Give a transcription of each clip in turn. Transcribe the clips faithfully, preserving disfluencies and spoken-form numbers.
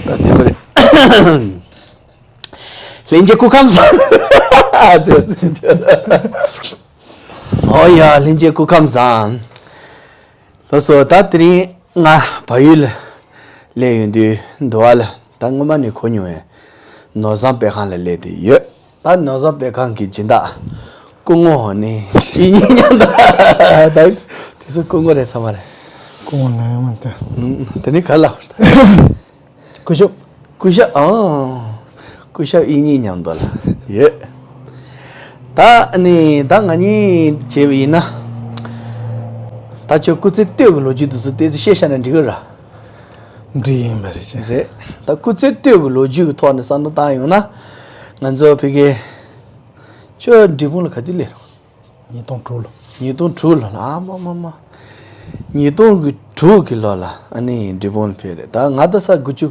ད་དེ་བ་རེད། ལྷན་རྒྱས་སྐུ་ཁམས་བཟང་། ཨོ་ཡ། ལྷན་རྒྱས་སྐུ་ཁམས་བཟང་། ལགས་སོ། ད་དེ་རིང་ང་བལ་ཡུལ་ལ་སླེབས་ཡོང་དུས་འདུག་བ་ལ། ད་སྔོན་མ་ནས་གོ་མྱོང་བའི་ནོར་བཟང་དཔེ་ཁང་ལ་སླེབས་བསྡད་ཡོད། ད་ནོར་བཟང་དཔེ་ཁང་གི་སྦྱིན་བདག་སྐུ་ངོ་ནི་ཡིན་ཉན་ད། ད་དེ་ཚོ་སྐུ་ངོ་རེད་ས་མ་རེད། སྐུ་ངོ་ལ་ཡང་མ་བལྟ། ཨུམ། དེ་ནི་ག་ལ། སྐུ་ཞབས། སྐུ་ཞབས། ཨང་། སྐུ་ཞབས་ཡིན་ཉན་མཉམ་དུ་ལ་ཡོད། ད་ནི་ད་ང་གཉིས་བྱས་པ་ཡིན་ན། ད་ཁྱོད་སྐུ་ཚེ་སྟོད་ཀྱི་ལོ་རྒྱུས་དེ་ཚོ་ཏོག་ཙམ་བཤད་བཞག་ན་འགྲིག་གི་ར། འགྲིག་ཡིན་པ་རེད་ཅེ། རེད། ད་སྐུ་ཚེ་སྟོད་ཀྱི་ལོ་རྒྱུས་ཀྱི་ཐོག་ནས་བསམ་བློ་བཏང་ཡོང་ན། ང་ཚོ་ཕ་གི་ཁྱོད་འབྲས་སྤུངས་ལ་ག་དུས་སླེབས་རོགས། ཉིས་སྟོང་དྲུག་ལོ། ཉིས་སྟོང་དྲུག་ལོ་ལ། ཨ་མ་མ་མ། ཉིས་སྟོང་དྲུག་གི་ལོ་ལ་ཨ་ནི་འབྲས་སྤུངས་ལ་ཕེབས་རེད། ད་ང་ད་ས་དགུ་བཅུ་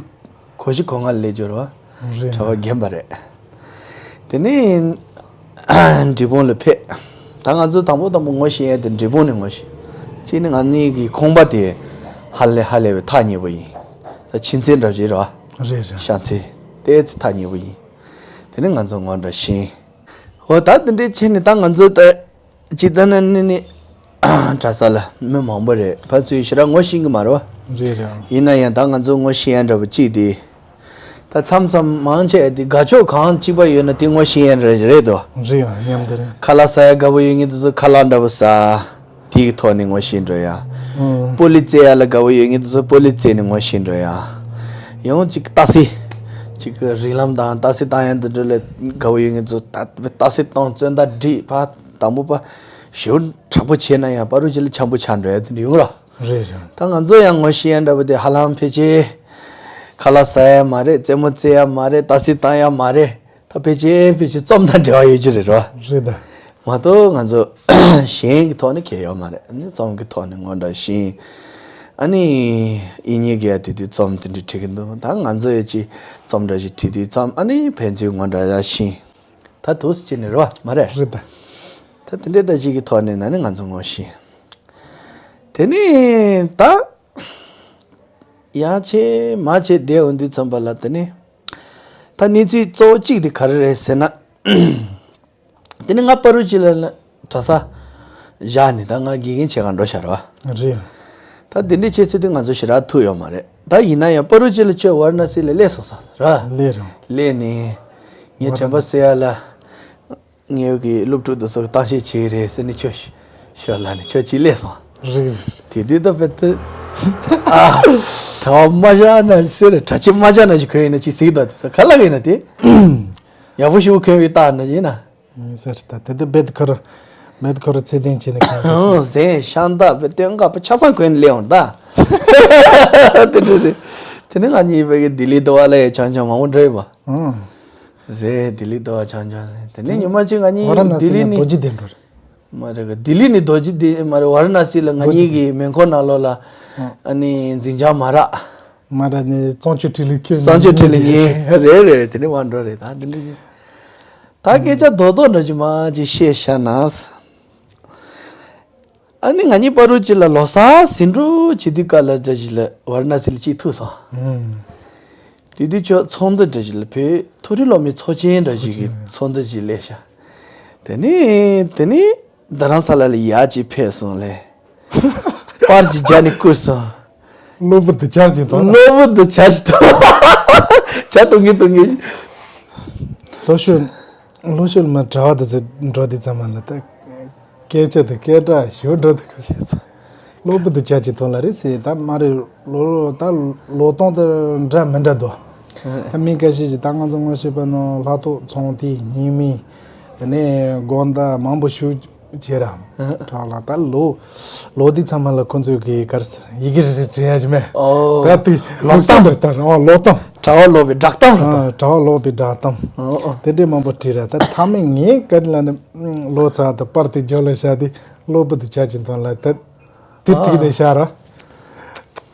གོ་བཞི་གོ་ལྔ་ལ་སླེབས་ཡོད་རེད་བ། རེད། གྲྭ་པ་རྒན་པ་རེད། དེ་ནས་འབྲས་སྤུངས་ལ་ཕེབས། ད་ང་ཚོ་དང་པོ་དང་པོ་ངོ་ཤེས་ཡ་དེ་འབྲས་སྤུངས་ནས་ངོ་ཤེས། གཅིག་ནི་ང་གཉིས་ཀྱི་ཁང་པ་དེ་ཧ་ལས་ཧ་ལས་པའི་ཐག་ཉེ་པོ་ཡིན། ད་ཕྱི་ཚེས་འདྲ་བྱེད་རེད་བ། རེད་རེད། ཤར་ཚེས་ཏོག་ཙམ་ཐག་ཉེ་པོ་ཡིན། དེ་ནས་ང་ཚོ་ངོ་འདྲ་ཤེས། འོ་ད་དེ་འདྲའི་ཆེ་ནི་ད་ང་ཚོ་ད་ཅི་ད་ན་ནི་ནི་གྲྭ་ས་ལ་མི་མང་པོ་རེད། ཕར་ཚུར་ཞེ་དྲག་ངོ་ཤེས་ཀྱི་མ་རེད་བ། རེད་རེད། ཡིན་ན་ཡང་ད་ང་ཚོ་ངོ་ཤེས་ཡ་འདྲ་པོ་གཅིག་དེ། ད་མཚམས་མཚམས་མང་ཆེ་དེ་དགའ་ཕྱོགས་གང་གཅིག་པ་ཡོད་ན་དེ་ངོ་ཤེས་ཡ་འདྲ་རེད་དོ། རེད་ཡ། མཉམ་དུ་རེད། ཁ་ལག་ཟ་ཡ་དགའ་པོ་ཡོད་ངེས་དེ་ཚོ་ཁ་ལག་འདྲ་པོ་ཟ། དེ་གི་ཐོག་ནས་ངོ་ཤེས་འགྲོ་ཡ། ཨང་། སྤོ་ལོ་རྩེ་ཡ་ལ་དགའ་བོ་ཡོད་ངེས་དེ་ཚོ་སྤོ་ལོ་རྩེ་ནས་ངོ་ཤེས་འགྲོ་ཡ། ཡང་གཅིག་རྟ་སི། གཅིག་གི་རིགས་ལམ་དང་རྟ་སི་བཏང་ཡ་འདི་འདྲ་ལ་དགའ་བོ་ཡོད་ངེས་ཚོ་ད་རྟ་སི་བཏང་བཙོན་ད་སྒྲིག་ཕ་དང་པོ་པ། ཞོ་དྲག་པོ་བྱས་ན་ཡང་པ་རུ་ཅི་ལ་འཆམ་པོ་ཆགས་འགྲོ་ཡ་དེ་འདྲ་ཡོང་ར། རེད་རེད། ད་ང་ཚོ་ཡང་ངོ་ཤེས་ཡ་འདྲ་པོ་དེ་ཧ་ལམ་ཕལ་ཆེར། ཁ་ལག་ཟ་ཡ་མ་རེད། རྩེད་མོ་རྩེ་ཡ་མ་རེད། རྟ་སི་བཏང་ཡ་མ་རེད། ད་ཕལ་ཆེར་ཕལ་ཆེར་རྩོམ་དང་འབྲེལ་བ་ཡོད་ཀྱི་རེད་རོ། རེད་ད། མ་གཏོགས་ང་ཚོ་གཞན་གྱི་ཐོག་ནས་གལ་ཡོད་མ་རེད། ཨ་ནི་རྩོམ་གྱི་ཐོག་ནས་ངོ་འདྲ་ཤེས། ཨ་ནི་ཡིན་ཉེ་གི་ཡ་དེ་དུས་རྩོམ་དེ་འདྲ་བྲིས་ཀྱི་འདུག་ད་ང་ཚོ་ཡ་ཅིག་རྩོམ་འདྲ་ཞིག་བྲིས་དུས་ཙམ་ཨ་ནི་ཕན་ཚུན་ངོ་འདྲ་ཡ་ཤེས། ད་དུས་སུ་ཅི་ནས་རེད་བ་མ་རེད། རེད་ད། ད་དེ་འདྲའི་འདྲ་ཞིག་གི་ཐོག་ནས་ན་ནི་ང་ཚོ་ངོ་ཤེས། དེ་ནས་ད། ཡ་ཆེ་མ་ཆེ་བསྡད་འོང་དུས་ཙམ་པ་ལ་དེ་ནས། ད་གནས་ཚུལ་གཙོ་བོ་གཅིག་དེ་ག་རེ་རེད་ཟེར་ན། དེ་ནས་ང་པ་རུ་ཅི་ལ་ལ་གྲྭ་ས་བཞག་ནས་ད་ང་དགེ་རྒན་བྱེད་གར་འགྲོ་ཤར་བ། རེད། ད་དེ་འདྲའི་བྱས་ཚུལ་དེ་ང་ཚོ་ཞེ་དྲག་ཐུག་ཡོད་མ་རེད། ད་ཡིན་ན་ཡང་པ་རུ་ཅི་ལ་ཁྱོད་ཝཱ་ར་ཎ་སི་ལ་སླེབས་སོང་ས་ར། སླེབས་རུང་། སླེབས་ནས། ངའི་དྲན་པ་གསོ་ཡ་ལ། ངའི་གི་སློབ་ཕྲུག་དེ་ཚོ་གི་གཏམ་བཤད་བྱེད་ཀྱི་རེད་ཟེར་ནས་ཁྱོད་ཤོད་ལ་ནས་ཁྱོད་ཅི་སླེབས་སོང་། རེད་རེད། དེ་དུས་ད་བེ་ཏི། ཨ། གྲྭ་པ་མ་བཞག་ན་ཟེར་གྲྭ་ཆས་མ་བཞག་ན་ཞིག་གོན་ཡིན་ན་ཅི་ཟིག་ད་དེ་ཚོ་ག་ལ་གི་ཡིན་ན་དེ། ཡག་པོ་ཞིག་གོན་བའི་རྟགས་ན་ཡིན་ན། ཡིན་ཟེར་ད་དེ་དུས་བེ་ཏི་ཁོ་ར་བེ་ཏི་ཁོ་ར་ཚེ་བརྟན་བྱས་ནས་གང་ཟེར། ཟན་ཤང་ད་བེ་སྟོན་ཁ་པ་ཆ་ཚང་གོན་ལེ་འོང་ད། དེ་འདྲ་རེད། དེ་ནས་ང་གཉིས་བེ་གི་ལྡི་ལི་དོ་བ་ལ་ཡ་ཆང་ཆང་མང་པོ་འདྲ་ཡོད་པ། ཨང་། རེད། ལྡི་ལི་དོ་བ་ཆང་ཆང་རེད། དེ་ནས་ཉི་མ་གཅིག་ང་གཉིས་ཝཱ་ར་ཎ་སི་ལྡི་ལི་ནས་ནི་རྡོ་རྗེ་གདན་འགྲོ་རེད། མ་རེད་ག་ལྡི་ལི་ནས་རྡོ་རྗེ་གདན་མ་རེད། ཝཱ་ར་ཎ་སི་ལ་ང་རྡོ་རྗེ་གཉིས་ཀྱི་མེ་འཁོར་ནང་ལོགས་ལ་ཨ་ནི་འཛིན་བྱང་མ་རག་མ་ར་ནི་གཙང་ཆུ་ཁྲི་ལི་ཁྱོད་གཙང་ཆུ་ཁྲི་ལི་ཉིན་རེད་རེད། དེ་ནས་ཝཱ་འགྲོ་རེད། ད་འདི་འདྲ་ཞིག་ད་སྐད་ཆ་རྡོག་རྡོག་འདྲ་ཞིག་མ་ཅིག་བཤད་ཤ་ན། ཨ་ནི་ང་གཉིས་པ་རུ་ཅི་ལ་ལོ་གསར་ཟིན་འགྲོ་བྱེད་དུས་སྐབས་ལ་འདྲ་ཞིག་ལ་ཝཱ་ར་ཎ་སི་ལ་ཅིག་ཐུག་སོང་། ཨུམ། དེ་དུས་ཁྱོད་ཚོགས་འདུ་འདྲ་ཞིག་ལ་བོད་མཐོ་རིམ་སློབ་མའི་ཚོགས་ཆེན་འདྲ་ཞིག་གི་ཚོགས་ཆེན་ཚོགས་འདུ་ཞིག་སླེབས་ཤག་དེ་ནས་དེ་ནས་རྡ་རམ་ས་ལ་ལ་ཡར་ཅིག་ཕེབས་སོང་ལེ། པར་ཅིག་རྒྱག་ནས་བསྐུར་སོང་། གློ་བུར་དུ་ཆར་ཅིག་ཐོན། གློ་བུར་དུ་ཆར་ཅིག་ཐོན། ཇ་འཐུང་གིན་འཐུང་གིན། ལྷོ་ཤོད་ལྷོ་ཤོད་མ་གྲྭ་བ་དེ་ཚོ་འགྲོ་དུས་ཙམ་པ་ལ་ད། སྐད་ཆ་དེ་སྐད་གྲགས་ཞེ་པོ་འགྲོ་འདུག་ག་བྱས་ཙང་། གློ་བུར་དུ་ཇ་ཅིག་འཐུང་ལ་རེད་ཟེར། ད་མ་རེད། ལོ་ད་ལོ་སྟོང་དེ་འདྲ་མི་འདྲ་འདུག་ད་མི་འགའ་ཤས་ཀྱིས་ད་ང་ཚོ་ངོ་ཤེས་པ་ནང་ལྷག་ཐོག་ཚོང་དེ་ཉིན་མི་དེ་ནས་དགོང་དག་མང་པོ་ཞིག་བྱས་ར། གྲགས་ལ་ད་ལོ་ལོ་དེ་ཚང་མ་ལ་ཁོ་ཚོས་གི་གར་ཡི་གེ་རེ་རེ་བྲིས་ཡ་ཅི་མེད། ཨོ། ད་དེ་ལོ་གཏམ་རེད་ད། ཨོ་ལོ་གཏམ། གྲྭ་བ་ལོ་པའི་བསྒྲགས་གཏམ་རེད་ད། ཨ་གྲྭ་བ་ལོ་པའི་བསྒྲགས་གཏམ། ཨོ་ཨོ། དེ་འདྲས་མང་པོ་བྲིས་ར། ད་ཐ་མའི་ངས་ག་ལ་ནི་ལོ་ཚ་ད་པར་དེ་རྒྱབ་ལ་བཞག་དེ་གློ་བུར་དུ་ཇ་ཅིག་འཐུང་ལ་ད་དེ་བྲིས་ནས་བཞག་ར།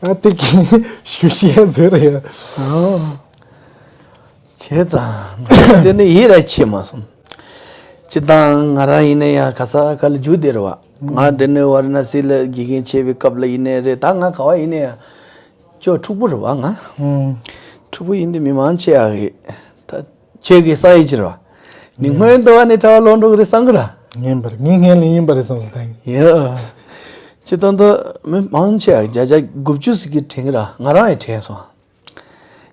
ཨ་དེ་གི་ཞུ་ཤེས་ཟེར་ཡ། ཨོ། བྱས་ཙང་དེ་ནི་ཡིད་ར་ཆེས་མ་སོང་། སྤྱིར་བཏང་ང་རང་ཡིན་ན་ཡང་ག་ས་ག་ལ་རྒྱུགས་བསྡད་རེད་བ། ང་འདི་ནས་ཝཱ་ར་ཎ་སི་ལ་དགེ་རྒན་བྱེད་པའི་སྐབས་ལ་ཡིན་ནའི་རེད། ད་ང་ག་བ་ཡིན་ན་ཡང་ཅོ་ཕྲུག་པོ་རེད་བ་ང་། ཨུམ། ཕྲུ་གུ་ཡིན་དུས་མི་མང་ཆེ་ཡག་གི། ད་ཁྱེད་ཀྱི་ས་ཡི་ཕྱིར་བ། ནི་ཡ། སྔོན་དུ་བ་ནི་གྲྭ་བ་ལོག་འགྲོ་གི་རེད་བསམ་གི་ར། ཡིན་པར་ངའི་སྔོན་ལ་ཡིན་པ་རེད་བསམ་སོང་ད། ཡ། སྤྱིར་བཏང་དུ་མི་མང་ཆེ་ཡག་བརྒྱ་ཆ་དགུ་བཅུ་ཟིག་གིས་དྲན་གི་ར། ང་རང་ཡང་དྲན་སོང་།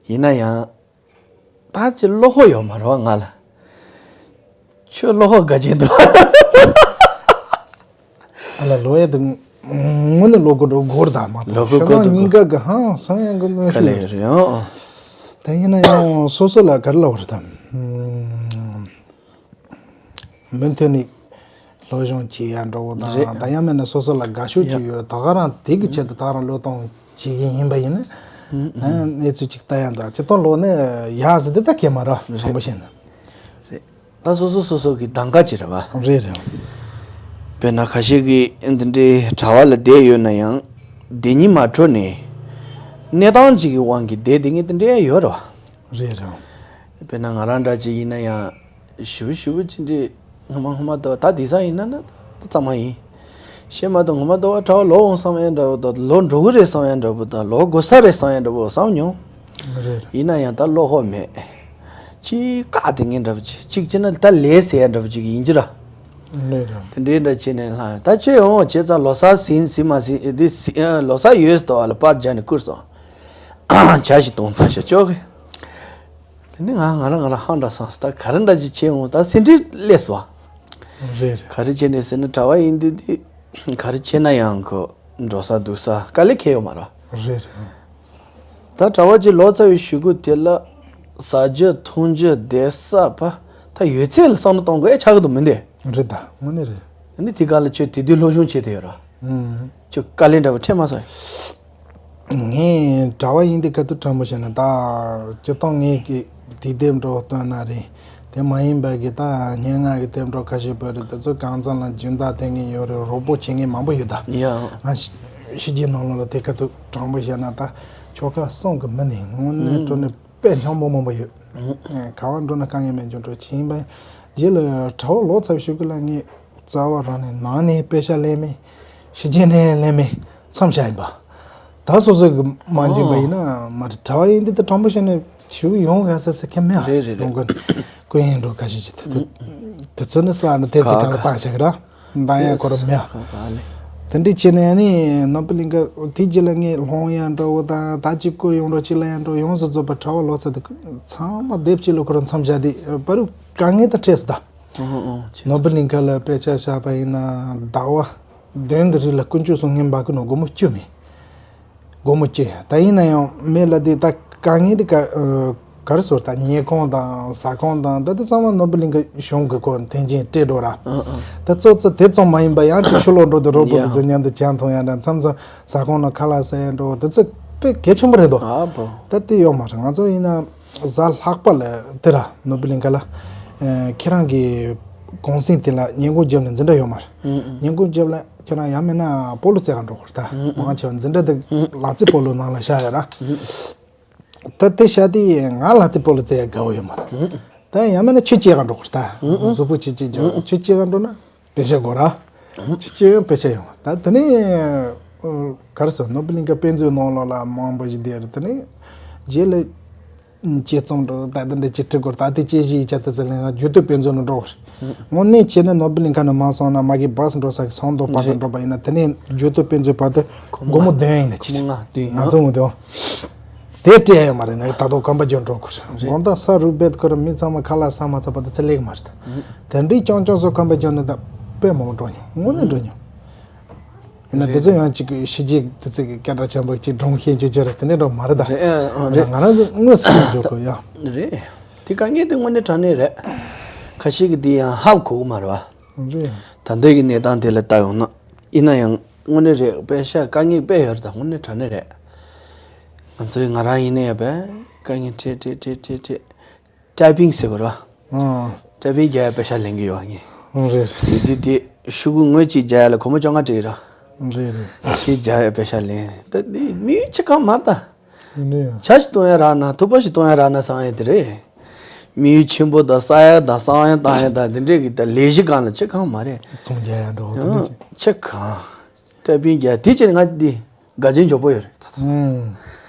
ཡིན་ན་ཡང་། ད་ཅི་བློ་ཁོག་ཡོད་མ་རེད་བ་ང་ལ། ཁྱོད་བློ་ཁོག་དགའ་ཅན་འདུག་ཨ་ལ་ལོ་ཡ་དུ་ངོ་ནས་ལོ་དགུ་འགྲོ་སྒོར་དང་མ་ལོ་གཏོགས་དགུ་ཤོ་ནང་སྒོར་དུ་ཉིན་དགའ་གི་ཧང་སང་ཡང་གི་གནོན་ག་ཤུགས་ལས་ཡོད། རེད་ཡང་། ད་ཡིན་ན་ཡང་སོ་སོ་ལ་ག་རེ་ལབ་དགོས་རེད་དམ། མུ་མཐུད་ནས་སློབ་སྦྱོང་བྱེད་ཡ་འགྲོ་བོ་དང་རེད། ད་ཡང་མིན་ན་སོ་སོ་ལ་དགའ་ཤོས་ཡ། ཅིག་ཡོད། ད་ག་རང་དེ་གི་ཆེད་དུ་ད་ག་རང་བློས་གཏོང་བྱེད་ཀྱི་ཡིན་པ་ཡིན་ན། ཨ་གནས་ཚུལ་ཅིག་ལྟ་ཡ་འདུག་ཅི་གཏོང་ལོ་ནས་ཡག་ཟེར་དེ་ད་གས་མ་ར་རེད། དྲང་པོ་བཤད་ན། རེད། ད་སོ་སོ་སོ་སོ་གི་གདམ་ག་ཅིག་རེད་བ། རེད་རེད། དཔེར་ན་ཁ་ཤས་ཀྱིས་འདི་འདྲའི་གྲྭ་བ་ལ་བསྡད་ཡོད་ན་ཡང་བསྡད་ཉིན་མ་འཕྲོད་ནས་གནས་སྟངས་ཅིག་གི་དབང་གིས་བསྡད་བསྡད་མཁན་དེ་འདྲ་ཡང་ཡོད་རེད་བ། རེད་རེད། དཔེར་ན་ང་རང་འདྲ་ཅིག་ཡིན་ན་ཡང་ཞུ་ཞུ་ཅི་འདྲའི་ངོ་མ་ངོ་མ་ལྟ་བ་ད་དེང་སང་ཡིན་ན་ན་ད་གཙང་མ་ཡིན། ཤེས་མ་གཏོགས་ངོ་མ་ལྟ་བ་གྲྭ་བ་ལོག་འོང་བསམ་ཡ་འདྲ་བོ་དང་ལོག་འགྲོ་གི་རེད་བསམ་ཡ་འདྲ་བོ་དང་ལོག་དགོས་ས་རེད་བསམ་ཡ་འདྲ་བོ་བསམ་མྱོང་། རེད། ཡིན་ན་ཡང་ད་བློ་ཁོག་མེད། ཅིག་བཀག་དེ་ངན་འདྲ་བོ་ཅིག་ཅིག་བྱས་ན་ད་ལས་ཟེར་ཡ་འདྲ་བོ་ཅིག་ཡིན་གྱི་ར། རེད་རེད། དེ་འདྲའི་འདྲ་བྱས་ནས་ལྷག་ད་ཁྱོད་འོང་བྱས་ཙང་ལོ་གསར་ཟིན་ཟིན་མ་ཟིན་དེ་ཟིན་ལོ་གསར་ཡོད་ཟེར་བ་ལ་པར་རྒྱག་ནས་བསྐུར་སོང་། ཇ་ཞིག་བཏུང་ཚར་ཤག་ཅོག་གི། དེ་ནི་ང་ང་རང་ང་རང་ཧང་འདྲ་སོང་ད་ག་རེ་འདྲ་ཅིག་བྱས་འོང་ད་སེ་འབྲས་སླེབས་སོང་། རེད་རེད། ག་རེ་བྱས་ནས་ཟེར་ན་གྲྭ་བ་ཡིན་དུས་དུས་ག་རེ་བྱས་ན་ཡང་ཁོ་འགྲོ་ས་འདུག་ས་དཀའ་ལས་ཁེལ་ཡོད་མ་རེད། རེད་རེད། ད་གྲྭ་བ་ཅིག་ལོ་ཙཱ་བའི་གཞུག་གུ་དེ་ལ་ཟ་རྒྱུ་འཐུང་རྒྱུ་བསྡད་ས་ཕ་ད་ཡོད་ཚད་ལ་བསམ་བློ་གཏོང་དགོས་ཨེ་ཆགས་ཀྱི་འདུག་མི་འདི། རེད་ད་དངོས་གནས་རེད། ཨ་ནི་དེ་ག་ལ་ཁྱོད་དེ་དུས་སློབ་སྦྱོང་བྱས་ཏེ་ཡོད་ར། ཨུམ། ཁྱོད་དཀའ་ལས་འདྲ་བོ་འཕྲད་མ་སོང་། ངས་གྲྭ་བ་ཡིན་དུས་ག་དུས་དྲང་པོ་བཤད་ན་ད་སྤྱིར་བཏང་ངས་ཀྱི་དུས་དེབ་འགྲོ་བཏོན་ན་རེད། དེ་མ་ཡིན་པ་གི་ད་སྙན་ངག་གི་དེབ་འགྲོ་ཁ་ཤས་པོ་རེད་དེ་ཚོ་གང་ཚང་ལ་རྒྱུན་དག་དེ་ངས་ཡོད་རེད་རོགས་པོ་བྱེད་ངེས་མང་པོ་ཡོད་ད། ཡ། ང་ཕྱི་རྒྱལ་ནང་ལོགས་ལ་དེ་ག་དུས་དྲང་པོ་བཤད་ན་ད་ཆོལ་ཁ་གསུམ་གི་མི་ནི་དངོས་གནས་ཨུམ། སྤྲོ་ནས་དཔེ་འཆམ་པོ་མང་པོ་ཡོད། ཨུམ། ག་བ་འགྲོ་ན་དཀའ་ངལ་མེད་རྒྱུ་འགྲོ་ཕྱིན་པ་རྗེས་ལ་གྲྭ་བ་ལོ་ཙཱ་བའི་གཞུག་གུ་ལ་ངས་རྩ་བ་རང་ནས་ནང་ནས་དཔེ་ཆ་ལེན་མེད། ཕྱི་རྒྱལ་ནས་ལེན་མེད་མཚམས་བཞག་ཡིན་པ། ད་སོ་སོ་གི་མ་འཇོན་པ་ཡིན་ན་མ་རེད་གྲྭ་བ་ཡིན་དུས་ད་དྲང་པོ་བཤད་ན་ཞུ་ཡོང་ག་ས་ས་ཁྱད་མེད་ཨ། རེད་རེད་རེད། ཡོང་གི་ཀུན་ཡིན་འགྲོ་ག་ཞིག་ཅི་ཐུ་ཐུ། དེ་ཚོ་ནི་ས་ནི་དེབ་དེ་ག་ག་བཏང་བཞག་གི་ར། འདང་ཡང་ཁོ་རང་མེད། དེ་འདྲ་བྱས་ནས་ནི་ནོར་བུ་གླིང་ག་དེ་རྗེས་ལ་ངས་ལྷོང་ཡང་འགྲོ་བོ་དང་ད་ཅིག་བསྐོར་ཡོང་འགྲོ་ཅིག་ལ་ཡང་འགྲོ་ཡོངས་སུ་རྫོགས་པ་གྲྭ་བ་ལོ་ཙཱ་དེ་ཚང་མ་དེབ་གཅིག་ལ་ཁོ་རང་མཚམས་བཞག་དེ་པ་རུ་དཀའ་ངལ་དང་འཕྲད་སོང་ད། ཨོ་ཨོ་ཨོ་བྱས་ནོར་བུ་གླིང་ག་ལ་དཔེ་ཆ་བཞག་པ་ཡིན་ན་ཟླ་བ་བདུན་གྱི་རིང་ལ་དཀོན་མཆོག་གསུམ་ངན་འབག་གི་ནོ་སྒོར་མོ་བཅུ་མེད། སྒོར་མོ་བཅུ་ཡ་ད་ཡིན་ན་ཡང་མེད་ལ་དེ་ད་དཀའ་ངལ་དེ་ག་ཨ་ག་རེ་ཟེར་ད་ཉལ་ཁང་དང་ཟ་ཁང་དང་ད་དེ་ཚང་མ་ནོར་བུ་གླིང་ག་གཞུང་གི་ཁོ་འཐེན་ཅིང་སྤྲད་འགྲོ་ར། ཨ་ཨ། ད་གཙོ་གཙོ་དེ་ཙམ་མ་ཡིན་པ་ཡང་ཅིག་ཕྱི་ལོགས་འགྲོ་དུས་རོགས་པོ་དེ་ཡ། ཚོ་མཉམ་དུ་ཇ་འཐུང་ཡ་འདྲ་མཚམས་མཚམས་ཟ་ཁང་ནང་ཁ་ལག་ཟ་ཡ་འགྲོ་དེ་ཚོ་དཔེ་གལ་ཆེན་པོ་རེད་དོ། ཨ་བོ། ད་དེ་ཡོད་མ་རེད་ང་ཚོ་ཡིན་ན་གཟའ་ལྷག་པ་ལ་དེ་ར་ནོར་བུ་གླིང་ག་ལ་ཨ་ཁྱེད་རང་གི་གུང་སེང་དེ་ལ་ཉིན་གུང་རྒྱབ་ནས་འཛིན་གྲྭ་ཡོད་མ་རེད། ཨུ་ཨུ། ཉིན་གུང་རྒྱབ་ལ་ཁྱེད་རང་ཡང་མིན་ན་སྤོ་ལོ་རྩེད་ག་འགྲོ་དགོས་རེད་ད། ཨུ་ཨུ། མང་ཆེ་བ་འཛིན་གྲྭ་དེ་ཨུ་ལག་རྩེད་སྤོ་ལོ་ནང་ལ་བཞག་ཡོད་ར། ཨུ་ཨུ། ད་དེ་བཞག་དེ་ང་ལག་རྩེད་སྤོ་ལོ་རྩེད་ཡ་དགའ་བོ་ཡོད་མ་རེད། ཨུ་ཨུ། ད་ཡང་མིན་ན་ཆུ་རྐྱལ་ག་འགྲོ་དགོས་རེད་ད། ཨུ་ཨུ། གཟུགས་པོ་ཆུ་རྐྱལ་འགྲོ་ཨུ་ཨུ། ཆུ་རྐྱལ་ག་འགྲོ་ན་པེ་ཤ་དགོས་ར། ཨུ་ཨུ། ཆུ་རྐྱལ་ཡང་པེ་ཤ་ཡོང་ད་དེ་ནས་ཨ་ག་རེ་ཟེར་ནོར་བུ་གླིང་ག་དཔེ་མཛོད་ནང་ལོགས་ལ་མང་པོ་ཞིག་བསྡད་རེད་དེ་ནས་རྗེས་ལ། དཔྱད་རྩོམ་འགྲོ་ད་ལྟ་འདྲ་ཅིག་བྲི་དགོས་ད་ལྟའི་དཔྱད་གཞི་ཡིག་ཆ་དེ་ཚོ་ལེན་ཡང་རྒྱུད་སྟོད་དཔེ་མཛོད་ནང་འགྲོ་དགོས་རེད། དངོས་གནས་བྱས་ན་ནོར་བུ་གླིང་ག་ནས་མར་སོང་ན་མ་གི་བཱས་འགྲོ་ས་གི་སང་དོ་བར་དུ་རེད། འགྲོ་བ་ཡིན་ན་དེ་ནས་རྒྱུད་སྟོད་དཔེ་མཛོད་བར་དུ་སྒོར་མོ་བདུན་ཡིན་ན་ཅི་སྒོར་མོ་ལྔ་བདུན་ང་ཡང་ཚོ་ངུ་དེ་བ། དེ་སྤྲད་ཡོད་མ་རེད་ན་ད་དོ་ཁམས་པ་རྒྱུད་འགྲོ་དགོས་རེད། རེད། དགོང་དག་ས་རུབ་བེད་ཁོ་ར་མི་ཚང་མ་ཁ་ལག་ཟ་མ་ཚར་བར་དུ་ཚེ་ལེགས་མ་རེད། དེ་འདྲའི་རྐྱང་རྐྱང་སོ་ཁམས་པ་རྒྱུད་ནས་ད་དཔེ་མང་པོ་འགྲོ་མྱོང་དངོས་གནས་འགྲོ་མྱོང་། ཡིན་ན་དེ་ཚོ་ཡང་ཅིག་ཕྱི་རྒྱལ་དེ་ཚོ་གི་སྐད་གྲགས་ཆེན་པོ་ཅིག་སྒྲུང་ཤེས་རྒྱུ་ཅི་རེད་དེ་འདྲ་འགྲོ་མ་རེད་ད། རེད་ཨ་ཨ་རེད། ང་རང་ཚོ་དངོས་སུ་ཡང་འཇོག་དགོས་ཡ། རེད། དེ་དཀའ་ངལ་དེ་དངོས་གནས་དྲང་གནས་རེད། ཁ་ཤས་ཀྱི་དེ་ཡང་ཧ་གོ་གི་མ་རེད་བ། རེད། ད་འདོད་ཀྱི་གནས་སྟངས་དེ་ལ་ལྟ་ཡོང་ན་ཡིན་ན་ཡང་དངོས་གནས་རེད་དཔེ་ཤ་དཀའ་ངལ་དཔེ་ཡོད་རེད་ད་དངོས་གནས་དྲང་གནས་རེད། ང་ཚོའི་ང་རང་ཡིན་ན་ཡང་དཔེ་དཀའ་ངལ་འཕྲད་འཕྲད་འཕྲད་འཕྲད་འཕྲད། ཊའི་པིང་ཟེར་བ་ར། ཨང་། ཊའི་པིང་རྒྱག་ཡ་པེ་ཤ་ལེན་གི་ཡོད་ངས། རེད་རེད། དེ་དེ་དེ་ཤུ་གུ་ངོས་གཅིག་རྒྱག་ཡ་ལ་སྒོར་མོ་བཅོ་ལྔ་སྤྲད་ཀྱི་ར། རེད་རེད། ཁྱེད་རྒྱག་ཡ་པེ་ཤ་ལེན། ད་དེ་མི་ཡུལ་ཆེ་གང་མ་རེད་ད། རེད། ཇ་ཞིག་བཏུང་ཡ་རག་ན་ཐུག་པ་ཞིག་བཏུང་ཡ་རག་ན་བསམ་ཡ་དེ་རེད། མི་ཡུལ་ཆེན་པོ་དང་ས་ཡ་དང་བསམ་ཡ་བཏང་ཡ་དང་དེ་འདྲས་ཀྱི་ད་ལས་གཞི་གང་ལ་ཆེ་གང་མ་རེད། ཚོང་རྒྱག་ཡ་འགྲོ་བ་དེ་འདྲས་ཅིག་ཆེ་གང་། ཊའི་པིང་རྒྱག་དེ་ཕྱིར་ང་འདི་དགའ་ཆེན་མགྱོགས་པོ་ཡོད་རེད། ཨང་།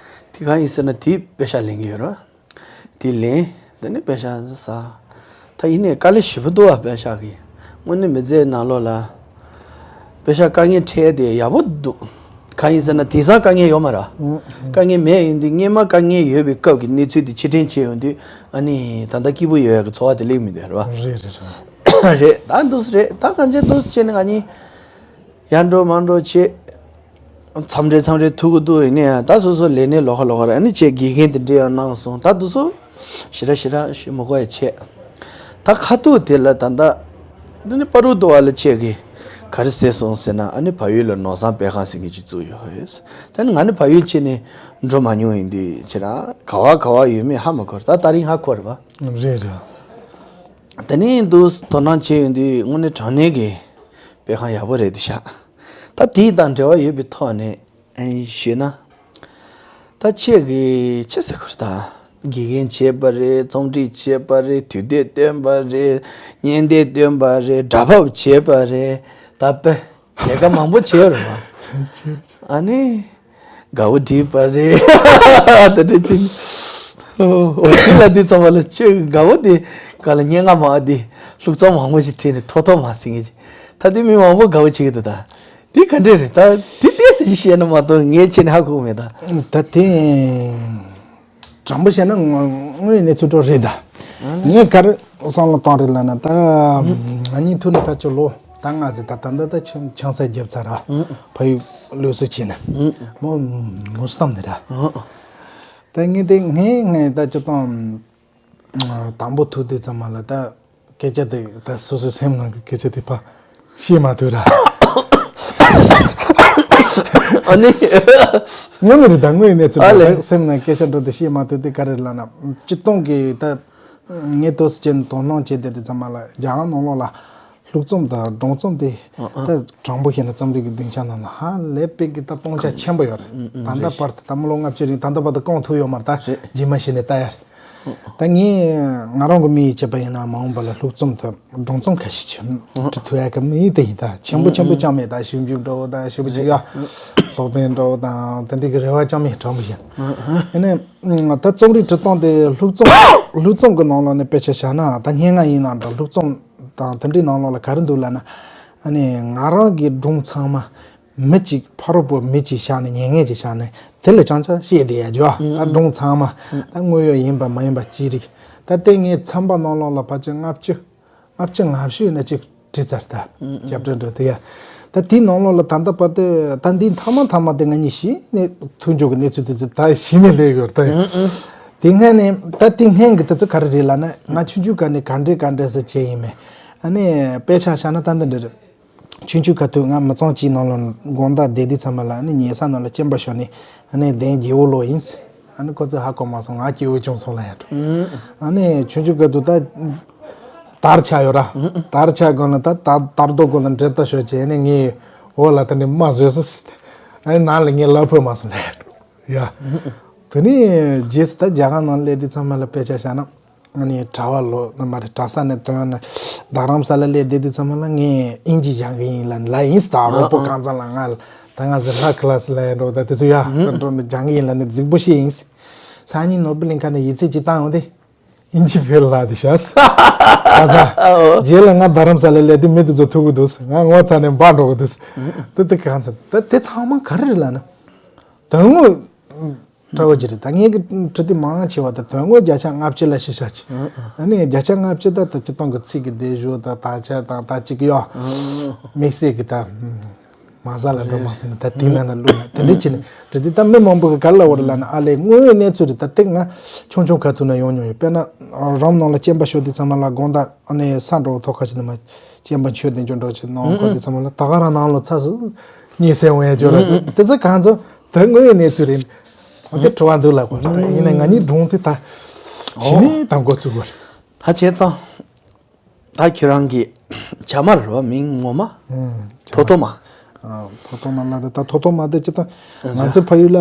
དེ་ གང་ཡིན་ཟེར་ན་དེའི་པེ་ཤག་ལེན་གྱི་ཡོད་རེད་བ། དེ་ལེན། དེ་ནས་པེ་ཤག་ཟ། ད་ཡིན་ནའི་དཀའ་ལས་ཞེ་པོ་འདུག་བ། པེ་ཤག་གི་དངོས་གནས་མི་ཚེའི་ནང་ལོགས་ལ། པེ་ཤག་དཀའ་ངལ་འཕྲད་དེ་ཡག་པོ་འདུག་གང་ཡིན་ཟེར་ན་དེང་སང་དཀའ་ངལ་ཡོད་མ་རེད། དཀའ་ངལ་མེད། ཡིན་དུས་སྔོན་མ་དཀའ་ངལ་ཡོད་པའི་སྐབས་ཀྱི་གནས་ཚུལ་དེ་ཕྱིར་དྲན་བྱས་ཡོང་དུས་ཨ་ནི་ད་ལྟ་སྐྱིད་པོ་ཡོད་ཡག་གི་ཚོར་བ་དེ་སླེབས་མི་འདུག་རེད་བ། རེད་རེད་རེད། རེད། ད་འདུག་སེ་རེད། ད་གང་བྱེད་འདུག་སེ་བྱས་ནས་ང་གཉིས་ཡར་འགྲོ་མར་འགྲོ་བྱེད། མཚམས་རེ་མཚམས་རེ་ཐུག་གི་འདུག་ཡིན་ནའི་ད་སོ་སོ་ལས་གནས་ལོགས་ཀ་ལོགས་ཀ་རེད། ཨ་ནི་ཁྱེད་དགེ་རྒན་དེ་འདྲ་ཡང་གནང་སོང་། ད་འདུག་སེ་ཞེ་དྲག་ཞེ་དྲག་ཞུ་མི་དགོས་ཡ་བྱས། ད་ཁ་ཐུག་དེ་ལ་ད་ལྟ་འདི་ནི་པ་རུ་དུ་བ་ལ་ཁྱེད་ཀྱིས་ག་རེ་ཟེར་སོང་ཟེར་ན། ཨ་ནི་བལ་ཡུལ་ལ་ནོར་བཟང་སྤེལ་ཁང་ཟེར་མཁན་ཅིག་བཙུགས་ཡོད། ད་ནི་ང་ནི་བལ་ཡུལ་ཕྱིན་ནས་འགྲོ་མ་མྱོང་། ཡིན་དུས་ཁྱེད་རང་ག་བ་ག་བ་ཡོད་མེད་ཧ་མ་གོ་ར། ད་ད་རིང་ཧ་གོ་ར་བ། རེད་རེད། དེ་ནས་འདུག་དོ་སྣང་བྱས་ཡོང་དུས་དངོས་གནས་དྲང་གནས་ཀྱི་དཔེ་ཁང་ཡག་པོ་རེད་དེ་ཤག་ད་དེ་དང་འབྲེལ་བ་ཡོད་པའི་ཐོག་ནས་ཨེ་ཞུས་ན། ད་ཁྱེད་ཀྱིས་ཅི་ཟེར་དགོས་རེད། ད་དགེ་རྒན་བྱས་པ་རེད། རྩོམ་སྒྲིག་བྱས་པ་རེད། དུས་དེབ་བཏོན་པ་རེད། བརྙན་དེབ་བཏོན་པ་རེད། སྒྲ་ཕབ་བྱས་པ་རེད། ད་དཔེ་ལས་ཀ་མང་པོ་བྱས་ཡོད་རེད་བ། ཨ་ནི། དགའ་བོ་བྲིས་པ་རེད། དེ་འདྲ་ཅིག་འོ་ཅི་ལ་དུས་ཚང་མ་ལ་ཁྱོད་དགའ་བོ་དེ་ག་ལ་སྙན་ངག་མང་དེ་ལྷུག་རྩོམ་མང་པོ་ཞིག་བྲིས་ནས་ཐོག་ཐོག་མ་ཟིན་ངེས་ཅིག་ད་དེ་མི་མང་པོ་དགའ་བོ་བྱེད་ཀྱི་འདུག་ད་དེ་ག་འདྲས་རེད། ད་དེ་ཏོག་ཙམ་ཞིག་བཤད་ན་མ་གཏོགས་ངས་ཁྱེད་ནས་ཧ་གོ་གི་མེད་ད། ད་དེ། དྲང་པོ་བཤད་ན་དངོས་ཡོད་གནས་ཚུལ་འདྲ་རེད་ད། ངས་ག་རེ་བསམ་བློ་བཏང་རེད་ལབ་ན་ད། ང་གཉིས་ཐུག་ནས་ཕལ་ཆེར་ལོ་ད་ལྔ་ཙམ། ད་ད་ད་ད་ཆང་ཆང་ས་བརྒྱབ་ཚར་ར། ཕ་ཡུལ་ལུགས་སྲོལ་བྱས་ནས་མོ་མོ་སུ་བཏང་ནས་ར། ད་ངས་དེ་ངས་ངས་ད་ཅི་བཏང་། དང་པོ་ཐུག་དུས་ཙམ་མ་ལ་ད། སྐད་ཆ་དེ་ད་སོ་སོའི་སེམས་ནང་གི་སྐད་ཆ་དེ་ཕར་བཤད་མ་ཐུབ་ར། ཨ་ནི། དངོས་གནས་རེད་ད། དངོས་ཡིན་གནས་ཚུལ་ཨ་ལེ། རེད་ད། སེམས་ནང་སྐད་ཆ་འགྲོ་དེ་བཤད་མ་ཐུབ་དེ་ག་རེ་ལབ་ན། སྤྱིར་བཏང་གི་ད་ངས་ཏོག་ཙམ་དོ་སྣང་བྱས་བསྡད་དུས་ཙམ་མ་ལ་རྒྱ་གར་ནང་ལོགས་ལ་ལྷུག་རྩོམ་དང་སྒྲུང་རྩོམ་དེ་ཨ་ཨ། ད་དྲང་པོ་བཤད་ན་རྩོམ་རིག་གི་སྡིངས་ཆ་ནང་ལ་ཧ་ལས་པའི་གི་ད་སྟོང་ཆ་ཆེན་པོ་ཡོད་རེད། ཨ་ཨ། ད་ལྟ་རེད། བར་དུ་ད་མི་ལོ་ལྔ་བཅུ་རིང་ད་ལྟ་བར་དུ་བསྐང་ཐུབ་ཡོད་མ་རེད་ད། རེད། རྗེས་མ་གཞི་ནས་ལྟ་ཡ་རེད། ད་ངས་ང་རང་གི་མིག་ཡིད་ཆེས་པ་ཡིན་ན་མ་འོངས་པ་ལ་ལྷུག་རྩོམ་དང་སྒྲུང་རྩོམ་ཁ་ཤས་ཅིག་འབྲི་ཐུབ་ཡག་གི་མིག་དེ་ཡིན། ད་ཆེན་པོ་ཆེན་པོ་ཅང་མེད། ད་ཞིབ་འཇུག་འདྲ་བོ་དང་ཞེ་པོ་ཅིག་ཡ་སློབ་དཔོན་འདྲ་བོ་དང་དེ་འདྲའི་གི་རེ་བ་ཅང་མེད། དྲང་པོ་བཤད་ན། ཨ་ནི་ད་རྩོམ་རིག་འབྲི་སྟངས་དེ་ལྷུག་རྩོམ་ལྷུག་རྩོམ་གི་ནང་ལོགས་ནས་དཔེ་ཆ་བཞག་ན། ད་སྙན་ངག་ཡིན་ན་འདྲ་ལྷུག་རྩོམ་དང་དེ་འདྲའི་ནང་ལོགས་ལ་ག་རེ་འདུག་ལབ་ན། ཨ་ནི་ང་རང་གི་སྒྲུང་ཚང་མ། མི་གཅིག་ཕ་རོལ་པོ་མི་གཅིག་བཞག་ནས་ཉན་མཁན་ཅིག་བཞག་ནས་དེ་ལ་རྐྱང་རྐྱང་བཤད་བསྡད་ཡ་ཅིག་ཡོད། ད་སྒྲུང་ཚང་མ་ད་དངོས་ཡོད་ཡིན་པ་མ་ཡིན་པ་ཅི་རིགས། ད་ལྟའི་ངའི་ཚན་པ་ནང་ལོགས་ལ་ཕལ་ཆེར་ལྔ་བཅུ་ལྔ་བཅུ་ང་བཞི་ཡོད་ན་ཅིག་བྲིས་ཚར། ད་ཨུ་ཨུ། རྒྱབ་ཕྲེང་འགྲོ་དེ་ཡ། ད་དེའི་ནང་ལོགས་ལ་ད་ལྟ་བར་དུ་ད་འདིའི་མཐའ་མ་མཐའ་མ་དེ་ང་གཉིས་གཞི་ནས་མཐུན་འཇོག་གི་གནས་ཚུལ་དེ་ཚོ་ད་གཞི་ནས་སླེབས་ཡོད་ད། ཨུ་ཨུ། དེ་སྔ་ནས་ད་དེ་སྔན་གི་དེ་ཚོ་ག་རེ་རེད་ལབ་ན། ང་ཆུང་ཆུང་སྒང་ནས་ག་འདྲས་ག་འདྲས་སེ་བྱས་ཡིན་མེད། ཨ་ནི་དཔེ་ཆ་བཞག་ན་ད་འདི་འདྲ་རེད། ཆུང་ཆུང་སྐབས་དུས་ང་མི་ཚང་གཅིག་ནང་ལ་དགོང་དག་བསྡད་དུས་ཙམ་པ་ལ་ནི་ཉལ་ས་ནང་ལ་རྐྱེན་པ་ཤོར་ནས་ཨ་ནི་གདན་རྒྱལ་པོ་ལོག་ཡིན། ཨ་ནི་ཁོ་ཚོས་ཧ་གོ་མ་སོང་། ང་སྐྱིད་པོ་བྱུང་སོང་ལབ་ཡ་འགྲོ། ཨ་ནི་ཆུང་ཆུང་སྐབས་དུས་ད་དར་ཆགས་ཡོད་ར། དར་ཆགས་སྒང་ལ་ད་དར་དར་རྡོ་སྒང་ལ་འདྲེད་ལྟ་ཤོར་བྱས་ནས་ངའི་འོག་ལ་ད་ནི་རྨ་བཟོས་སོང་ཟེར། ཨ་ནི་ནང་ལ་ངའི་ལག་ཕོད་མ་སོང་ལབ་ཡ་འགྲོ། ཡ། དེ་ནས་རྗེས་སུ་ད་རྒྱ་གར་ནང་སླེབས་དུས་ཙམ་པ་ལ་དཔེ་ཆ་བཞག་ན། ཨ་ནི་གྲྭ་པ་ལོ་ན་མ་རེད།་གྲྭ་ས་ནས་ཐོན་ནས་རྡ་རམ་ས་ལ་སླེབས་བསྡད་དུས་ཙམ་པ་ལ་ངས་ཨིན་ཇི་སྦྱང་གི་ཡིན་ལབ་ལབ་ཡིན་ཟེར། ད་རོགས་པོ་གང་ཚང་ལ་ང་ད་ང་ཟེར་ལྷ་ཁི་ལ་སི་ལ་ཡིན་འགྲོ། ད་དེ་ཚོ་ཡ་ད་འགྲོ་ནས་སྦྱང་གི་ཡིན་ལབ་ནས་རྫིག་པོ་བཤད་ཡིན་ཟེར། སང་ཉིན་ནོར་བུ་གླིང་ཁ་ནས་ཡིག་ཚད་ཅིག་བཏང་ཡོང་དུས་ཨིན་ཇི་ཕེལ་ལབ་དེ་ཤག་ཟེར། ཨ་ཟ། རྗེས་ལ་ང་རྡ་རམ་ས་ལ་སླེབས་དུས་མི་དེ་ཚོ་ཐུག་གི་འདུག་ཟེར། ང་ངོ་ཚ་ནས་འབག་འགྲོ་གི་འདུག་ཟེར། ད་དེ་གང་ཟེར། ད་དེ་ཚང་མ་ག་རེ་རེད་ལབ་ན། དོན་དངོས། འདྲ་བོ་ཅིག་རེད། ད་ངེད་ཀྱི་འབྲི་དེབ་མང་ཆེ་བ་ད་དོན་དངོས་བརྒྱ་ཆ་ལྔ་བཅུ་ལ་ཤི་ཤ་ཆེ། ཨ་ནི་བརྒྱ་ཆ་ལྔ་བཅུ་ད་ད་སྤྱིར་བཏང་གི་ཚིག་གི་སྡེབ་སྦྱོར་ད་དག་ཆ་དང་ད་ཅིག་ཡོད། དམིགས་བསལ་གྱི་ད་མ་ཟ་ལ་འགྲོ་མ་སོང་ན་ད་དེ་ན་ན་ལུག་ན་དེ་འདྲ་ཅིག་ནི་འབྲི་དེབ་ད་མི་མང་པོ་གི་ག་ལ་བར་ལ་ན་ཨ་ལས་དངོས་ཡོད་གནས་ཚུལ་རེད། ད་དེ་ང་ཆུང་ཆུང་ཁ་ཐུག་ན་ཡོང་མྱོང་ཡོད། དཔེར་ན་རོམ་ནང་ལ་རྐྱེན་པ་ཤོར་དུས་ཚང་མ་ལ་དགོང་དག་ཨ་ནི་ས་འགྲོ་ཐོག་ཁ་ཅིག་ནི་མ་རྐྱེན་པ་མཆོད་དེ་འཇོག་འགྲོ་ཅིག་ནང་ཁོ་དུས་ཚང་མ་ལ་ད་ག་རང་ནང་ལ་ཚ་སུ་ཉེ་སེ་འོང་ཡ་འཇོག་ར། དེ་ཚོ་གང་ཚོ། དོན་དངོས་ཡོད་གནས་ཚུལ་རེད། འོ་དེ་དྲི་བ་འདུག་ལབ་དགོས་རེད། ད་ཡིན་ན་ང་གཉིས་སྒྲུང་དེ་ད་གཞི་ནས་ད་འགོ་བཙུགས་དགོས་རེད། ད་བྱས་ཙང་། ད་ཁྱེད་རང་གི་བྱ་མ་རེད་བ། མིང་ངོ་མ། ཐོ་ཐོ་མ། ཐོ་ཐོ་མ་ལ་ད་ཐོ་ཐོ་མ་དེ་ཅི་ད་ང་ཚོའི་ཕ་ཡུལ་ལ་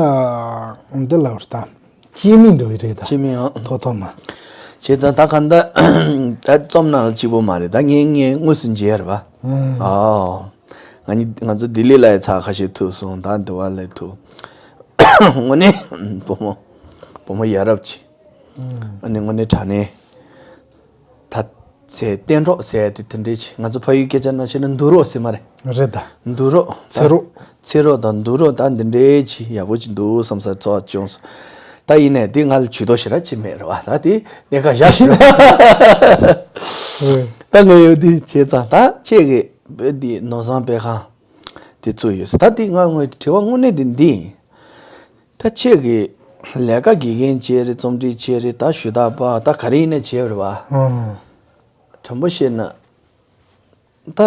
འདི་ལབ་རེད་ད། སྐྱེས་མིང་འདྲ་བོ་རེད་ད། སྐྱེས་མིང་ཨང་། ཐོ་ཐོ་མ། བྱས་ཙང་ད་ག་འདི་ད་རྩོམ་ནང་ལ་གཅིག་པོ་མ་རེད། ད་ངས་ངས་དངོས་སུ་མཇལ་ཡ་རེད་བ། ཨོ། ང་གཉིས་ང་ཚོ་ལྡི་ལི་ལ་ཡི་ཚ་ཁ་ཤས་ཐུག་སོང་། ད་འདི་བ་ལ་ཐུག་དངོས་གནས་བུ་མོ། བུ་མོ་ཡ་རབས་ཅིག་ཨ་ནི་དངོས་གནས་དྲང་གནས། ད་ཚེ་གཏན་གྲོགས་ཟེར་ཡ་དེ་དེ་འདྲའི་ཅིག་ང་ཚོ་ཕ་ཡུལ་སྐད་ཆ་ནང་བཤད་ན་འདུག་རོགས་ཟེར་མ་རེད། རེད་ད། འདུག་རོགས། ཚེ་རོགས། ཚེ་རོགས་དང་འདུག་རོགས་ད་འདི་འདྲའི་ཅིག་ཡག་པོ་ཅིག་འདུག་བསམ་ས་ཚོར་བ་བྱུང་སོང་། ད་ཡིན་ནའི་འདི་ང་ལ་ཇུས་གཏོགས་ཞེ་དྲག་ཅིག་མེད་རེད་བ། ད་དེ་གནད་འགག་བཞག་ཞིག་རེད་བ། ད་ངས་ཡོད་འདི་བྱས་ཙང་ད་ཁྱེད་ཀྱིས་བོད་འདི་ནོར་བཟང་སྤེལ་ཁང་དེ་བཙུགས་ཡོད་ཟེར། ད་འདི་ང་དངོས་དྲི་བ་དངོས་གནས་འདི་འདི་ཡིན། ད་ཁྱེད་ཀྱི་ལས་ཀ་དགེ་རྒན་བྱས་རེད། རྩོམ་སྒྲིག་བྱས་རེད། ད་ཞུ་དག་པ་ད་ག་རེ་ཡིན་ན་བྱས་རེད་བ། ཨང་། དྲང་པོ་བཤད་ན། ད་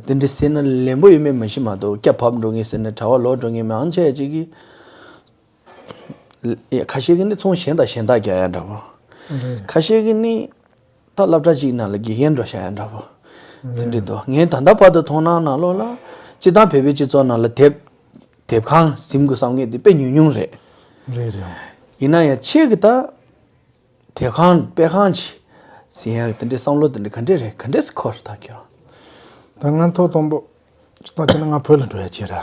དེ་འདྲ་ཟེར་ན་ལན་པོ་ཡོད་མེད་མ་ཤེས་མ་གཏོགས་སྐྱ་བབས་འགྲོ་ངེས་ཟེར་ན་གྲྭ་པ་ལོག་འགྲོ་ངེས་མང་ཆེ་ཅིག་གིས། ཁ་ཤས་ཀྱིས་ནི་ཚོང་གཞན་དང་གཞན་དག་རྒྱག་ཡ་འདྲ་པོ། རེད། ཁ་ཤས་ཀྱིས་ནི། ད་སློབ་གྲྭ་གཅིག་ནང་ལ་དགེ་རྒན་འགྲོ་བྱ་ཡ་འདྲ་པོ། དེ་འདྲ་འདུག་ངས་ད་ལྟ་བར་དུ་མཐོང་སྣང་ནང་ལོགས་ལ། སྤྱིར་བཏང་བོད་པའི་སྤྱི་ཚོགས་ནང་ལ་དེབ། དེབ་ཁང་ཟིན་དགོས་བསམ་མཁན་དེ་དཔེ་ཉུང་ཉུང་རེད། རེད་རེད། ཡིན་ན་ཡང་ཁྱེད་ཀྱི་ད། དེབ་ཁང་དཔེ་ཁང་ཅིག་ཟིན་ཡ་གི་དེ་འདྲའི་བསམ་བློ་དེ་འདྲ་ག་འདྲས་རེད། ག་འདྲས་སེ་འཁོར་ད་ཁྱེད་རང་། ད་ང་ཐོག་དང་པོ། ད་ཁྱེད་ན་ང་བོད་ལ་འགྲོ་ཡ་ཅིག་ར།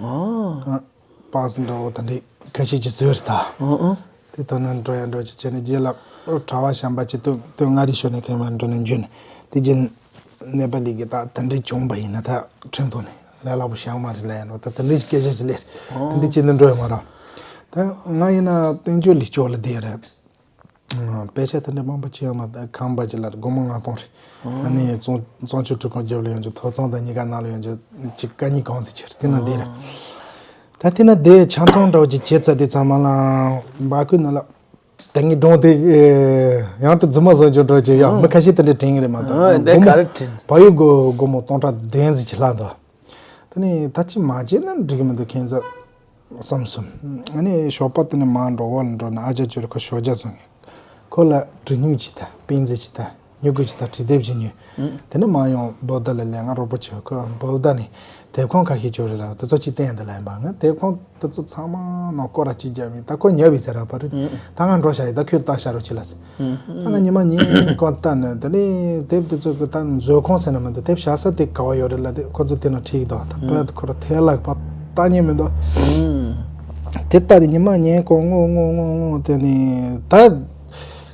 ཨོ། པཱ་སི་འདྲ་བོ་དེ་འདྲའི་ཁ་ཤས་ཀྱིས་བཟོས་རེད་ད། ཨོ་ཨོ། དེ་ཐོག་ན་འགྲོ་ཡ་འགྲོ་ཅིག་བྱས་ནས་རྗེས་ལ་གྲྭ་པ་གཞན་པ་ཅིག་སྟོད་སྟོད་མངའ་རིས་ཕྱོགས་ནས་ཁྱེད་མ་འགྲོ་ནས་འཇུས་ནས་དེ་རྗེས་ནེ་པ་ལི་གི་ད་དེ་འདྲའི་བྱུང་བ་ཡིན་ན་ད་ཁྲིམས་ཐོག་ནས་ལས་སླ་པོ་བྱུང་མ་རེད་ལབ་ཡ་འགྲོ། ད་དེ་འདྲའི་སྐད་ཆ་ཅིག་ལས་དེ་འདྲའི་ཅིག་ནས་འགྲོ་ཡ་མ་རེད། ད་ང་ཡིན་ན་བསྟན་ཆོས་ལི་ཕྱོགས་ལ་བསྡད་རེད། དཔེ་ཆ་དེ་འདྲ་མང་པོ་ཅིག་ཡོད་མ་རེད། ཁང་པ་ཅིག་ལ་སྒོར་མོ་ལྔ་སྟོང་རེད། ཨ་ནི་བཙོང་བཙོང་ཆུ་འཁྲུ་ཁང་རྒྱབ་ལ་ཡོང་རྒྱུ་ཐོབ་ཚང་དང་གཉིས་ཀ་ནང་ལ་ཡོང་རྒྱུ་ཅིག་ཀ་གཉིས་གང་ཚེ་ཁྱེར་དེ་ན་བསྡད་རེད། ད་དེ་ན་བསྡད་ཆ་ཚང་འདྲ་བོ་ཅིག་བྱས་ཚར་དུས་ཚང་མ་ལ་འབའ་ཁུག་ནང་ལ་ད་ངའི་སྒྲུང་དེ་ཡང་དུ་རྫུན་མ་བཟོ་རྒྱུ་འདྲ་བོ་ཅིག་ཡོད། མི་ཁ་ཤས་དེ་འདྲ་དྲན་གི་རེད་མ་གཏོགས་ཨ་དེ་སྒོར་མོ་ག་རེ་དྲན། བལ་ཡུལ་སྒོར་སྒོར་མོ་སྟོང་ཕྲག་བདུན་ཙམ་ཅིག་ལྷག་འདུག་དེ་ནས་ད་ཅི་མ་བྱས་ན་འགྲིག་གི་མི་འདུག་ཁྱེད་ཚོ་བསམ་སོང་། ཨ་ནི་ཞོགས་པ་དེ་ནས་མར་འགྲོ་བར་འགྲོ་ན་ཨ་ཅག་ཅོ་རི་ཁོ་ཞོགས་ཇ་བཟོ་མཁན། ཁོ་ལ་གྲི་སྨྱུག་ཅིག་དང་པེན་ཛི་ཅིག་དང་སྨྱུ་གུ་ཅིག་དང་དྲིལ་དེབ་ཅིག་ཉོས། དེ་ནས་མར་ཡོང་བོ་ད་ལ་ལས་ང་རོགས་པོ་བྱེད། ཁོ་བོ་ད་ནས་དེབ་ཁང་ཁ་ཤས་ཅོ་རི་ལ་དེ་ཚོ་ཅིག་བསྟན་དེ་ལ་ཡིན་པ། ང་དེབ་ཁང་དེ་ཚོ་ཚང་མ་ནང་སྐོར་ར་ཅིག་བརྒྱབ་ཡིན། ད་ཁོ་ཉལ་བའི་ཟེར་ར་བ་རེད། ད་ང་འགྲོ་བྱ་ཡིན། ད་ཁོས་ལྟ་བྱ་རོགས་བྱེད་ལ་ཟེར། ད་ང་ཉི་མ་ཉིན་གང་ལྟ་ནས་དེ་ནས་དེབ་དེ་ཚོ་གི་ད་མཛོད་ཁང་ཟེར་ན་མི་འདུག་དེབ་བཞག་ས་དེ་ག་བ་ཡོད་རེད་ལ་དེ་ཁོ་ཚོ་དེ་ན་ཁྲིད་ཀྱི་འདུག་ད་བོད་ཁོ་ར་ཐལ་ལག་པ་ལྟ་ཉན་མི་འདུག་དེ་ལྟ་དེ་ཉི་མ་ཉིན་གང་ངོ་ངོ་ངོ་ངོ་དེ་ནས་ད་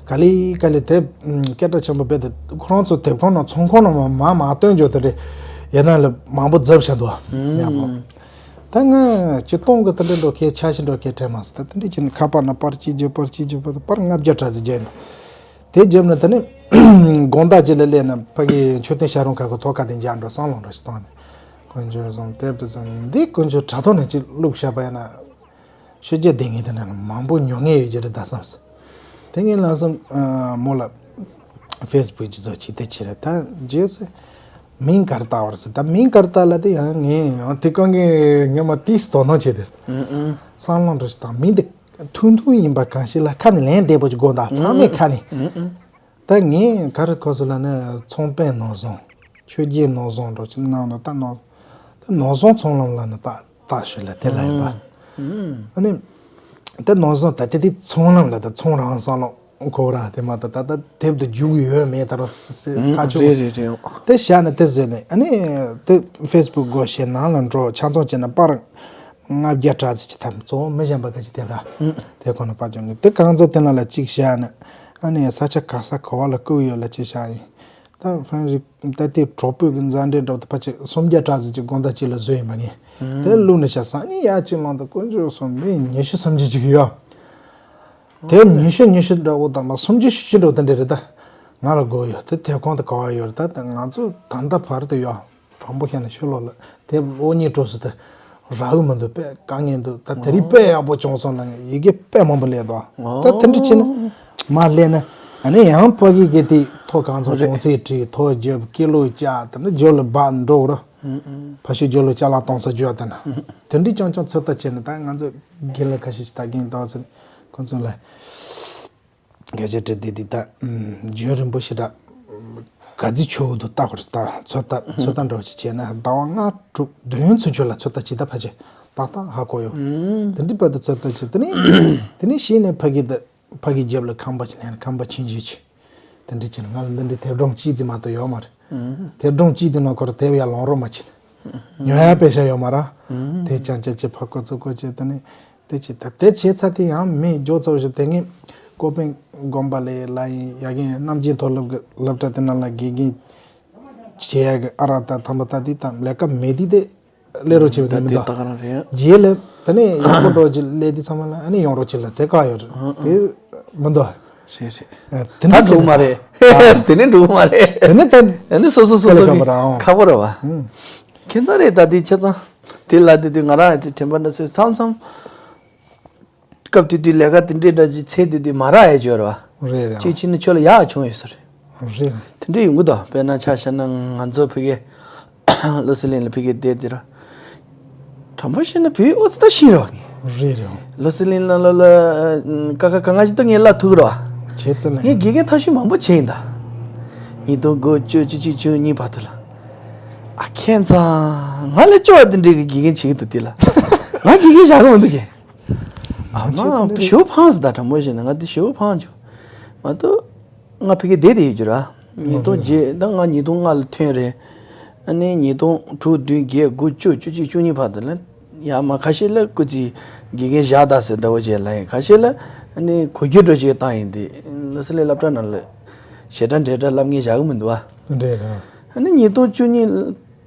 ག་ལེ་ག་ལེ་དེབ་སྐད་གྲགས་ཆེན་པོ་བོད་དེ་ཁོ་རང་ཚོ་དེབ་ཁང་ནང་ཚོང་ཁང་ནང་མ་མ་མ་བཏོན་འཇོག་དེ་རེད། ཡིན་ན་ལ་མང་པོ་རྫབ་བྱ་འདུག་ཡག་པོ། ད་ང་སྤྱིར་བཏང་གི་དེ་འདྲ་འགྲོ་མཁན་འཆར་གཞི་འགྲོ་མཁན་དྲན་མ་སོང་། ད་དེ་འདྲ་བྱས་ནས་ཁ་པར་ནང་པར་གཅིག་བརྒྱབ། པར་གཅིག་བརྒྱབ། པར་པར་ལྔ་བརྒྱ་གྲངས་ཙམ་བརྒྱབ་ཡིན། དེ་བརྒྱབ་ནས་དེ་ནས་དགོང་དག་ཅིག་ལ་སླེབས་ན་ཕ་གི་མཆོད་རྟེན་བྱ་རུང་ཁ་ཁོ་ཐོག་ཁ་དེ་འཇག་འགྲོ་བསམ་བློ་འགྲོ་ཞིག་བཏང་ནས་དཀོན་མཆོག་གསུམ་དེབ་དེ་ཚོ་འདི་དཀོན་མཆོག་དྲ་ཐོག་ནས་ཅིག་བླུགས་བཞག་པ་ཡིན་ན་ཤོད་རྒྱུ་བསྡད་མཁན་དེ་འདྲ་མང་པོ་ཉོ་མཁན་ཡོད་ཀྱི་རེད་ད་བསམ་སོང་། དེ་ངས་ལམ་སང་མོ་ལ་ཕེ་སི་བུག་ཅིག་བཟོ་བྱས་དེ་བྱས་རེད། ད་རྗེས་སུ། མིང་ག་རེ་བཏགས་པ་རེད་ཟེར། ད་མིང་ག་རེ་བཏགས་ལབ་དུས་ཡང་ངས་ཡང་དེ་གང་གི་ངས་མ་ཏིས་དོ་སྣང་བྱས་དེར། ཨུ་ཨུ། སང་ལོང་འགྲོ་ཞིག་དང་མིང་དེ་ཐུང་ཐུང་ཡིན་པ་གང་ཞིག་ལ་ཁ་ནས་ལན་འདེབས་པོ་ཅིག་དགོས་ད་ཚང་མས་ཁ་ནས། ཨུ་ཨུ། ད་ངས་ག་རེ་གོ་སོང་ལབ་ན་ཚོང་དཔོན་ནོར་བཟང་ཆོས་རྒྱལ་ནོར་བཟང་འགྲོ་ཅིག་གནང་ནོ་ད་ནོར་ད་ནོར་བཟང་ཚོང་ལམ་ལབ་ན་ད་ད་ཞུ་ལ་དེ་ལ་ཡིན་པ། ཨུ་ཨུ། ཨ་ནི་ད་ནོར་བཟང་ད་དེ་དེ་ཚོང་ལམ་ལ་ད་ཚོང་རང་སང་ལོ། ཁོ་ར་དེ་མ་ད་ད་ད་དེབ་དུ་རྒྱུགས་ཡོད་མེད་ད་ར་སེ་ཨང་ཐག་ཆོད། རེད་རེད་རེད། དེ་བཞག་ནས་དེ་བཟོས་ནས་ཨ་ནི་དེ་ཕེ་སི་བུག་སྒོ་ཕྱེ་ནང་ལ་འགྲོ་ཆ་ཚང་བྱས་ན་པར་ལྔ་བརྒྱ་གྲངས་ཙམ་ཅིག་ཐམ་གཙོ་བོ་མི་གཞན་པ་ག་ཅིག་དེབ་ར། ཨང་། དེ་ཁོ་ན་པར་བྱུང་ནས་དེ་གང་ཚོ་དེ་ནང་ལ་གཅིག་བཞག་ནས་ཨ་ནི་ས་ཆ་ག་ས་ག་བ་ལ་བཀུག་ཡོད་ལ་གཅིག་བཞག་ཡིན། ད་ཧྥ་རན་སི་ད་དེ་གྲོགས་པོ་གི་མཛའ་འབྲེལ་འདྲ་བོ་དེ་ཕལ་ཆེར་སུམ་བརྒྱ་གྲངས་ཙམ་ཅིག་དགོང་དག་གཅིག་ལ་བཟོས་ཡིན་པ་ངས། དེ་བླུགས་ནས་བཞག་སང་ཉིན་ཡར་གཅིག་ལངས་དུས་དཀོན་མཆོག་གསུམ་མི་ཉི་ཤུ་སུམ་ཅུ་ཅིག་ཡོད། དེ་ཉི་ཤུ་ཉི་ཤུ་འདྲ་བོ་དང་མ་སུམ་ཅུ་བཞི་བཅུ་འདྲ་བོ་དེ་འདྲ་རེད་ད། ང་ལ་དགོས་ཡོད་དེ་དེབ་ཁང་དུ་ག་བ་ཡོད་རེད་ད། ང་ཚོ་ད་ལྟ་བར་དུ་ཡོད། དྲང་པོ་བཤད་ན་ཕྱི་ལོགས་ལ་དེབ་ཨོ་ཉི་གྲོགས་སུ་དེ་རག་གི་མི་འདུག་དཔེ་དཀའ་ངལ་འདུག་ད་དེ་རིང་དཔེ་ཡག་པོ་བྱུང་སོང་ན་ཡི་གེ་དཔེ་མང་པོ་སླེབས་འདུག་ད་དེ་འདྲ་བྱས་ན་མ་སླེབས་ན་ཨ་ནི་ཡང་ཕ་གི་གི་དེ་ཐོ་གང་ཚོ་རེད། གོང་ཚད་བྲིས་ཐོ་རྒྱབ་ཀི་ལོ་བཅག་དེ་ནི་ཇོ་ལ་སྦག་འགྲོ་ར། ཕ་ཤུལ་ཇོ་ལ་ཅ་ལག་གཏོང་ས་འཇོག་དེ་ན། དེ་འདྲའི་རྐྱང་རྐྱང་ཚོད་ལྟ་བྱས་ནས་ད་ང་ཚོ་དགེ་ལས་ཁ་ཤས་ཤིག་ད་རྒན་ཏོག་ཙམ་ཁོང་ཚོ་ལ་སྐད་ཆ་དྲི་དེ་དེ་ད་རྒྱུན་རིང་པོ་ཞེ་དྲག་ག་ཚོད་ཆོག་འདུག་ལྟ་དགོས་རེད། ད་ཚོད་ལྟ་ཚོད་ལྟ་འདྲ་བོ་ཞིག་བྱས་ན་ཟླ་བ་ལྔ་དྲུག་བདུན་ཚུན་ཆོད་ལ་ཚོད་ལྟ་བྱེད་ད་ཕ་ཆེ་ཏག་ཏག་ཧ་གོ་ཡོད། དེ་འདྲའི་བར་དུ་ཚོད་ལྟ་བྱས་དེ་ནས་དེ་ནས་གཞི་ནས་ཕ་གི་ད། ཕ་གི་རྒྱབ་ལ་ཁང་པ་ཅིག་ལེན་ཁང་པ་ཆུང་ཆུང་ཅིག་དེ་འདྲ་ཅིག་ང་ལ་འདི་འདྲའི་དེབ་སྒྲོམ་གཅིག་ཙམ་མ་གཏོགས་ཡོད་མ་རེད། དེབ་སྒྲོམ་གཅིག་དེ་ནང་ཁོ་ར་དེབ་ཡར་ལོང་རོགས་མ་བྱེད། ཉོ་ཡ་པེ་ཤ་ཡོད་མ་ར། དེ་ཅང་ཅང་ཅིག་ཕ་ཁོ་ཚོ་ཁོ་ཅིག་དེ་ནི་ དེ་བྱས་ད་དེ་བྱས་ཚར་དེ་ཡང་མི་མགྱོགས་ཚ་བོ་ཞིག་དེ་ངས་ཀོ་པན་དགོན་པ་ལས་ལ་ཡིན་ཡ་གིན་རྣམ་རྒྱལ་མཐོ་སློབ་ཀྱི་སློབ་གྲྭ་དེ་ནང་ལ་དགེ་རྒན་བྱེད་ཡ་གི་ཨ་རག་ད་ཐམ་པ་ད་དེ་དང་ལས་ཀ་མེད་དེ་དེ་སླེབས་རོགས་བྱེད་པ་དེ་ད་མི་དེ་འདུག་ད་ག་རང་རེད། རྗེས་ལ་ད་ནི་ཡག་པོ་འགྲོ་རྗེས་སླེབས་དེ་ཚང་མ་ལ་ཨ་ནི་ཡོང་རོགས་བྱེད་ལ་དེ་བཀག་ཡོད་རེད། དེ་མི་འདུག་རེད་རེད། ཨ་དེ་ད་འདྲ་འགྲོ་གི་མ་རེད། དེ་ནི་འགྲོ་གི་མ་རེད། དེ་ནི་ད་ཨ་ནི་སོ་སོ་སོ་སོ་གི་ཁ་པོ་ར་བ། ཁྱེད་ཚོ་རེད་ད་དེ་ཆ་ཚང་དེ་ལ་དེ་དུས་ང་རང་དྲན་པ་འདྲ་སོས་མཚམས་མཚམས། སྐབས་དེ་དུས་ལས་ཀ་དེ་འདྲའི་འདྲ་ཅིག་ཚེ་དེ་དུས་མ་རག་ཡ་ཅིག་ཡོད་རེད་བ། རེད་རེད། གཅིག་བྱས་ན་ཁྱོད་ལ་ཡག་བྱུང་ཡོད་ས་རེད། རེད། དེ་འདྲའི་ཡོང་གི་འདུག་དཔེར་ན་ཆ་བཞག་ན་ང་ཚོ་ཕ་གི་བློ་གསལ་གླིང་ལ་ཕ་གི་བསྡད་དེ་ར། དྲང་པོ་བཤད་ན་བོད་ཡིག་ཨོ་ཙི་ད་ཤེས་རེད་བ། རེད་རེད། བློ་གསལ་གླིང་ལ་ལ་ལ་ཀ་ཁ་ག་ང་ཅིག་ད་ངས་བསླབ་ཐུབ་ཀྱི་རེད་བ། བྱས་ཙི་ལ་ངས་དགེ་རྒན་ཐབས་ཤེས་མང་པོ་བྱས་ཡིན་ད། ཉིས་སྟོང་དགུ་བཅུ་བཅུ་གཅིག་བཅུ་གཉིས་བར་དུ་ལ། ཨ་ཁྱེད་ཚང་ང་ལས་སྐྱོ་བ་དེ་འདྲའི་གི་དགེ་རྒན་བྱེད་ཀྱི་འདུག་དེ་ལ། ང་དགེ་རྒན་བཞག་གི་མི་འདུག་གས། ཨ་ཨ་ཅེ་དེ་མ་འདྲ་ཞེ་པོ་ཕངས་སོང་ད། དྲང་པོ་བཤད་ན་ང་དེ་ཞེ་པོ་ཕངས་བྱུང་། མ་གཏོགས་ང་ཕ་གི་བསྡད་དེ་ཡོད་རྒྱུ་ར། ཉིས་སྟོང་བརྒྱད་ད་ང་ཉིས་སྟོང་ལྔ་ལ་ཐོན་རེད། ཨ་ནི་ཉིས་སྟོང་དྲུག་བདུན་བརྒྱད་དགུ་བཅུ་བཅུ་གཅིག་བཅུ་གཉིས་བར་དུ་ལ་ཡ་མ་ཁ་ཤས་ལ་སྐུ་ཚེ་དགེ་རྒན་བཞག་ད་ཟེར་འདྲ་བོ་བྱས་ལ་ཡིན། ཁ་ཤས་ལ་ཨ་ནི་གོ་རྒྱུ་འགྲོ་བྱས་བཏང་ཡིན་དེ། ལ་སི་ལའི་སློབ་གྲྭ་ནང་ལ་ཞེ་དྲག་འབྲེལ་སྒྲ་ལབ་མཁན་བཞག་གི་མི་འདུག་ཨ། རེད་རེད། ཨ་ནི་ཉིས་སྟོང་བཅུ་གཉིས་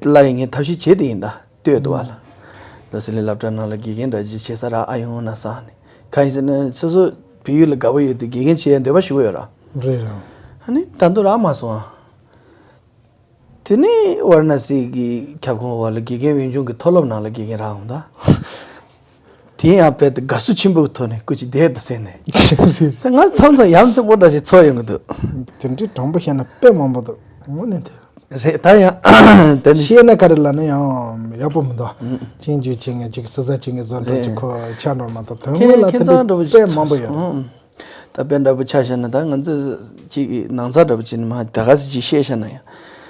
ལ་ཡིན་ངས་ཐབས་ཤེས་བྱས་དེ་ཡིན་ད། ལྟོས་འདུག་བ་ལ། ལ་སི་ལའི་སློབ་གྲྭ་ནང་ལ་དགེ་རྒན་འདྲ་ཅིག་བྱེད་ས་རག་ཨ་ཡོང་ན་བསམ་ནས། གང་ཡིན་ཟེར་ན་སོ་སོ་བོད་ཡིག་ལ་དགའ་པོ་ཡོད་དུས་དགེ་རྒན་བྱེད་ཡ་འདོད་པ་ཞེ་པོ་ཡོད་ར། རེད་རེད། ཨ་ནི་ད་དུང་རག་མ་སོང་ཨ། དེ་ནས་ཝཱ་ར་ཎ་སི་གི་ཁྱབ་ཁོངས་འོག་ལ་དགེ་རྒན་འོས་སྦྱོང་གི་མཐོ་སློབ་ནང་ལ་དགེ་རྒན་རག་འོང་ད། དེ་ཡང་དཔེ་དེ་དགའ་བསུ་ཆེན་པོའི་ཐོག་ནས་སྐུ་མཁྱེན་བསྡད་འདུག་ཟེར་ནས། ད་ང་མཚམས་མཚམས་ཡ་མཚན་པོ་འདྲ་ཞིག་ཚོར་ཡོང་གི་འདུག་དེ་འདྲའི་དྲང་པོ་བཤད་ན་དཔེ་མང་པོ་འདུག་དངོས་གནས་དེ། རེད་ད་ཡང་། དེ་ནི་བཤད་ན་ག་རེ་ལབ་ན་ཡང་ཡག་པོ་མི་འདུག་ཨུ། ཅིང་ཇུས་བྱེད་མཁན་ཅིག་སི་ས་བྱེད་མཁན་བཟོ་འདྲ་ཅིག་རེད། ཁོ་ཆགས་འགྲོ་མ་གཏོགས་དོན་དངོས་ཁྱེད་ལ་ཁྱེད་དེ་འདྲ་ཚང་འདྲ་པོ་དཔེ་ཞིག་མང་པོ་ཡོད་རེད། ཨུ། ད་དཔེ་འདྲ་པོ་ཆ་བཞག་ན་ད་ང་ཚོ་ཅིག་ནང་ཚ་འདྲ་པོ་ཅིག་ནི་མ་ད་ག་ཟེ་ཅིག་བཤད་བཞག་ན་ཡང་།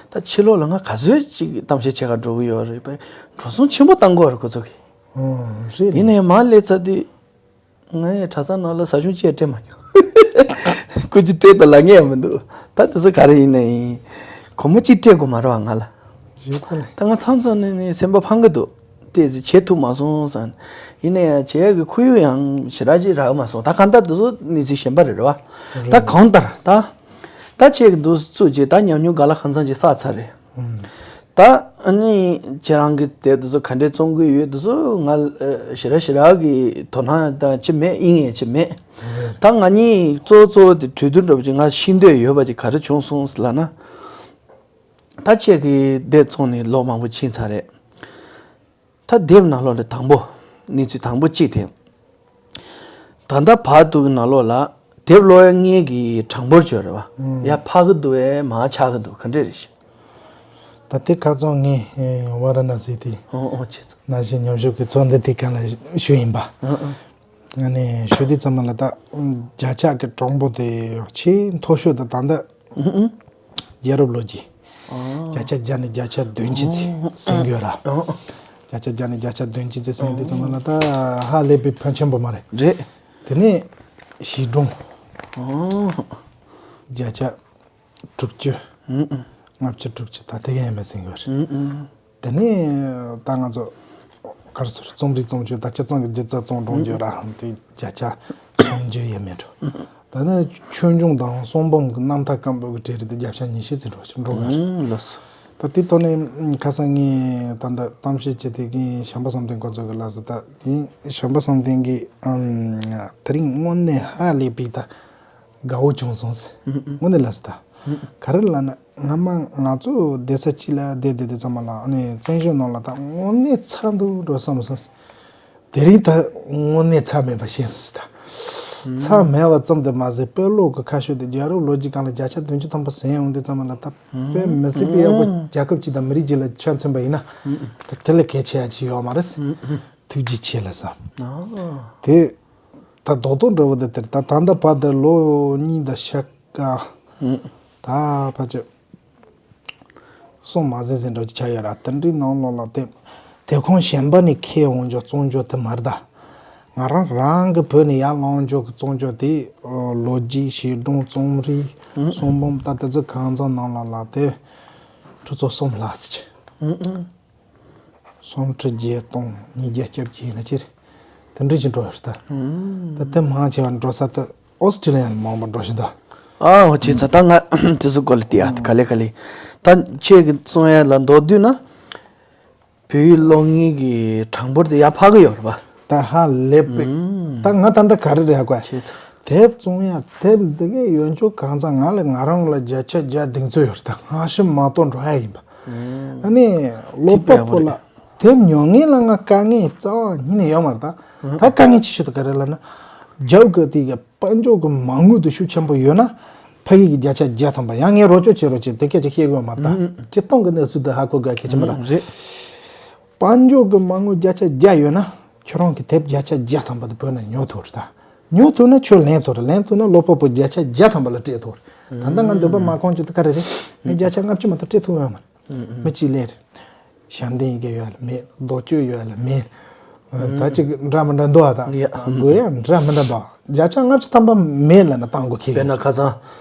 ད་ཕྱི་ལོགས་ལ་ང་ག་ཚོད་ཅིག་གཏམ་བཤད་བྱེད་ག་འགྲོ་གི་ཡོད་རེད་པས། འགྲོ་སོང་ཆེན་པོ་བཏང་དགོས་རེད་ཁོ་ཚོ་གིས། ཨོ་རེད། ཡིན་ནའི་མ་སླེབས་ཚར་དུས། ངས་གྲྭ་ཚང་ནང་ལ་ཟ་ཞུང་ཅིག་སྤྲད་མ་མྱོང་། སྐུ་མཁྱེན་སྤྲད་དང་ལབ་མཁན་ཡང་མི་འདུག་ད་དེ་ཚོ་ག་རེ་ཡིན་ན་ཡིན། སྒོར་མོ་གཅིག་སྤྲད་དགོས་མ་རེད་བ་ང་ལ། ཞེས་ཙམ་ལས། ད་ང་མཚམས་མཚམས་ནས་ནི་སེམས་པ་ཕངས་ཀྱི་འདུག་དེ་ཚོ་བྱེད་ཐུབ་མ་སོང་བསམ། ཡིན་ན་ཡང་བྱེད་ཡག་གི་ཁོར་ཡུག་ཡང་ཞེ་དྲག་ཅིག་རག་མ་སོང་། ད་གང་ལྟར་དེ་ཚོ་གནས་ཚུལ་གཞན་པ་རེད་རེད་བ། ད་གང་ལྟར་ད། ད་ཁྱེད་ཀྱི་འདུག་བཙུགས་རྗེས་ད་ཉམས་མྱོང་ག་ལ་གང་འཚམ་ཅིག་བསགས་ཚར་རེད། ཨུམ། ད་ཨ་ནི་ཁྱེད་རང་གི་དེབ་དེ་ཚོ་ག་འདྲས་རྩོམ་གི་ཡོད་དེ་ཚོ་ང་ཨ་ཞེ་དྲག་ཞེ་དྲག་གི་དོ་སྣང་དང་ཅི་མེད་ཨེ་ངས་ཅི་མེད། ད་ང་གཉིས་གཙོ་བོ་གཙོ་བོ་དེ་གྲོས་བསྡུར་འདྲ་པོ་ཅིག་ང་ཤེས་འདོད་ཡོད་པ་ཅིག་ག་རེ་བྱུང་སོང་ལབ་ན། ད་ཁྱེད་ཀྱི་དེབ་ཚོང་ནས་ལོ་མང་པོ་ཕྱིན་ཚར་རེད། ད་དེབ་ནང་ལོགས་ལ་དང་པོ། གནས་ཚུལ་དང་པོ་གཅིག་དེ། ད་ལྟ་བར་དུ་གི་ནང་ལོགས་ལ་དེབ་ཀློག་ཡ་ངེད་ཀྱི་གྲངས་འབོར་བརྗོད་རེད་བ། ཨང་། ཡར་འཕར་གི་འདུག་ཨེ་མར་ཆག་གི་འདུག་ག་འདྲས་རེད་ཤག་ད་དེ་ཁ་རྩང་ངས་ཝཱ་ར་ཎ་སི་དེ། ཨོ་ཨོ་ཆེ་ཚོ། ན་གཞོན་ཉམས་ཞིབ་ཀྱི་ཚོགས་འདུ་དེ་སྒང་ལ་ཞུས་ཡིན་པ། ཨང་ཨང་། ཨ་ནི་ཞུ་དུས་ཙམ་པ་ལ་ད་བརྒྱ་ཆ་གི་གྲངས་འབོར་དེ་ཆེས་མཐོ་ཤོས་དེ་ད་ལྟ། ཨང་ཨང་། རྒྱལ་རབས་ལོ་རྒྱུས། ཨང་། བརྒྱ་ཆ་བརྒྱ་ནས་བརྒྱ་ཆ་བདུན་ཅུ་ཙམ་ཨང་ཟིན་གྱི་ཡོད་ར། ཨང་། བརྒྱ་ཆ་བརྒྱ་ནས་བརྒྱ་ཆ་བདུན་ཅུ་ཙམ་ཟིན་དུས་ཙམ་པ་ལ་ད་ཧ་ལས་པའི་ཕོན་ཆེན་པོ་མ་རེད། རེད། དེ་ནས་གཞིས་གྲོང་། ཨང་། བརྒྱ་ཆ་དྲུག་ཅུ། ཨང་ཨང་། ལྔ་བཅུ་དྲུག་ཅུ་ད་དེ་ག་ཡས་མས་ཟིན་གྱི་ཡོད་རེད། ཨང་ཨང་། དེ་ནས་ད་ང་ཚོ་ག་རེ་ཟེར་རྩོམ་རིག་རྩོམ་སྤྱོད་ད་སྤྱི་ཚོགས་ཀྱི་སྒྱུ་རྩལ་རྩོམ་འགྲོ་རྒྱུ་ར་དེ་བརྒྱ་ཆ་སུམ་ཅུ་ཡས་མས་འགྲོ། ད་ནི་ཆོས་འབྱུང་དང་གསུང་འབུམ་གྱི་རྣམ་ཐར་སྐམ་པོ་གི་གྲས་རེད་དེ་བརྒྱ་ཆ་ཉི་ཤུ་ཙམ་འགྲོ་ཞིག་འགྲོ་གི་རེད། ཨང་ལགས་སོ། ད་དེ་ཐོག་ནས་ཁ་སང་ངས་ད་ལྟ་གཏམ་བཤད་བྱེད་དེ་གིན་བྱམས་པ་བསམ་གཏན་ཁོང་ཚོ་གི་ལགས་སོ་ད་ཡིན་བྱམས་པ་བསམ་གཏན་གྱི་དེ་རིང་དངོས་གནས་ཧ་ལས་པའི་ད། དགའ་བོ་བྱུང་སོང་ཟེར། ཨུ་ཨུ། དངོས་གནས་ལགས་སོ་ད། ཨུ་ཨུ། ག་རེ་ལབ་ན་སྔ་མ་ང་ཚོ་སྡོད་ས་གཅིག་ལ་བསྡད་བསྡད་དུས་ཙམ་པ་ལ་ཨ་ནི་བཙན་བྱོལ་ནང་ལ་ད་དངོས་གནས་ཚ་འདུག་འགྲོ་བསམ་སོང་ཟེར། དེ་རིང་ད་དངོས་གནས་ཚ་མེད་པ་ཤེས་སོང་ཟེར་ད། ཚ་མེད་པ་ཙམ་དུ་མ་ཟད་དཔེ་ཀློག་གི་ཁ་ཕྱོགས་དེ་རྒྱལ་རབས་ལོ་རྒྱུས་སྒང་ལ་བརྒྱ་ཆ་བདུན་ཅུ་ཐམ་པ་ཟིན་ཡོང་དུས་ཙམ་པ་ལ་ད་དཔེ་མི་སྲིད་པའི་ཡག་པོ་རྒྱལ་ཁབ་ཅིག་དང་མི་རིགས་ཅིག་ལ་ཆ་མཚོན་པ་ཡིན་ན། ད་དེ་ལས་གལ་ཆེ་ཡ་ཅིག་ཡོད་མ་རེད་ཟེར། ཐུགས་རྗེ་ཆེ་ལགས་སོ། དེ། ད་རྡོག་རྡོག་འདྲ་བོ་དེ་དེར་ད་ད་ལྟ་བར་དུ་ལོ་གཉིས་དང་ཕྱེད་ཀ་ཨུ། ད་ཕལ་ཆེར་གསུམ་མ་ཟིན་ཟིན་འགྲོ་ཆ་ཡོད་ར། དེ་འདྲའི་ནང་ལོགས་ལ་དེ་དེབ་ཁང་གཞན་པ་ནས་ཁྱེར་འོང་རྒྱུ་བཙོང་རྒྱུ་དེ་མ་རེད་ད། ང་རང་རང་གི་བོད་ནས་ཡར་བླངས་རྒྱུ་གི་བཙོང་རྒྱུ་དེ་ལོ་རྒྱུས་བྱིས་སྒྲུང་རྩོམ་རིག་ཨུ། གསུང་འབུམ་ད་དེ་ཚོ་གང་ཚང་ནང་ལོགས་ལ་དེ་ཁྲི་ཚོ་གསུམ་ལྷག་ཙམ་ཅིག་ཨུ་ཨུ། སུམ་ཁྲི་བརྒྱད་སྟོང་ཉིས་བརྒྱ་སྐྱབས་ཀྱི་ཡིན་ན་ཅི་རེད། དེ་འདྲ་ཞིག་འགྲོ་ཡོད་རེད་ད། ད་དེ་མང་ཆེ་བ་འགྲོ་ས་དེ་ཨོ་སི་ཀྲི་ལི་ཡ་ལ་མང་པོ་འགྲོ་ཞིག་ད། ཨ་ཧོ་བྱས་ཙང་ད་ང་དེ་ཚོ་སྐོར་ལ་བལྟས་ཡ་དེ་ག་ལེ་ག་ལེ། ད་ཁྱེད་ཀྱི་གསུང་ཡ་ལ་མདོར་བསྡུས་ན། བོད་ཡིག་སློབ་གཉེར་གྱི་གྲངས་འབོར་དེ་ཡར་འཕར་གྱི་ཡོད་རེད་པ། ད་ཧ་ལས་པའི། ད་ང་ད་ལྟ་ག་རེ་རེད་ཧ་གོ། བྱས་ཙང་། དེབ་བཙོང་ཡ་དེབ་འདི་གའི་ཡོན་ཆོག་གང་ཚང་ང་ལ་ང་རང་ལ་བརྒྱ་ཆ་བརྒྱ་གདེང་ཚོད་ཡོད་རེད། ད་སྔ་ཕྱི་མ་གཏོགས་འགྲོ་ཡ་ཡིན་པ། ཨ་ནི་ཀློག་པ་པོ་ལ་དེབ་ཉོ་མཁན་ལ་ང་དཀའ་ངལ་རྩ་བ་ཉིད་ནས་ཡོད་མ་རེད་ད། ད་དཀའ་ངལ་ཆེ་ཤོས་དེ་ག་རེ་ལབ་ན། རྒྱབ་གི་དེ་གི་དཔལ་འབྱོར་གྱི་མ་དངུལ་དེ་ཤུགས་ཆེན་པོ་ཡོད་ན། ཕ་ཡུལ་གྱི་བརྒྱ་ཆ་བརྒྱ་ཐམ་པ་ཡང་ངས་རོགས་སྐྱོར་བྱེད་རོགས་བྱེད་དེ་སྐད་ཆ་བཤད་དགོས་མ་རེད་ད། སྤྱིར་བཏང་གི་གནས་ཚུལ་དེ་ཧ་གོ་དགོས་གལ་ཆེན་པོ་རེད། རེད། དཔལ་འབྱོར་གྱི་མ་དངུལ་བརྒྱ་ཆ་བརྒྱ་ཡོད་ན་ཁྱོད་རང་གི་དེབ་བརྒྱ་ཆ་བརྒྱ་ཐམ་པ་དེ་བོད་ནས་ཉོ་ཐུབ་རེད་ད། ཉོ་ཐུབ་ན་ཁྱོད་ལེན་ཐུབ་རེད། ལེན་ཐུབ་ན་ཀློག་པ་པོ་བརྒྱ་ཆ་བརྒྱ་ཐམ་པ་ལ་སྤྲད་ཐུབ་རེད། ད་ལྟ་ང་འདོད་པ་མ་ཁོང་ཆུ་དེ་ག་རེ་རེད། ངས་བརྒྱ་ཆ་ལྔ་བཅུ་མ་གཏོགས་སྤྲད་ཐུབ་ཡོད་མ་རེད། མི་གཅིག་ལས་རེད། ཞབས་འདེགས་ཡི་གེ་ཡོད་ལ་མེད། རྡོ་གཅོད་ཡོད་ལ་མེད། ད་ཅིག་འདྲ་མི་འདྲ་འདུག་ཨ་ད། ཡ། དགོས་ཡ་འདྲ་མི་འདྲ་འདུག་བརྒྱ་ཆ་ལྔ་བཅུ་ཐམ་པ་མེད་ལབ་ན་བཏང་དགོས་ཁེལ། དཔེར་ན་ཁ་སང་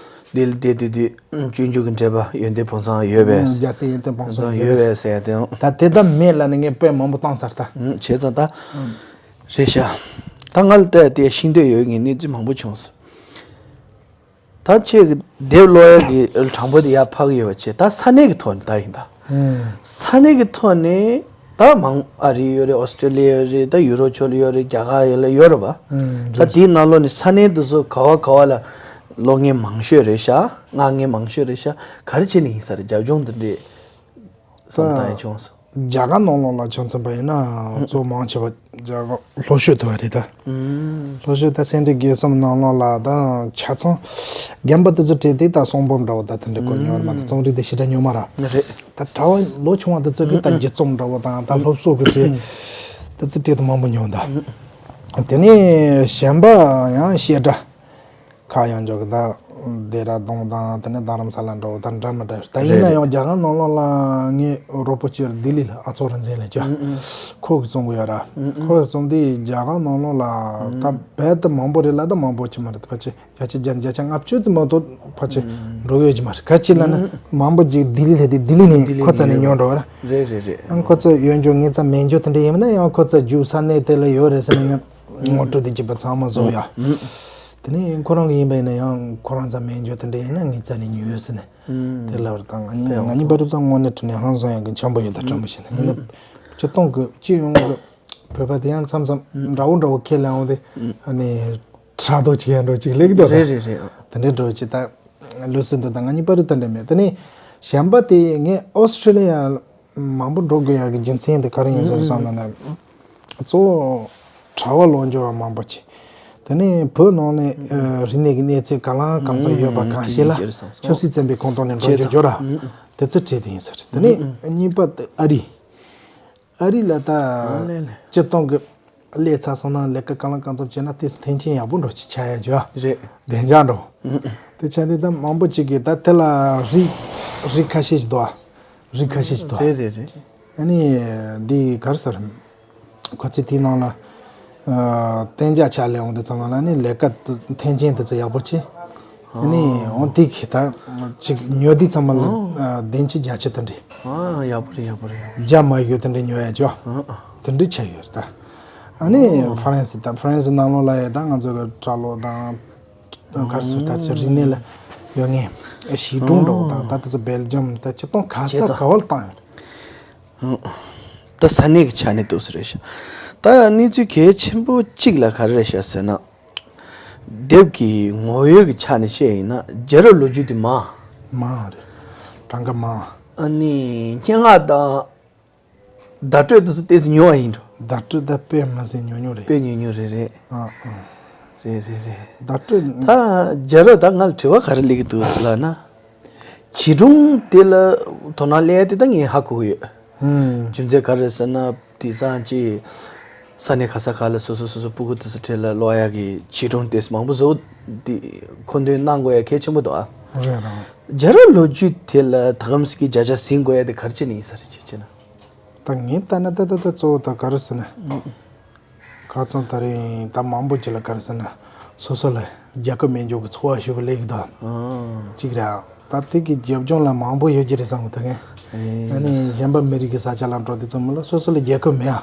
འདི་ལ་བསྡད་དུས་དུས་སྤྱོད་འཇུག་གི་འགྲེལ་པ་ཡོན་ཏན་ཕུན་ཚོགས་ཡོད་པས། རྒྱལ་སྲས་ཡོན་ཏན་ཕུན་ཚོགས་ཡོད་པས་ཟེར་ཡ་དེ་ཡང་། ད་དེ་ལྟ་མེད་ལབ་ན་ངས་དཔེ་མང་པོ་བཏང་ཚར་ད། བྱས་ཙང་ད། རེད་ཤག་ད་ང་ལ་ལྟ་ཡ་དེ་ཤིང་འདོད་ཡོད་ངས་གནས་ཚུལ་མང་པོ་བྱུང་སོང་། ད་ཁྱེད་ཀྱི་དེབ་ཀློག་ཡག་གི་གྲངས་འབོར་དེ་ཡར་འཕར་གྱི་ཡོད་པ་བྱས། ད་ས་གནས་ཀྱི་ཐོག་ནས་ད་ཡིན་ད། ས་གནས་ཀྱི་ཐོག་ནས་ད་མང་ཨ་རི་ཡོད་རེད། ཨོ་སི་ཀྲི་ལི་ཡ་ཡོད་རེད། ད་ཡུ་རོབ་ཕྱོགས་ལ་ཡོད་རེད། རྒྱ་གར་ཡོད་ལ་ཡོད་རེད་པ། ད་དེའི་ནང་ལོགས་ནས་ས་གནས་དེ་ཚོ་ག་བ་ག་བ་ལ་ཀློག་མཁན་མང་ཤོས་རེད་ཤག་མངགས་མཁན་མང་ཤོས་རེད་ཤག་ག་རེ་བྱས་ནས་ཡིན་ས་རེད། རྒྱབ་ལྗོངས་དེ་འདྲས་བསམ་བཏང་ཡ་བྱུང་སོང་། རྒྱ་གར་ནང་ལོགས་ལ་ཆ་མཚོན་པ་ཡིན་ན་གཙོ་མང་ཆེ་བ་རྒྱ་གར་ལྷོ་ཤོད་དུ་བ་རེད་ད། ལྷོ་ཤོད་ད་སེ་འབྲས་དགེ་གསུམ་ནང་ལོགས་ལ་ད་ཆ་ཚང་རྒན་པ་དེ་ཚོ་བྲིས་ཏེ་ད་གསུང་འབུམ་འདྲ་བོ་ད་དེ་འདྲ་གོ་མྱོང་བ་མ་ད། རྩོམ་རིག་དེ་ཞེ་དྲག་ཉོ་མ་ར། རེད། ད་གྲྭ་བ་ལོ་ཆུང་བ་དེ་ཚོ་གི་ད་རྒྱུད་རྩོམ་འདྲ་བོ་དང་ད་སློབ་གསོ་གི་བྲིས་དེ་ཚོ་བྲིས་ད་མང་པོ་ཉོ་ད། དེ་ནས་གཞན་པ་ཡང་བཤད་གྲྭ། ཁ་ཡང་འཇོག་གི་ད། ལྡེ་ར་ལྡུན་དང་དེ་ནས་རྡ་རམ་ས་ལ་འགྲོ་ད་འདྲ་མི་འདྲ་ད་ཡིན་ན་ཡང་རྒྱ་གར་ནང་ལོགས་ལ་ངའི་རོགས་པོ་གཅིག་ལྡི་ལི་ལ་ཨ་ཚོ་ར་འཛིན་ལ་ཅོ། ཁོ་གི་རྩོམ་གི་ཡོད་ར། ཁོ་གི་རྩོམ་དེ་རྒྱ་གར་ནང་ལོགས་ལ་ད་རྦད་དེ་མང་པོ་རེད་ལ་ད་མང་པོ་ཅི་མ་རེད་ཕལ་ཆེར་བརྒྱ་ཆ་བརྒྱ་ནས་བརྒྱ་ཆ་ལྔ་བཅུ་ཙམ་མ་གཏོགས་ཕལ་ཆེར་འགྲོ་གི་ཡོད་ཅི་མ་རེད། ག་ཅི་ལ་ན་མང་པོ་ཅིག་ལྡི་ལི་ལ་དེ་ལྡི་ལི་ནས་ཁོ་རྩ་ནས་ཉོ་འགྲོ་གི་ར། རེད་རེད་རེད། ཡང་ཁོ་ཚོ་ཡོད་འཇོག་ངེད་ཚ་མེད་འཇོག་དེ་འདྲ་ཡིན་ན་ཡང་ཁོ་ཚོ་རྒྱུག་ས་གནས་དེ་ལ་ཡོད་རེད་ཟེར་ན་ཡང་ངོ་སྤྲོད་དེ་བྱེད་པ་ཚང་མ་བཟོ་ཡ། དེ་ནས་ཁོ་རང་གི་ཡིན་པ་ཡིན་ན་ཡང་ཁོ་རང་ཚ་མེད་འཇོག་དེ་འདྲ་ཡིན་ན་ངེད་ཚ་ནས་ཉོས་ཟེར་ནས་དེ་ལབ་ར་དང་ང་གཉིས་ང་གཉིས་བར་དུ་དངོས་གནས་དྲི་ནས་ཧང་སང་ཡང་གི་འཆམ་པོ་ཡོད་ད་དྲན་པོ་བྱས་ན་ཡིན་ན་སྤྱི་གཏོང་གི་སྤྱི་ཡོངས་གི་བོད་པ་དེ་ཡང་མཚམས་མཚམས་འདྲ་བོ་འདྲ་བོ་ཁས་ལེན་འོང་དེ་ཨ་ནི་ཕྲག་དོག་ཅིག་ཡང་འགྲོ་ཅིག་ལེགས་འདུག་རེད་རེད་རེད། དེ་འདྲའི་འགྲོ་ཅིག་ད་ལུས་སུ་འདུག་ད་ང་གཉིས་བར་དུ་དེ་འདྲ་མེད། དེ་ནས་གཞན་པ་དེ་ངས་ཨོ་སི་ཀྲི་ལི་ཡ་མང་པོ་འགྲོ་དགོས་ཡག་གི་རྒྱུ་མཚན་དེ་ག་རེ་ཡིན་ཟེར་བསམ་ན་ནི། གཙོ་བོ་གྲྭ་བ་ལོ་འབྱོར་བ་མང་པོ་ཆེ། དེ་ནས་བོད་ནང་ནས་ཨ་རིག་གནས་ཀྱི་གནས་ཚད་གང་ལ་གང་འཚམ་ཡོད་པ་གང་ཤེས་ལ་ཆབ་སྲིད་བཙན་པོའི་ཁོངས་གཏོགས་ནས་འགྲོ་རྒྱུ་འབྱོར་ར། དེ་ཚོ་བྲིས་དེ་ཡིན་ཟེར། དེ་ནས་གཉིས་པ་དེ་ཨ་རི། ཨ་རི་ལ་ད་ཨ་ལེ་ལེ། སྤྱིར་བཏང་གི་ལས་ཚ་སོང་ན་ལས་ཀ་གང་ལ་གང་འཚམ་བྱས་ན་དེ་མཐུན་རྐྱེན་ཡག་པོ་འགྲོ་ཅིག་ཆགས་ཡ་ཅོ། རེད། བདེ་འཇགས་འགྲོ། དེ་ཆ་དེ་ད་མང་པོ་ཅིག་གིས་ད་དེ་ལ་རིགས་རིགས་ཁ་ཤས་ཅིག་འདུག་ཨ། རིགས་ཁ་ཤས་ཅིག་འདུག་ཨ། རེད་རེད་རེད། ཨ་ནི་འདི་ག་རེ་ཟེར། ཁོ་ཚོས་དེའི་ནང་ལ་ཨ་གཏན་འཇགས་ཆགས་ལས་འོང་དུས་ཚང་མ་ལ་ནི་ལས་ཀ་དེ་མཐུན་རྐྱེན་དེ་ཚོ་ཡག་པོ་བྱས། ཨ་ནི་འོང་དེ་གི་ད་ཅིག་ཉོ་དུས་ཚང་མ་ལ་ཨ་བདུན་ཅུ་བརྒྱད་ཅུ་དེ་འདྲ། ཨ་ཡག་པོ་རེད་ཡག་པོ་རེད། བརྒྱ་མ་ཡོད་དེ་འདྲ་ཉོ་ཡ་ཅོ། ཨ་ཨ། དེ་འདྲ་ཆགས་ཡོད་རེད་ད། ཨ་ནི་ཧྥ་རན་སི་ད་ཧྥ་རན་སི་ནང་ལོགས་ལ་ཡ་ད་ང་ཚོ་གི་ཁྲ་ལོ་དང་གར་སུ་ད་ཚོ་རིག་གནས་ལ་ཡོད་ངེས་ཞིག་སྒྲུང་འདྲ་བོ་དང་ད་དེ་ཚོ་སྦེལ་ཇམ་ད་སྤྱིར་བཏང་ག་ས་ག་བ་ལ་བཏང་ཡོད་རེད། ད་ས་གནས་ཀྱི་ཆ་ནས་འདུག་ས་རེད་ཤག་ད་གནས་ཚུལ་གལ་ཆེན་པོ་གཅིག་ལ་ག་རེ་རེད་ཤག་ཟེར་ན། དེབ་ཀྱི་ངོ་བོའི་གི་ཆ་ནས་བཤད་ཡིན་ན་རྒྱལ་རབས་ལོ་རྒྱུས་དེ་མང་། མང་རེད། གྲངས་ཀ་མང་། ཨ་ནི་སྙན་ངག་དང་བརྡ་སྤྲོད་དེ་ཚོ་ཏོག་ཙམ་ཉུང་བ་ཡིན་འགྲོ། བརྡ་སྤྲོད་ད་དཔེ་མ་ཟད་ཉུང་ཉུང་རེད། དཔེ་ཉུང་ཉུང་རེད་རེད། ཨ་ཨ། རེད་རེད་རེད། བརྡ་སྤྲོད། ད་རྒྱལ་རབས་ད་ང་ལ་དྲི་བ་ག་རེ་སླེབས་ཀྱི་འདུག་ཟེར་ལབ་ན། བྱིས་སྒྲུང་དེ་ལ་དོ་སྣང་སླེབས་ཡ་དེ་ད་ངས་ཧ་གོ་གི་ཡོད། ཧུམ། རྒྱུ་མཚན་ག་རེ་ཟེར་ན་དེང་སང་ཅིག་ས་གནས་ག་ས་ག་ལ་སོ་སོ་སོ་སོ་སྤུ་གུ་དེ་ཚོ་གྲས་ལ་ཀློག་ཡ་གི་བྱིས་སྒྲུང་དེ་མང་པོ་བཟོ་དེ་མཁོ་འདོན་གནང་དགོས་ཡ་གལ་ཆེན་པོ་འདུག་ཨ། རེད་རང་། རྒྱལ་རབས་ལོ་རྒྱུས་དེ་ལ་ད་གམ་སི་ཀི་བརྒྱ་ཆ་ཟིན་དགོས་ཡ་དེ་ག་རེ་བྱས་ནས་ཡིན་ས་རེད་ཅེས་བྱས་ན། ད་ངས་ལྟ་ན་ད་ད་ད་གཙོ་བོ་ད་ག་རེ་ཟེར་ན། ཁ་རྩང་ད་རིང་ད་མང་པོ་ཅིག་ལ་ག་རེ་ཟེར་ན། སོ་སོ་ལ་རྒྱལ་ཁབ་མེད་འཇོག་གི་ཚོར་བ་ཞིག་སླེབས་ཀྱི་འདུག་ཨ། གཅིག་རེད། ད་དེ་གི་རྒྱབ་ལྗོངས་ལ་མང་པོ་ཡོད་ཀྱི་རེད་བསམ་གི་འདུག་ངས། ཨ་ནི་གཞན་པ་མི་རིགས་ཀྱི་ས་ཆ་ལ་འགྲོ་དུས་ཙམ་པ་ལ་སོ་སོ་ལ་རྒྱལ་ཁབ་མེད་ཨ།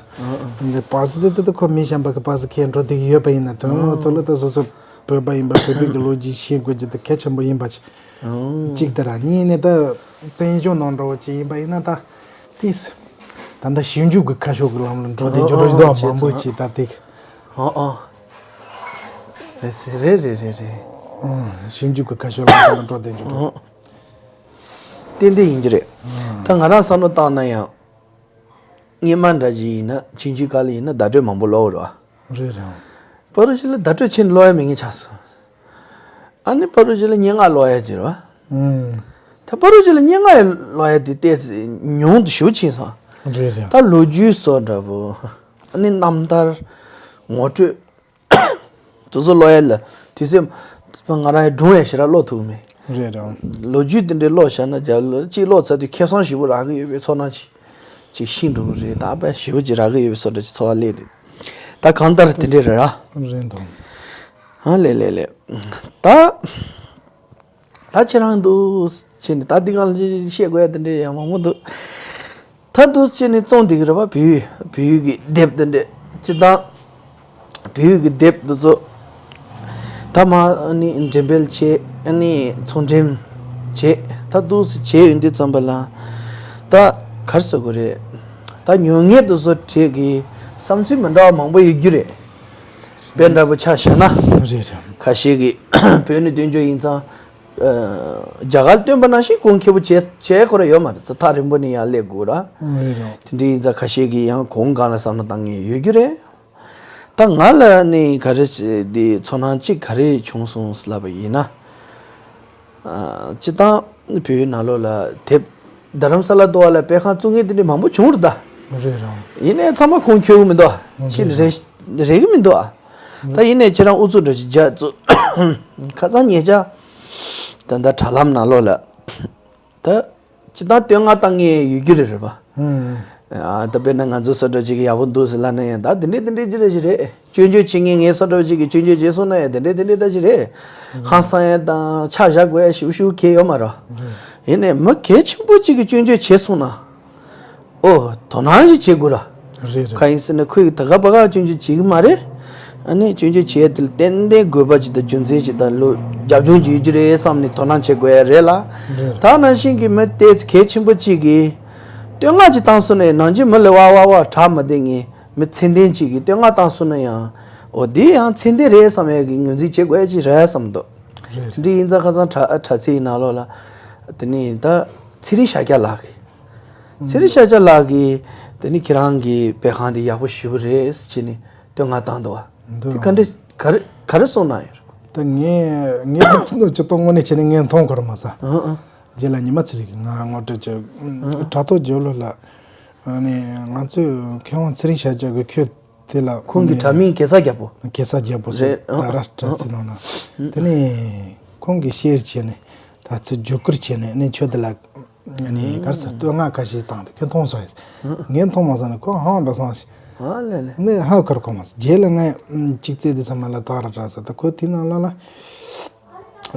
འདི་པ་སི་དེ་དེ་ཁོ་མི་གཞན་པ་གི་པ་སི་ཁྱེར་འགྲོ་དུས་ཡོད་པ་ཡིན་ན་དོན་དངོས་ཐོག་ལ་ད་སོ་སོ་བོད་པ་ཡིན་པ་བོད་པའི་གི་ལོ་རྒྱུས་ཤེས་དགོས་རྒྱུ་དེ་གལ་ཆེན་པོ་ཡིན་པ་ཅིག་གཅིག་དེ་ར་གཉིས་ནས་ད་བཙན་བྱོལ་ནང་འགྲོ་བ་ཅིག་ཡིན་པ་ཡིན་ན་ད་ཏིས་ད་ལྟ་ཞིབ་འཇུག་གི་ཁ་ཕྱོགས་ཀྱི་ལམ་ལ་འགྲོ་དུས་འགྱུར་ལྡོག་མང་པོ་ཅིག་ད་ཏིག་ཨ་ཨ། རེད་རེད་རེད་རེད། ཞིབ་འཇུག་གི་ཁ་ཕྱོགས་ལམ་ལ་འགྲོ་དུས་འགྱུར་ལྡོག་ཏན་ཏན་ཡིན་གྱི་རེད། ད་ང་རང་བསམ་བློ་བཏང་ན་ཡང་། སྔོན་མ་འདྲ་ཞིག་ཡིན་ན་ཕྱིན་ཆད་ག་ལ་ཡིན་ན་བརྡ་སྤྲོད་མང་པོ་ཀློག་རོགས། རེད་རེད། པ་རུ་ཞིག་ལ་བརྡ་སྤྲོད་ཆེན་ཀློག་ཡ་མེད་ངེས་ཆགས་སོང་། ཨ་ནི་པ་རུ་ཞིག་ལ་སྙན་ངག་ཀློག་ཡ་ཅིག་རེད་བ། ད་པ་རུ་ཞིག་ལ་སྙན་ངག་ཀློག་ཡ་དེ་ལྟས་ཉུང་དུ་ཞེ་པོ་ཕྱིན་སོང་། རེད་རེད། ད་ལོ་རྒྱུས་སོགས་འདྲ་པོ། ཨ་ནི་རྣམ་ཐར། ངོ་སྤྲོད། དེ་ཚོ་ཀློག་ཡ་ལ་དུས་ཚོད་ང་རང་ཡང་སྒྲུང་ཡང་ཞེ་དྲག་ཀློག་ཐུབ་མེད། རེད་རེད། ལོ་རྒྱུས་དེ་འདྲའི་ཀློག་བཞག་ན་རྒྱ་ལོ་གཅིག་ཀློག་ཚར་དུས་ཁེ་བཟང་ཞེ་པོ་རག་གི་ཡོད་པའི་ཚོར་སྣང་ཅིག་ཅིག་ཤི་འགྲོ་གི་རེད། ད་དཔེ་ཞེ་པོ་ཅིག་རག་གི་ཡོད་པའི་བཟོ་འདྲ་ཅིག་ཚོར་བ་སླེབས་འདུག་ད་གང་ལྟར་དེ་འདྲའི་རེད་ར། རེད་འདུག་ཧ་ལས་ལས་ལས། ད། ད་ཁྱེད་རང་འདུག་བྱས་ནས་ད་འདི་གང་ལ་བཤད་དགོས་ཡ་དེ་འདྲའི་ཡང་མང་པོ་འདུག་ད་འདུག་བྱས་ནས་བཙོང་བསྡད་ཀྱི་རེད་པ། བོད་ཡིག་བོད་ཡིག་གི་དེབ་དེ་འདྲས་སྤྱི་བཏང་། བོད་ཡིག་གི་དེབ་འདི་ཚོ་ད་མ་ཨ་ནི་འགྲེམས་སྤེལ་བྱས། ཨ་ནི་ཚོང་འགྲེམས་བྱས། ད་འདུག་སེ་བྱས་ཡོང་དུས་ཙམ་པ་ལ་ད་ག་རེ་ཟེར་དགོས་རེད། ད་ཉོ་མཁན་དེ་ཚོ་གྲས་ཀྱི་བསམ་ཚུལ་མི་འདྲ་བ་མང་པོ་ཡོད་རྒྱུ་རེད། དཔེ་འདྲ་པོ་ཆ་བཞག་ན། རེད་རེད། ཁ་ཤས་ཀྱིས་བོད་ནས་བཏོན་རྒྱུ་ཡིན་ཙང་། ཨ། རྒྱ་གར་བཏོན་པ་ནང་བཞིན་གོང་ཁེ་པོ་བྱས་བྱས་ཁོ་ར་ཡོད་མ་རེད། ཚོ་ཐག་རིང་པོ་ནས་ཡར་སླེབས་དགོས་ར། རེད་རེད། དེ་འདྲ་ཡིན་ཙང་ཁ་ཤས་ཀྱིས་ཡང་གོང་གང་ལ་བསམ་བློ་བཏང་མཁན་ཡོད་རྒྱུ་རེད། ད་ང་ལ་ནི་ག་རེ་ཟེར་འདི་ཚོར་སྣང་གཅིག་ག་རེ་བྱུང་སོང་ལབ་པ་ཡིན་ན། ཨ། སྤྱིར་བཏང་བོད་ཡིག་ནང་ལོགས་ལ་དེབ་རྡ་རམ་ས་ལ་འདུག་བ་ལ་པད་ཁང་བཙུགས་མཁན་དེ་འདྲ་མང་པོ་བྱུང་རེད་ད། རེད་རེད། ཡིན་ནའི་ཚང་མ་ཁུངས་འཁྱོལ་གི་མི་འདུག་ཨ། ཕྱིན་རེད་རེད་གི་མི་འདུག་ཨ། ད་ཡིན་ནའི་ཁྱེད་རང་ཨུ་ཚུགས་འདྲ་ཞིག་རྒྱག་ཚུལ་ཁ་སང་ཉེ་ཆར་ད་ལྟ་དྲ་ལམ་ནང་ལོགས་ལ་ད་སྤྱིར་བཏང་བསྟོད་བསྔགས་བཏང་མཁན་ཡོད་རྒྱུ་རེད་རེད་པ། ཨ། ད་དཔེར་ན་ང་ཚོ་སོ་འདྲ་ཅིག་གི་ཡག་པོ་འདུག་ཟེར་ལབ་ན་ཡང་ད་དེ་འདྲས་དེ་འདྲས་ཅི་རེད་ཅི་རེད། སྐྱོན་བརྗོད་བྱེད་མཁན་ངའི་སོ་འདྲ་ཅིག་གིས་སྐྱོན་བརྗོད་བྱས་སོང་ན་ཡང་དེ་འདྲས་དེ་འདྲས་ད་ཅི་རེད། ཧང་སང་ཡ་དང་ཆ་བཞག་དགོས་ཡ་ཞེ་པོ་ཞེ་པོ་གང་ཡང་ཡོད་མ་རེད། ཡིན་ནའི་མི་གལ་ཆེན་པོ་ཅིག་གིས་སྐྱོན་བརྗོད་བྱས་སོང་ན། ཨོ། དོ་སྣང་ཞིག་བྱེད་དགོས་ར། རེད་རེད། གང་ཡིན་ཟེར་ན་ཁོས་ད་ག་པ་ག་སྐྱོན་བརྗོད་བྱེད་ཀྱི་མ་རེད། ཨ་ནི་སྐྱོན་བརྗོད་བྱེད་ཡ་དེ་ལ་ཏན་ཏན་དགོས་པ་ཅིག་དང་རྒྱུ་མཚན་ཅིག་དང་ལོ་རྒྱབ་ལྗོངས་ཅིག་ཡོད་ཀྱི་རེད་བསམ་ནས་དོ་སྣང་བྱེད་དགོས་ཡ་རེད་ལ། རེད། ད་ནང་བཞིན་གྱི་མི་དེ་གལ་ཆེན་པོ་ཅིག་གིས་བསྟོད་བསྔགས་ཅིག་བཏང་སོང་ན་ནང་ཆེན་མི་ལ་ཝ་ཝ་ཝ་གྲགས་མ་བསྡད་མཁན་མི་ཚད་ལྡན་ཅིག་གིས་བསྟོད་བསྔགས་བཏང་སོང་ན་ཡང་། འོ་དེ་ཡང་ཚད་ལྡན་རེད་བསམ་ཡ་གི་ངོས་འཛིན་བྱེད་དགོས་ཡ་ཅིག་རེད་བསམ་འདུག་རེད། འདི་ཡིན་ཙང་ཁ་སང་དྲ་དྲ་ཚིགས་ནང་ལོགས་ལ་དེ་ནས་ད་ཚེ་རིང་ཤཱཀྱ་ལགས་ཀྱིས། ཚེ་རིང་ཤཱཀྱ་ལགས་ཀྱིས་དེ་ནི་ཁྱེད་རང་གི་པད་ཁང་འདི་ཡག་པོ་ཞེ་པོ་རེད་ཟེར་ནས་བསྟོད་བསྔགས་བཏང་འདུག་བ། འདུག་དེ་ག་འདྲ་ག་རེ་ག་རེ་གསུངས་གནང་ཡོད་རེད། ད་ངས་ངས་ད་ཅི་ཏོ་དངོས་གནས་བྱས་ནས་ངས་མཐོང་གི་རེད་མ་ཟད། ཨང་ཨང་། རྗེས་ལ་ཉི་མ་ཚེ་རིང་གིས་ང་ངོ་སྤྲོད་བྱས། དྲ་ཐོག་རྒྱབ་ལོགས་ལ་ཨ་ནི་ང་ཚོས་མཁས་དབང་ཚེ་རིང་ཤཱཀྱ་གི་ཁྱོད་དེ་ལ་ཁོང་གི་དྲ་མིང་གེ་སར་རྒྱལ་པོ། གེ་སར་རྒྱལ་པོ་ཟེར། རེད། ད་ར་དྲ་ཚིགས་ནང་ལ། དེ་ནས་ཁོང་གིས་ཤེར་བྱས་ནས་ད་ཚོད་བརྒྱུད་བསྐུར་བྱས་ནས་ནི་ཁྱོད་དེ་ལ་ནི་ག་རེ་ཟེར་བསྟོད་བསྔགས་ཁ་ཤས་བཏང་སྟེ་ཁྱོད་མཐོང་སོང་ཡ་ཟེར། ངས་མཐོང་མ་སོང་ནས་ཁོ་ཧང་འདྲ་སོང་ཞིག་ཨ་ལེ་ལེ། ནི་ཧ་ཁར་གོ་མ་སོང་། རྗེས་ལ་ངས་གཅིག་བཙལ་དུས་ཚང་མ་ལ་ད་ར་དྲ་ཟེར། ད་ཁོ་དེ་ནང་ལ་ལ་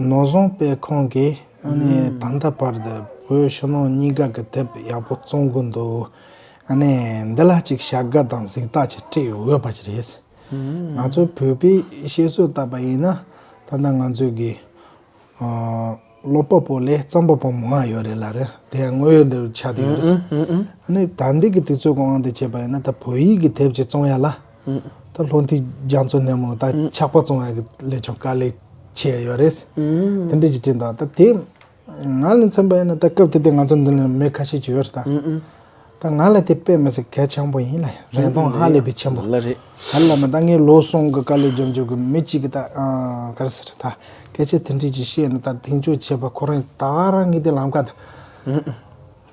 ནོར་བཟང་པས་ཁོང་གིས་ཨ་ནི་ད་ལྟ་བར་དུ་བོད་ཕྱི་ནང་གཉིས་ཀ་གི་དེབ་ཡག་པོ་བཙོང་གི་འདུག་ཨ་ནི་འདི་ལ་ཅིག་བྱ་དགའ་དང་གཟེངས་རྟགས་ཅིག་སྤྲད་ཡོད་པ་ཅིག་རེད། ང་ཚོ་བོད་པའི་བཤད་སྲོལ་ལྟར་བ་ཡིན་ན་ད་ལྟ་ང་ཚོ་གི་ཀློག་པ་པོ་ལས་རྩོམ་པ་པོ་མང་བ་ཡོད་རེད་ལ་རེད། དེ་ཡང་དངོས་ཡོད་འདི་རུ་ཆགས་བསྡད་ཡོད་རེད། ཨ་ནི་ད་འདི་གི་དུས་ཚོད་གང་དེ་བྱས་པ་ཡིན་ན་ད་བོད་ཡིག་གི་དེབ་ཅིག་བཙོང་ཡ་ལ། ད་བློ་མཐུན་རྒྱ་མཚོ་ནས་མོ་ད་ཕྱག་པ་བཙོང་ཡ་གི་ལས་ཆུང་དཀའ་ལས་ཆེ་ཡོད་རེད། དེ་འདྲ་ཅིག་དྲན་འདུག་ད་དེ་ང་ལ་མཚོན་པ་ཡིན་ན་ད་སྐབས་དེ་དུས་ང་ཚོ་འདི་ལ་མི་ཁ་ཤས་ཅིག་ཡོད་རེད་ད། ད་ང་ལ་དེ་དཔེ་མི་སྲིད་གལ་ཆེན་པོ་ཡིན་ལ། རིན་ཐང་ཧ་ལས་པའི་ཆེན་པོ། ལ་རེད། ཧ་ལས་མ་ད་ངའི་ལོ་གསུམ་གི་དཀའ་ལས་རྒྱབ་འཇུག་གི་མི་གཅིག་གི་ད་ག་རེ་ཟེར་ད་སྐད་ཆ་དེ་འདྲ་ཅིག་བཤད་ན་ད་མཐུན་འགྱུར་བྱེད་པ་ཁོ་རང་ད་རང་ངའི་དེ་ལམ་ཁ་ད་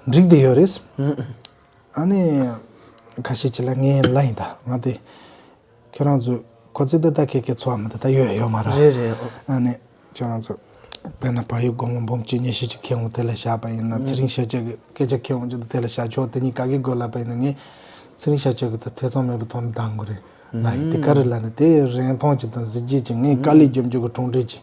འགྲིག་བསྡད་ཡོད་རེད། ཨ་ནི་ཁ་ཤས་ཅིག་ལ་ངས་ལབ་ཡིན་ད་ང་དེ། ཁྱོད་རང་ཚོ་ཁོ་ཚོས་ད་ལྟ་ཁྱེད་ཀྱི་འཚོ་བ་མི་ད་ལྟ་ཡོད་ཡོད་མ་རེད། རེད་རེད། ཨ་ནི་ཁྱོད་རང་ཚོ་དཔེར་ན་བལ་ཡུལ་སྒོར་མོ་འབུམ་གཅིག་གཉིས་ཤིག་ཅིག་ཁྱེར་འོང་དེ་ལ་བཞག་པ་ཡིན་ན་ཚེ་རིང་ཤཱཀྱ་གི་སྐད་ཆ་ཁྱེར་འོང་ཅིག་དེ་ལ་བཞག་ཆོག་དེ་གཉིས་ག་གི་དགོས་ལབ་པ་ཡིན་ན་ངས་ཚེ་རིང་ཤཱཀྱ་གི་ད་ཐེ་ཚོམ་མེད་པའི་ཐོག་ནས་འདང་དགོས་རེད་ལབ་ཡིན། དེ་ག་རེ་ལབ་ན་དེ་རིན་ཐང་ཅིག་དང་གཟི་བརྗིད་ཅིག་ངས་དཀའ་ལས་རྒྱབ་འཇུག་གི་གྲུབ་འབྲས་ཅིག་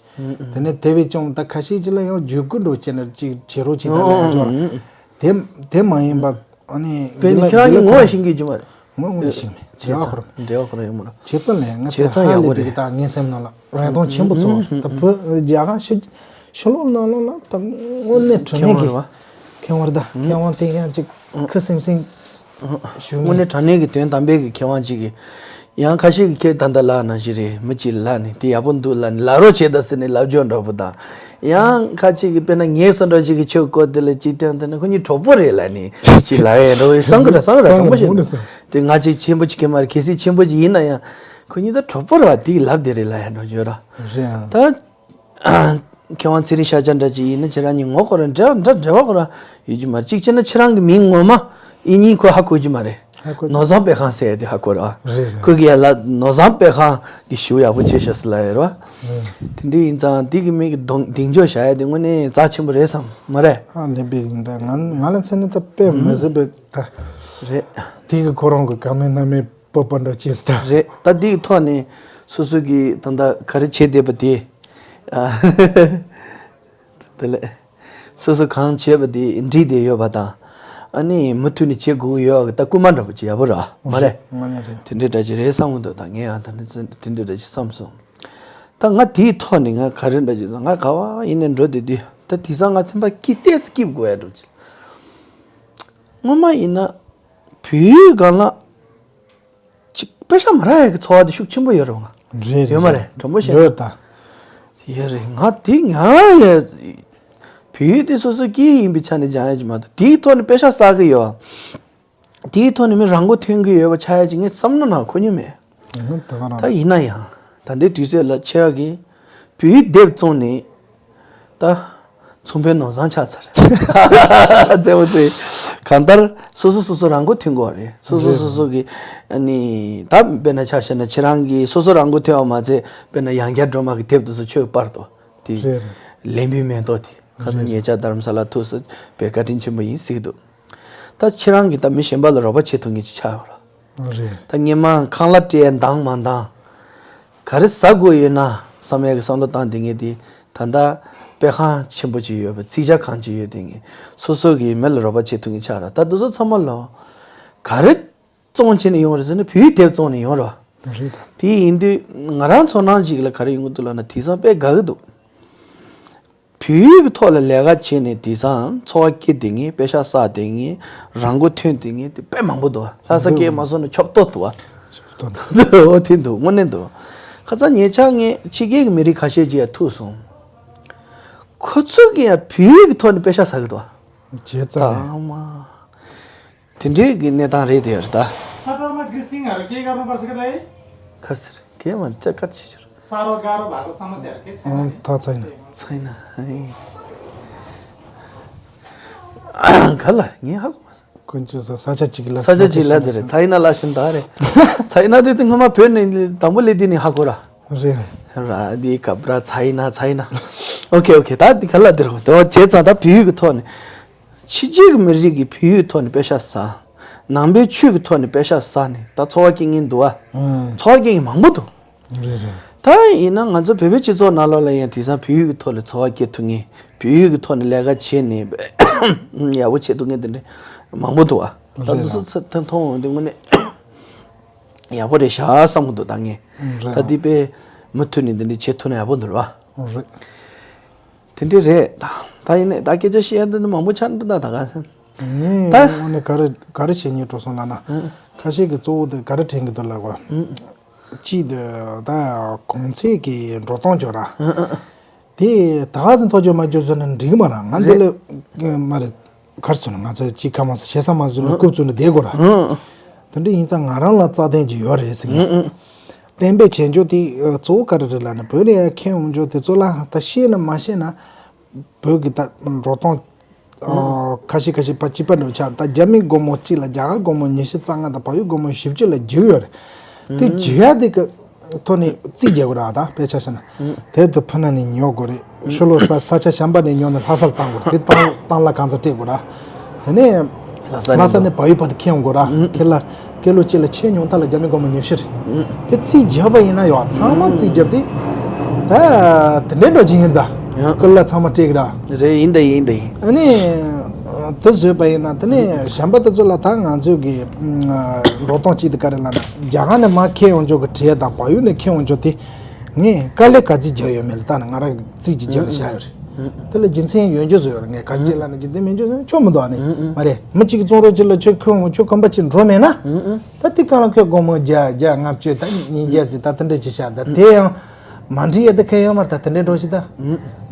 དེ་ནས་དེ་བས་ཀྱང་ད་ཁ་ཤས་ཅིག་ལ་ཡང་བརྒྱུད་སྐུར་འགྲོ་བྱས་ན་ཅིག་བྱེད་རོགས་བྱེད་ད་ལབ་ཡང་ཆོག་རེད། དེ་དེ་མ་ཡིན་པ་ཨ་ནི་དཔེ་ནི་ཁྱེད་རང་གི་ངོ་ཤེས་ཀྱི་རྒྱུ་མ་རེད། ངོ་ངོ་ཤེས་མེད་བྱེད་ཡག་ཁོ་རང་། འབྲེལ་བ་ཁོ་རང་ཡོད་མ་རེད། བྱེད་ཙམ་ལས་ང་ཚོ་བྱེད་ཙམ་ཧ་ཡག་པོ་ལས་པའི་རེད། ད་ངའི་སེམས་ནང་ལ་རེ་སྟོང་ཆེན་པོ་ཚོར་བ་ད་བོད་རྒྱ་གར་ཕྱི་ཕྱི་ལོགས་ནང་ལོགས་ལ་ད་དངོས་གནས་དྲང་གནས་ཀྱི་མཁས་དབང་རེད་བ། མཁས་དབང་རེད་ད་མཁས་དབང་དེ་ཡང་ཅིག་ཁུ་སིམ་སིམ་ཞུ་དངོས་ནས་གནས་དྲང་གནས་ཀྱི་དོན་དམ་པའི་གི་མཁས་དབང་ཅིག་གི། ཡང་ཁ་ཤས་ཀྱིས་ཁྱེད་ད་ལྟ་ལབ་ནང་བཞིན་རེད། མི་གཅིག་ལབ་ནས་དེ་ཡག་པོ་འདུག་ལབ་ནས་ལབ་རོགས་བྱེད་ད་ཟེར་ནས་ལབ་རྒྱུ་འདྲ་པོ་དང་། ཡང་ཁ་ཅིག་གིས་དཔེར་ན་ངའི་བཟོ་འདྲ་ཅིག་གིས་ཁྱོད་སྐོར་དེ་ལ་ཅིག་བསྟན་དེ་ན་ཁོ་གཉིས་གྲོགས་པོ་རེད་ལབ་ནས་ཅིག་ལབ་ཡ་འདྲ་བོ་བསམ་གི་ར། བསམ་གི་ར། དྲང་པོ་བཤད་ན་དེ་ང་ཅིག་ཆེན་པོ་ཅིག་གི་མ་རེད། གལ་སྲིད་ཆེན་པོ་ཅིག་ཡིན་ན་ཡང་ཁོ་གཉིས་ད་གྲོགས་པོ་རེད་བ། དེ་ལབ་དེ་རེད་ལབ་ཡ་འདྲ་བོ་ཡོད་ར། རེད་ཨང་། ད། མཁས་དབང་ཚེ་རིང་ཤཱཀྱ་འདྲ་ཅིག་ཡིན་ན་ཁྱེད་རང་གཉིས་ངོ་ཁོ་རང་འདྲ་འདྲ་འབྲེལ་བ་ཁོ་རང་ཡོད་ཀྱི་མ་རེད། གཅིག་བྱས་ན་ཁྱེད་རང་གི་མིང་ངོ་མ་ཨི་གཉིས་ཁོ་ཧ་གོ་གི་མ་རེད། ཧ་གོ་གི་ནོར་བཟང་པད་ཁང་ཟེར་ཡ་དེ་ཧ་གོ་རེད་བ། རེད་རེད། ཁོ་གི་ཡ་ལ་ནོར་བཟང་པད་ཁང་གི་ཞུ་ཡག་པོ་བྱས་ཤག་ཟེར་ལབ་ཡོད་རེད་བ། རེད། དེ་འདྲ་ཡིན་ཙང་དེ་གི་མིང་གི་གདོང་གདེང་འཇོག་བྱ་ཡ་དེ་དངོས་གནས་རྩ་ཆེན་པོ་རེད་བསམ་མ་རེད། ཨ་ལེན་པའི་ཡིན་ད་ང་ང་ལ་མཚོན་ན་ད་དཔེ་མི་སྲིད་པའི་ད། རེད། དེ་གི་ཁོ་རང་གི་བཀའ་མོལ་གནང་མེད། སྤོབས་པ་འདྲ་བྱས་སྟ། རེད། ད་འདིའི་ཐོག་ནས་སོ་སོ་གིས་ད་ལྟ་ག་རེ་བྱེད་བསྡད་པ་དེ། ཨ། དེ་ལས། སོ་སོ་གང་བྱས་པ་དེ་འགྲིག་བསྡད་ཡོད་པ་དང་། ཨ་ནི་མུ་མཐུད་ནས་བྱེད་དགོས་ཀྱི་ཡོད་ད་སྐུལ་མ་འདྲ་པོ་ཅིག་ཡག་པོ་རེད་མ་རེད། མ་ནི་རེད། དེ་འདྲའི་འདྲ་ཅིག་རེད་བསམ་གི་འདུག་ད་ངས་ཡང་ད་ནི་དེ་འདྲའི་འདྲ་ཅིག་བསམ་སོང་། ད་ང་དེའི་ཐོག་ནས་ང་ག་རེ་འདྲ་ཅིག་ང་ག་བ་ཡིན་ནས་འགྲོ་བསྡད་དུས་ད་དེང་སང་ང་ཚན་པ་སྐྱིད་ཏོག་ཙམ་སྐྱིད་དགོས་ཡ་འགྲོ་ཅིག་སྔོན་མ་ཡིན་ན་བོད་ཡིག་སྒང་ལ། ཅིག་པེ་ཤ་མ་རག་ཡ་གི་ཚོར་བ་དེ་ཤུགས་ཆེན་པོ་ཡོད་རེད་བ། རེད་རེད། ཡོད་མ་རེད། དྲང་པོ་བཤད་ན། ཡོད་ད། ཡོད་རེད། ང་དེ་ང་ཡ་བོད་ཡིག་དེ་སོ་སོ་སྐད་ཡིན་པའི་ཆ་ནས་སྦྱང་ཡ་ཅིག་མ་གཏོགས་དེའི་ཐོག་ནས་པེ་ཤ་བསགས་གི་ཡོད། དེའི་ཐོག་ནས་མི་རང་མགོ་ཐོན་གི་ཡོད་པ་ཆགས་ཡ་ཅིག་ངས་བསམ་བློ་ནང་འཁོར་མྱོང་མེད། ད་ཡིན་ན་ཡང་ད་ལྟའི་དུས་ཚོད་ལ་ཆེ་བ་གི་བོད་ཡིག་དེབ་བཙོང་ནས། ད། ཚོང་པའི་ནོར་བཟང་ཆགས་ཚར། རྩེ་མོ་རྩེ། གང་ལྟར་སོ་སོ་སོ་སོ་རང་མགོ་ཐོན་དགོས་པ་རེད། སོ་སོ་རེད། སོ་སོ་གི་ཨ་ནི་ད་དཔེར་ན་ཆ་བཞག་ན་ཁྱེད་རང་གིས་སོ་སོ་རང་མགོ་ཐོན་པ་མ་ཚད་དཔེར་ན་ཡང་བསྐྱར་སྒྲོལ་མ་གི་དེབ་དེ་ཚོ་ཁྱོད་ཀྱིས་པར་དོ། དེ་རེད་རེད། ལེན་པའི་མེ་ཏོག་དེ་ཁ་སང་རེད། ཉེ་ཆར་རྡ་རམ་ས་ལ་ཐུག་སོང་། དཔེ་བཀའ་དྲིན་ཆེན་པོ་ཡིན་ཟེར་གི་འདུག་ད་ཁྱེད་རང་གིས་ད་མི་གཞན་པ་ལ་རོགས་པ་བྱེད་ཐུབ་མཁན་ཅིག་ཆགས་ཡོད་ར། རེད། ད་སྔོན་མ་ཁང་གླ་སྤྲད་འདང་མ་འདང་། ག་རེ་ཟ་དགོས་ཡོད་ན་བསམ་ཡག་གི་བསམ་བློ་བཏང་བསྡད་མཁན་དེ་ད་ལྟ་དཔེ་ཁང་ཆེན་པོ་ཅིག་ཡོད་པ་རྩིས་ཆ་ཁང་ཅིག་ཡོད་བསྡད་མཁན་སོ་སོ་གིས་མི་ལ་རོགས་པ་བྱེད་ཐུབ་མཁན་ཆགས་ར། ད་འདི་ཚོ་ཚང་མ་ལོ་ག་རེ་བཙོང་བྱས་ནས་ཡོང་རེད་ཟེར་ན་བོད་ཡིག་དེབ་བཙོང་ནས་ཡོང་ར། རེད་ད། དེ་ཡིན་དུས་ང་རང་ཚོར་སྣང་ཅིག་ལ་ག་རེ་ཡོང་གི་འདུག་ལབ་ན་དེང་སང་དཔེ་དགའ་གི་འདུག་བོད་ཡིག་གི་ཐོག་ལ་ལས་ཀ་བྱས་ནས་དེང་སང་འཚོ་བ་སྐྱེལ་བསྡད་མཁན་པེ་ཤག་བསགས་བསྡད་མཁན་རང་མགོ་ཐོན་བསྡད་མཁན་དེ་དཔེ་མང་པོ་འདུག་ལྷ་ས་སྐད་མ་སོང་ན་ཆོབ་ཏོ་འདུག་བ། འོ་དེ་འདུག་དངོས་གནས་འདུག་ཁ་སང་ཉེ་ཆར་ངས་ཕྱི་རྒྱལ་གྱི་མི་རིགས་ཁ་ཤས་ཅིག་ཡང་ཐུག་སོང་། ཁོ་ཚོ་གིས་ཡང་བོད་ཡིག་གི་ཐོག་ནས་པེ་ཤག་བསགས་ཀྱི་འདུག་བ། བྱས་ཙང་། ཨ་མ། དེ་འདྲའི་གི་གནས་སྟངས་རེད་དེ་ཡོད་རེད་ད། ཁ་ཟེར་གེ་མ་ཅ་ཀར་ཆེ་ཆེར། ཨང་ད་ཚ་ཡིན་ན། ཚ་ཡིན་ན། ག་ལ་ངས་ཧ་གོ་མ་སོང་། ཀུན་སྤྱོད་ས་ས་ཆ་གཅིག་ལ་ས་ཆ་གཅིག་ལ་དེ་རེད། ཚ་ཡིན་ན་ལ་ཤིན་ད་རེད། ཚ་ཡིན་ན་དེ་དེ་སྔོན་མ་བོད་ནས་དང་པོ་སླེབས་དུས་ནས་ཧ་གོ་ར། རེད། ར་དེ་ག་བར་ཚ་ཡིན་ན་ཚ་ཡིན་ན། ཨོ་ཁེ་ཨོ་ཁེ་ད་དེ་ག་ལ་དེ་རེད། དེ་བྱས་ཙང་ད་བོད་ཡིག་གི་ཐོག་ནས། ཕྱི་རྒྱལ་གྱི་མི་རིགས་ཀྱིས་བོད་ཡིག་ཐོག་ནས་པེ་ཤག་ཟ། ནང་པའི་ཆོས་ཀྱི་ཐོག་ནས་པེ་ཤག་ཟ་ནས་ད་འཚོ་བ་སྐྱེལ་མཁན་འདུག་ཨ། ཨང་། འཚོ་བ་སྐྱེལ་མཁན་མང་པོ་འདུག་རེད་རེད། ད་ཡིན་ན་ང་ཚོ་བོད་པའི་སྤྱི་ཚོགས་ནང་ལོགས་ལ་ཡང་དེང་སང་བོད་ཡིག་གི་ཐོག་ནས་འཚོ་བ་སྐྱེལ་ཐུབ་མཁན། བོད་ཡིག་གི་ཐོག་ནས་ལས་ཀ་བྱས་ནས་ཡག་པོ་བྱེད་ཐུབ་མཁན་དེ་འདྲ་མང་པོ་འདུག་ཨ། ད་རེད་འདི་ཚོ་ལ་ཚ་མཐོང་འོང་དུས་དངོས་གནས་ཡག་པོ་རེད་ཤག་བསམ་གི་འདུག་ད་ངས། རེད། ད་འདི་དཔེ་མུ་མཐུད་ནས་འདི་འདྲ་བྱེད་ཐུབ་ན་ཡག་པོ་འདུག་ར། རེད། དེ་འདྲ་རེད་ད། ད་ཡིན་ནའི་ད་སྐད་ཆ་བཤད་ཡ་འདི་ནི་མང་པོ་ཆགས་འདུག་ད་ད་ག་ཟེར། ངས་ད་དངོས་གནས་ག་རེ་ག་རེ་བྱེད་སྙིང་བྲོ་སོང་ལབ་ན། ཨང་། ཁ་ཤས་ཀྱིས་གཙོ་བོ་དེ་ག་རེ་དྲན་གྱི་འདུག་ལབ་པ། ཨང་། གཅིག་དེ་ད་གོང་ཚད་ཀྱི་འགྲོ་སྟངས་སྐྱོ་ར། ཨང་ཨང་ཨང་། དེ་ད་ག་ཟེར་ཐག་གཅོད་མ་གཅོད་ཟེར་ན་འགྲིག་གི་མ་རེད། ང་འདི་ལ་མ་རེད། ག་རེ་ཟེར་ན་ང་ཚོ་གཅིག་ཁ་མ་ཟེར་བྱས་ས་མ་ཟེར་ནས་ཨང་། རྐུབ་བཙུགས་ནས་བསྡད་དགོས་ར། ཨང་། དེ་འདྲ་ཡིན་ཙང་ང་རང་ལ་རྩ་དོན་ཅིག་ཡོད་རེད་ཟེར་ངས། ཨང་ཨང་། གཏན་འབེབས་བྱེད་འཇོག་དེ་གཙོ་བོ་ག་རེ་རེད་ལབ་ན་བོད་ནས་ཡར་འཁྱེར་འོང་འཇོག་དེ་ཚོ་ལ་ད་ཤེས་ན་མ་ཤེས་ན་བོད་ཀྱི་ད་འགྲོ་སྟངས་ཨ་ཁ་ཤས་ཁ་ཤས་ཕར་གཅིག་པ་འདྲ་བོ་ཆགས་རེད། ད་རྒྱ་མི་སྒོར་མོ་གཅིག་ལ་རྒྱ་གར་སྒོར་མོ་ཉི་ཤུ་རྩ་ལྔ་དང་བལ་ཡུལ་སྒོར་མོ་བཞི་བཅུ་ལ་རྒྱུག་ཡོད་རེད། དེ་རྒྱུག་ཡ་དེ་གི་ཐོག་ནས་རྩིས་རྒྱག་དགོས་ར། ད་དཔེ་ཆ་བཞག་ན་དེབ་དེ་ཕུ་ན་ནས་ཉོ་དགོས་རེད། ཕྱི་ལོགས་ས་ས་ཆ་གཞན་པ་ནས་ཉོ་ནས་ལྷ་སར་བཏང་དགོས་རེད། དེ་བཏང་བཏང་གླ་གང་ཙམ་སྤྲད་དགོས་ར། དེ་ནས་ལྷ་ས་ནས་ལྷ་ས་ནས་བལ་ཡུལ་བར་དུ་འཁྱེར་ཡོང་དགོས་ར། ཨང་། ཁྱེད་ལ་ཀི་ལོ་གཅིག་ལ་ཕྱེད་ཉོ་སྟངས་ལ་རྒྱ་མི་སྒོར་མོ་ཉི་ཤུ་རེད། ཨང་། དེ་རྩིས་བརྒྱབ་པ་ཡིན་ན་ཡོད་ཚང་མ་རྩིས་བརྒྱབ་དེ། ད་དེ་འདྲའི་འགྲོ་གི་ཡིན་ད། ཡང་ཀུན་ལ་ཚང་མ་སྤྲད་གི་ར། རེད་ཡིན་ད་ཡིན་ད་ཡིན། ཨ་ནི། དེ་བཟོས་པ་ཡིན་ན་དེ་ནས་གཞན་པ་དེ་ཚོ་ལ་ད་ང་ཚོས་ཀྱི་འགྲོ་སྟངས་གཅིག་དེ་ག་རེ་ལབ་ན། རྒྱ་གར་ནས་མར་འཁྱེར་ཡོང་ཆོག་གི་གྲས་དང་བལ་ཡུལ་ནས་འཁྱེར་ཡོང་ཆོག་དེ་ངས་དཀའ་ལས་ག་ཚོད་བརྒྱབ་ཡོད་མེད་ལ་ད་ནི་ང་རང་རྩིས་ཀྱི་རྒྱབ་ལ་བཞག་ཡོད་རེད། དེ་ལ་རྒྱུ་མཚན་ཡོད་རྒྱུ་བཟོ་ཡོད་རེད། ངས་ག་རེ་བྱས་ལབ་ན་རྒྱུ་མཚན་མེད་རྒྱུ་བཟོ་ཆོག་མི་འདུག་ཨ་ནི་མ་རེད། མི་གཅིག་གིས་བཙོང་རོགས་བྱེད་ལ་ཁྱོད་ཁྱོད་ཁྱོད་གོམ་པ་ཕྱིར་འགྲོ་མེད་ན། ད་དེ་གང་ལ་ཁྱོད་སྒོར་མོ་བརྒྱ་བརྒྱ་ལྔ་བཅུ་ད་ཉིས་བརྒྱ་ཙམ་ད་དེ་འདྲ་ཅིག་བཞག་ད་དེ་ཡང་མ་འགྲིག་ཡ་དེ་གལ་ཡོད་མ་རེད། ད་དེ་འདྲའི་འགྲོ་ཞིག་ད།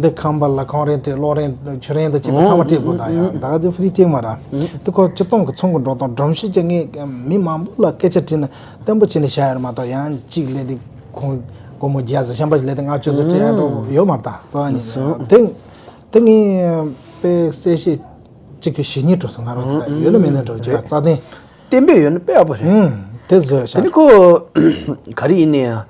འདི་ཁང་པ་ལ་ཁང་རིན་སྤྲད་གློག་རིན་ཆུ་རིན་དང་བཅས་པ་ཚང་མ་སྤྲད་དགོས། ད་ཡང་ད་ག་ཚོད་ཕི་རི་སྤྲད་མ་རེད། དེ་ཁོ་སྤྱིར་བཏང་གི་ཚོང་གི་འགྲོ་སྟངས་སྒྲོམ་གཞི་ཅན་ངས་མི་མང་པོ་ལ་སྐད་ཆ་དྲིས་ནས་བརྟན་པོ་བྱས་ནས་བཞག་ཡོད་རེད་མ་གཏོགས། ཡང་གཅིག་ལས་དེ་ཁོང་སྒོར་མོ་བརྒྱ་ཙམ་གཞན་པ་ཞིག་ལས་དེ་ལྔ་བཅུ་ཙམ་སྤྲད་ཡ་འགྲོ་ཡོད་མ་རེད། ད་རྩ་བ་ཉིད་ནས་དེ་དེ་ངས་དཔེ་གསལ་བཤད་གཅིག་གི་ཞུ་སྙིང་བྲོ་སོང་། ང་རང་གི་ད་ཡོད་ན་མེད་ན་འགྲོ་རྒྱུ་རྩ་དོན། བརྟན་པོ་ཡོད་ན་དཔེ་ཡག་པོ་རེད། ཨུམ། དེ་བཟོས་ཤག་དེ་ནི་ཁོ་ག་རེ་ཡིན་ནའི་ཡང་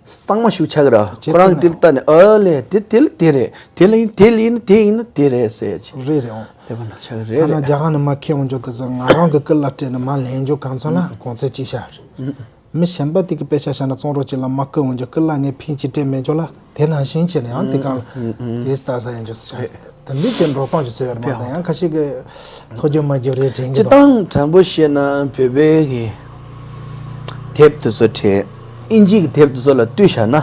གཙང་མ་ཞིག་ཆགས་ཀྱི་ར། ཁོ་རང་གི་དེ་ལ་ལྟ་ནས་ཨ་ལས་དེ་དེ་ལ་དེ་རེད། དེ་ལ་ཡིན་དེ་ལ་ཡིན་དེ་ཡིན་ན་དེ་རེད་ཟེར་ཡ་ཅིག་རེད་རེད། ཨོ། ལས་པ་ན་ཆགས་ཀྱི་རེད། ཐ་ན་རེད་རྒྱ་གར་ནས་མར་འཁྱེར་འོང་རྒྱུ་དེ་ཚོ་ང་རང་གི་སྐུ་ལ་སྤྲད་ནས་མར་ལེན་རྒྱུ་གང་ཚང་ལ་གོང་ཚད་གཅིག་ཤར་རེད། མི་གཞན་པ་དེ་གི་དཔེ་ཆ་བཞག་ན་བཙོང་རོགས་གྱིས་ལ་མ་བསྐུར་འོང་རྒྱུ་སྐུ་ལ་ངས་ཕིན་གཅིག་སྤྲད་མེད་ཆོག་ལ། དེ་ནང་བཞིན་བྱས་ནས་ཡང་དེ་གང་དེ་ལྟ་ས་ཡང་ཅོག་ཙེ་ཆགས། དེ་འདྲའི་ཅན་འགྲོ་སྟངས་ཅིག་བཟོས་ཡོད་མ་གཏོགས། ཡང་ཁ་ཤས་ཀྱི་ཐོ་རྒྱུ་མ་རྒྱུ་རེད་དྲན་གྱི་སྤྱིར་འདུག་བཏང་དྲང་པོ་བཤད་ན་བོད་པའི་གི་དེབ་དེ་ཚོ་བྲིས། ཨིན་ཇི་གི་དེབ་དེ་ཚོ་ལ་ལྟོས་བཞག་ན་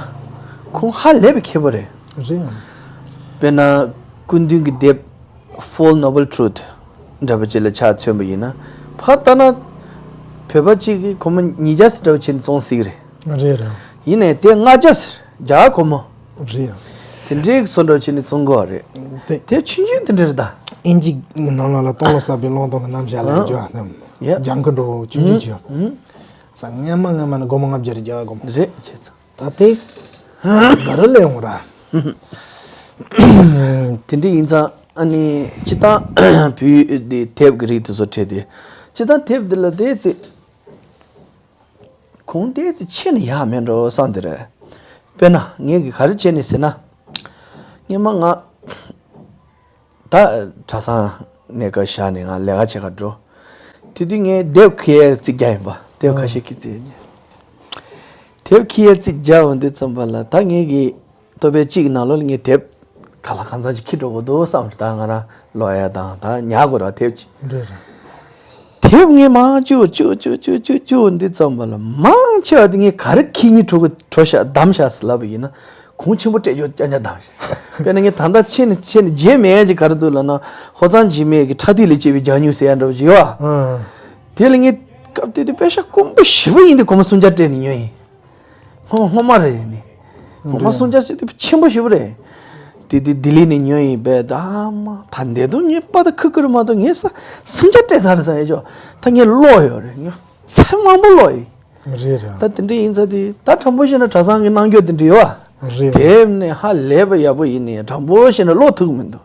ཁོང་ཧ་ལས་པའི་མཁས་པོ་རེད། རེད། དཔེར་ན་སྐུ་མདུན་གྱི་དེབ། Four Noble Truth འདྲ་པོ་ཅིག་ལ་ཆ་མཚོན་པ་ཡིན་ན། ཕར་ལྟ་ན་བོད་པ་གཅིག་གིས་སྒོར་མོ་ཉིས་བརྒྱ་ཙམ་འདྲ་པོ་བྱས་ནས་བཙོང་སྲིད་ཀྱི་རེད། རེད་རེད། ཡིན་ནའི་དེ་ལྔ་བརྒྱ་ཙམ་རྒྱ་གར་སྒོར་མོ། རེད། དེ་འདྲའི་བཟོ་འདྲ་བྱས་ནས་བཙོང་དགོས་པ་རེད། དེ་དེ་ཆུང་ཆུང་དེ་འདྲ་རེད་ད། ཨིན་ཇི་གི་ནང་ལོགས་ལ་སྟོང་ལོ་གསར་པའི་གླང་དོང་གི་རྣམ་གཞག་ལ་ཨ་འཇོག་ནམ། ཡ། ལྗང་ཁུ་འགྲོ་ཆུང་ཆུང་ཅིག་ཡོད། ཨུ། ས་སྔན་མ་སྔན་མ་ནས་སྒོར་མོ་ལྔ་བརྒྱ་རེ་རྒྱག་སྒོར་མོ། རེད་བྱས་ཙང་། ད་དེ་ག་རེ་ལས་འོང་ར། དེ་འདྲ་ཡིན་ཙང་ཨ་ནི་སྤྱིར་བཏང་བོད་ཡིག་དེ་དེབ་ཀྱི་རིགས་དེ་ཚོ་བྲིས་ཏེ། སྤྱིར་བཏང་དེབ་འདི་ལ་དེ་ཚེ་གོང་དེ་ཚེ་ཆེ་ནས་ཡག་མེད་འགྲོ་བསམ་དེ་རེད། དཔེར་ན་ངས་ཀྱི་ག་རེ་བྱས་ནས་ཟེར་ན། སྔན་མ་ང་ད་གྲྭ་ཚང་གནས་སྐབས་བཞག་ནས་ང་ལས་ཀ་བྱེད་ག་འགྲོ། དེ་དུས་ངས་དེབ་ཁྱེར་ཡས་རྩིས་རྒྱག་ཡིན་པ། དེབ་ཁ་ཤས་ཀྱི་རྩིས་ནས། དེབ་ཁྱེར་ཡས་རྩིས་རྒྱག་འོང་དུས་ཙམ་པ་ལ་ད་ངས་ཀྱི་ལྟོ་ཕད་གཅིག་གི་ནང་ལོགས་ལ་ངས་དེབ་ག་ལ་གང་འཚམ་ཅིག་ཁྱེར་འགྲོ་དགོས་འདུག་བསམ། ད་ང་རང་ཀློག་ཡ་དང་ད་ཉར་དགོས་ར་དེབ་ཅིག་རེད་རེད། དེབ་ངས་མང་བཅུག་བཅུག་བཅུག་བཅུག་བཅུག་བཅུག་འདི་ཙམ་པ་ལ་མང་ཆེ་བ་དེ་ངས་ག་རེ་ཁྱེར་སྙིང་བྲོ་གི་བྲོ་ཤག་བསྡམས་ཤག་ཟེར་ལབ་པ་ཡིན་ན། གོང་ཆེན་པོ་སྤྲད་རྒྱུ་རྐྱང་རྐྱང་བསྡམས་ཤག་དཔེར་ན་ངས་ད་ལྟ་ཆེ་ནས་ཆེ་ནས་བརྗེད་མེད་ཅིག་ག་རེ་འདུག་ལབ་ན། ཧོར་གཙང་འཇིགས་མེད་ཀྱི་ཁྲག་ཐིགས་ལས་སྐྱེས་པའི་རྒྱང་ཉུལ་ཟེར་ཡ་འདྲ་བོ་ཅིག་ཡོད་ཨ། དེ་ལ་ངས་སྐབས་དེ་དུས་དཔེ་ཤག་དཀོན་པོ་ཞེ་པོ་ཡིན་དུས་སྒོར་མོ་སུམ་བརྒྱ་སྤྲད་ནས་ཉོས་ཡིན། སྔོན་སྔོན་མ་རེད་ནི། སྒོར་མོ་སུམ་བརྒྱ་ཟེར་དུས་ཆེན་པོ་ཞེ་པོ་རེད། དེ་དུས་ལྡི་ལི་ནས་ཉོས་ཡིན་པས། ད་མ་ད་འདས་དུས་ངས་པ་ད་ཁུ་ཁུ་རུ་མ་གཏོགས་ངས་ས་སུམ་བརྒྱ་སྤྲད་ཚར་རེད་ཟེར་ཡ་ཅོ། ད་ངས་ཀློག་ཡོད་རེད། ངས་ཚད་མང་པོ་ཀློག་ཡིན། རེད་རེད། ད་དེ་འདྲ་ཡིན་ཙང་དེ་ད་དྲང་པོ་བཤད་ན་གྲྭ་ཚང་གི་གནང་རྒྱུ་དེ་འདྲ་ཡོད་ཨ། རེད། དེབ་ནས་ཧ་ལས་པ་ཡག་པོ་ཡིན་ནའི་དྲང་པོ་བཤད་ན་ཀློག་ཐུབ་ཀྱི་མི་འདུག་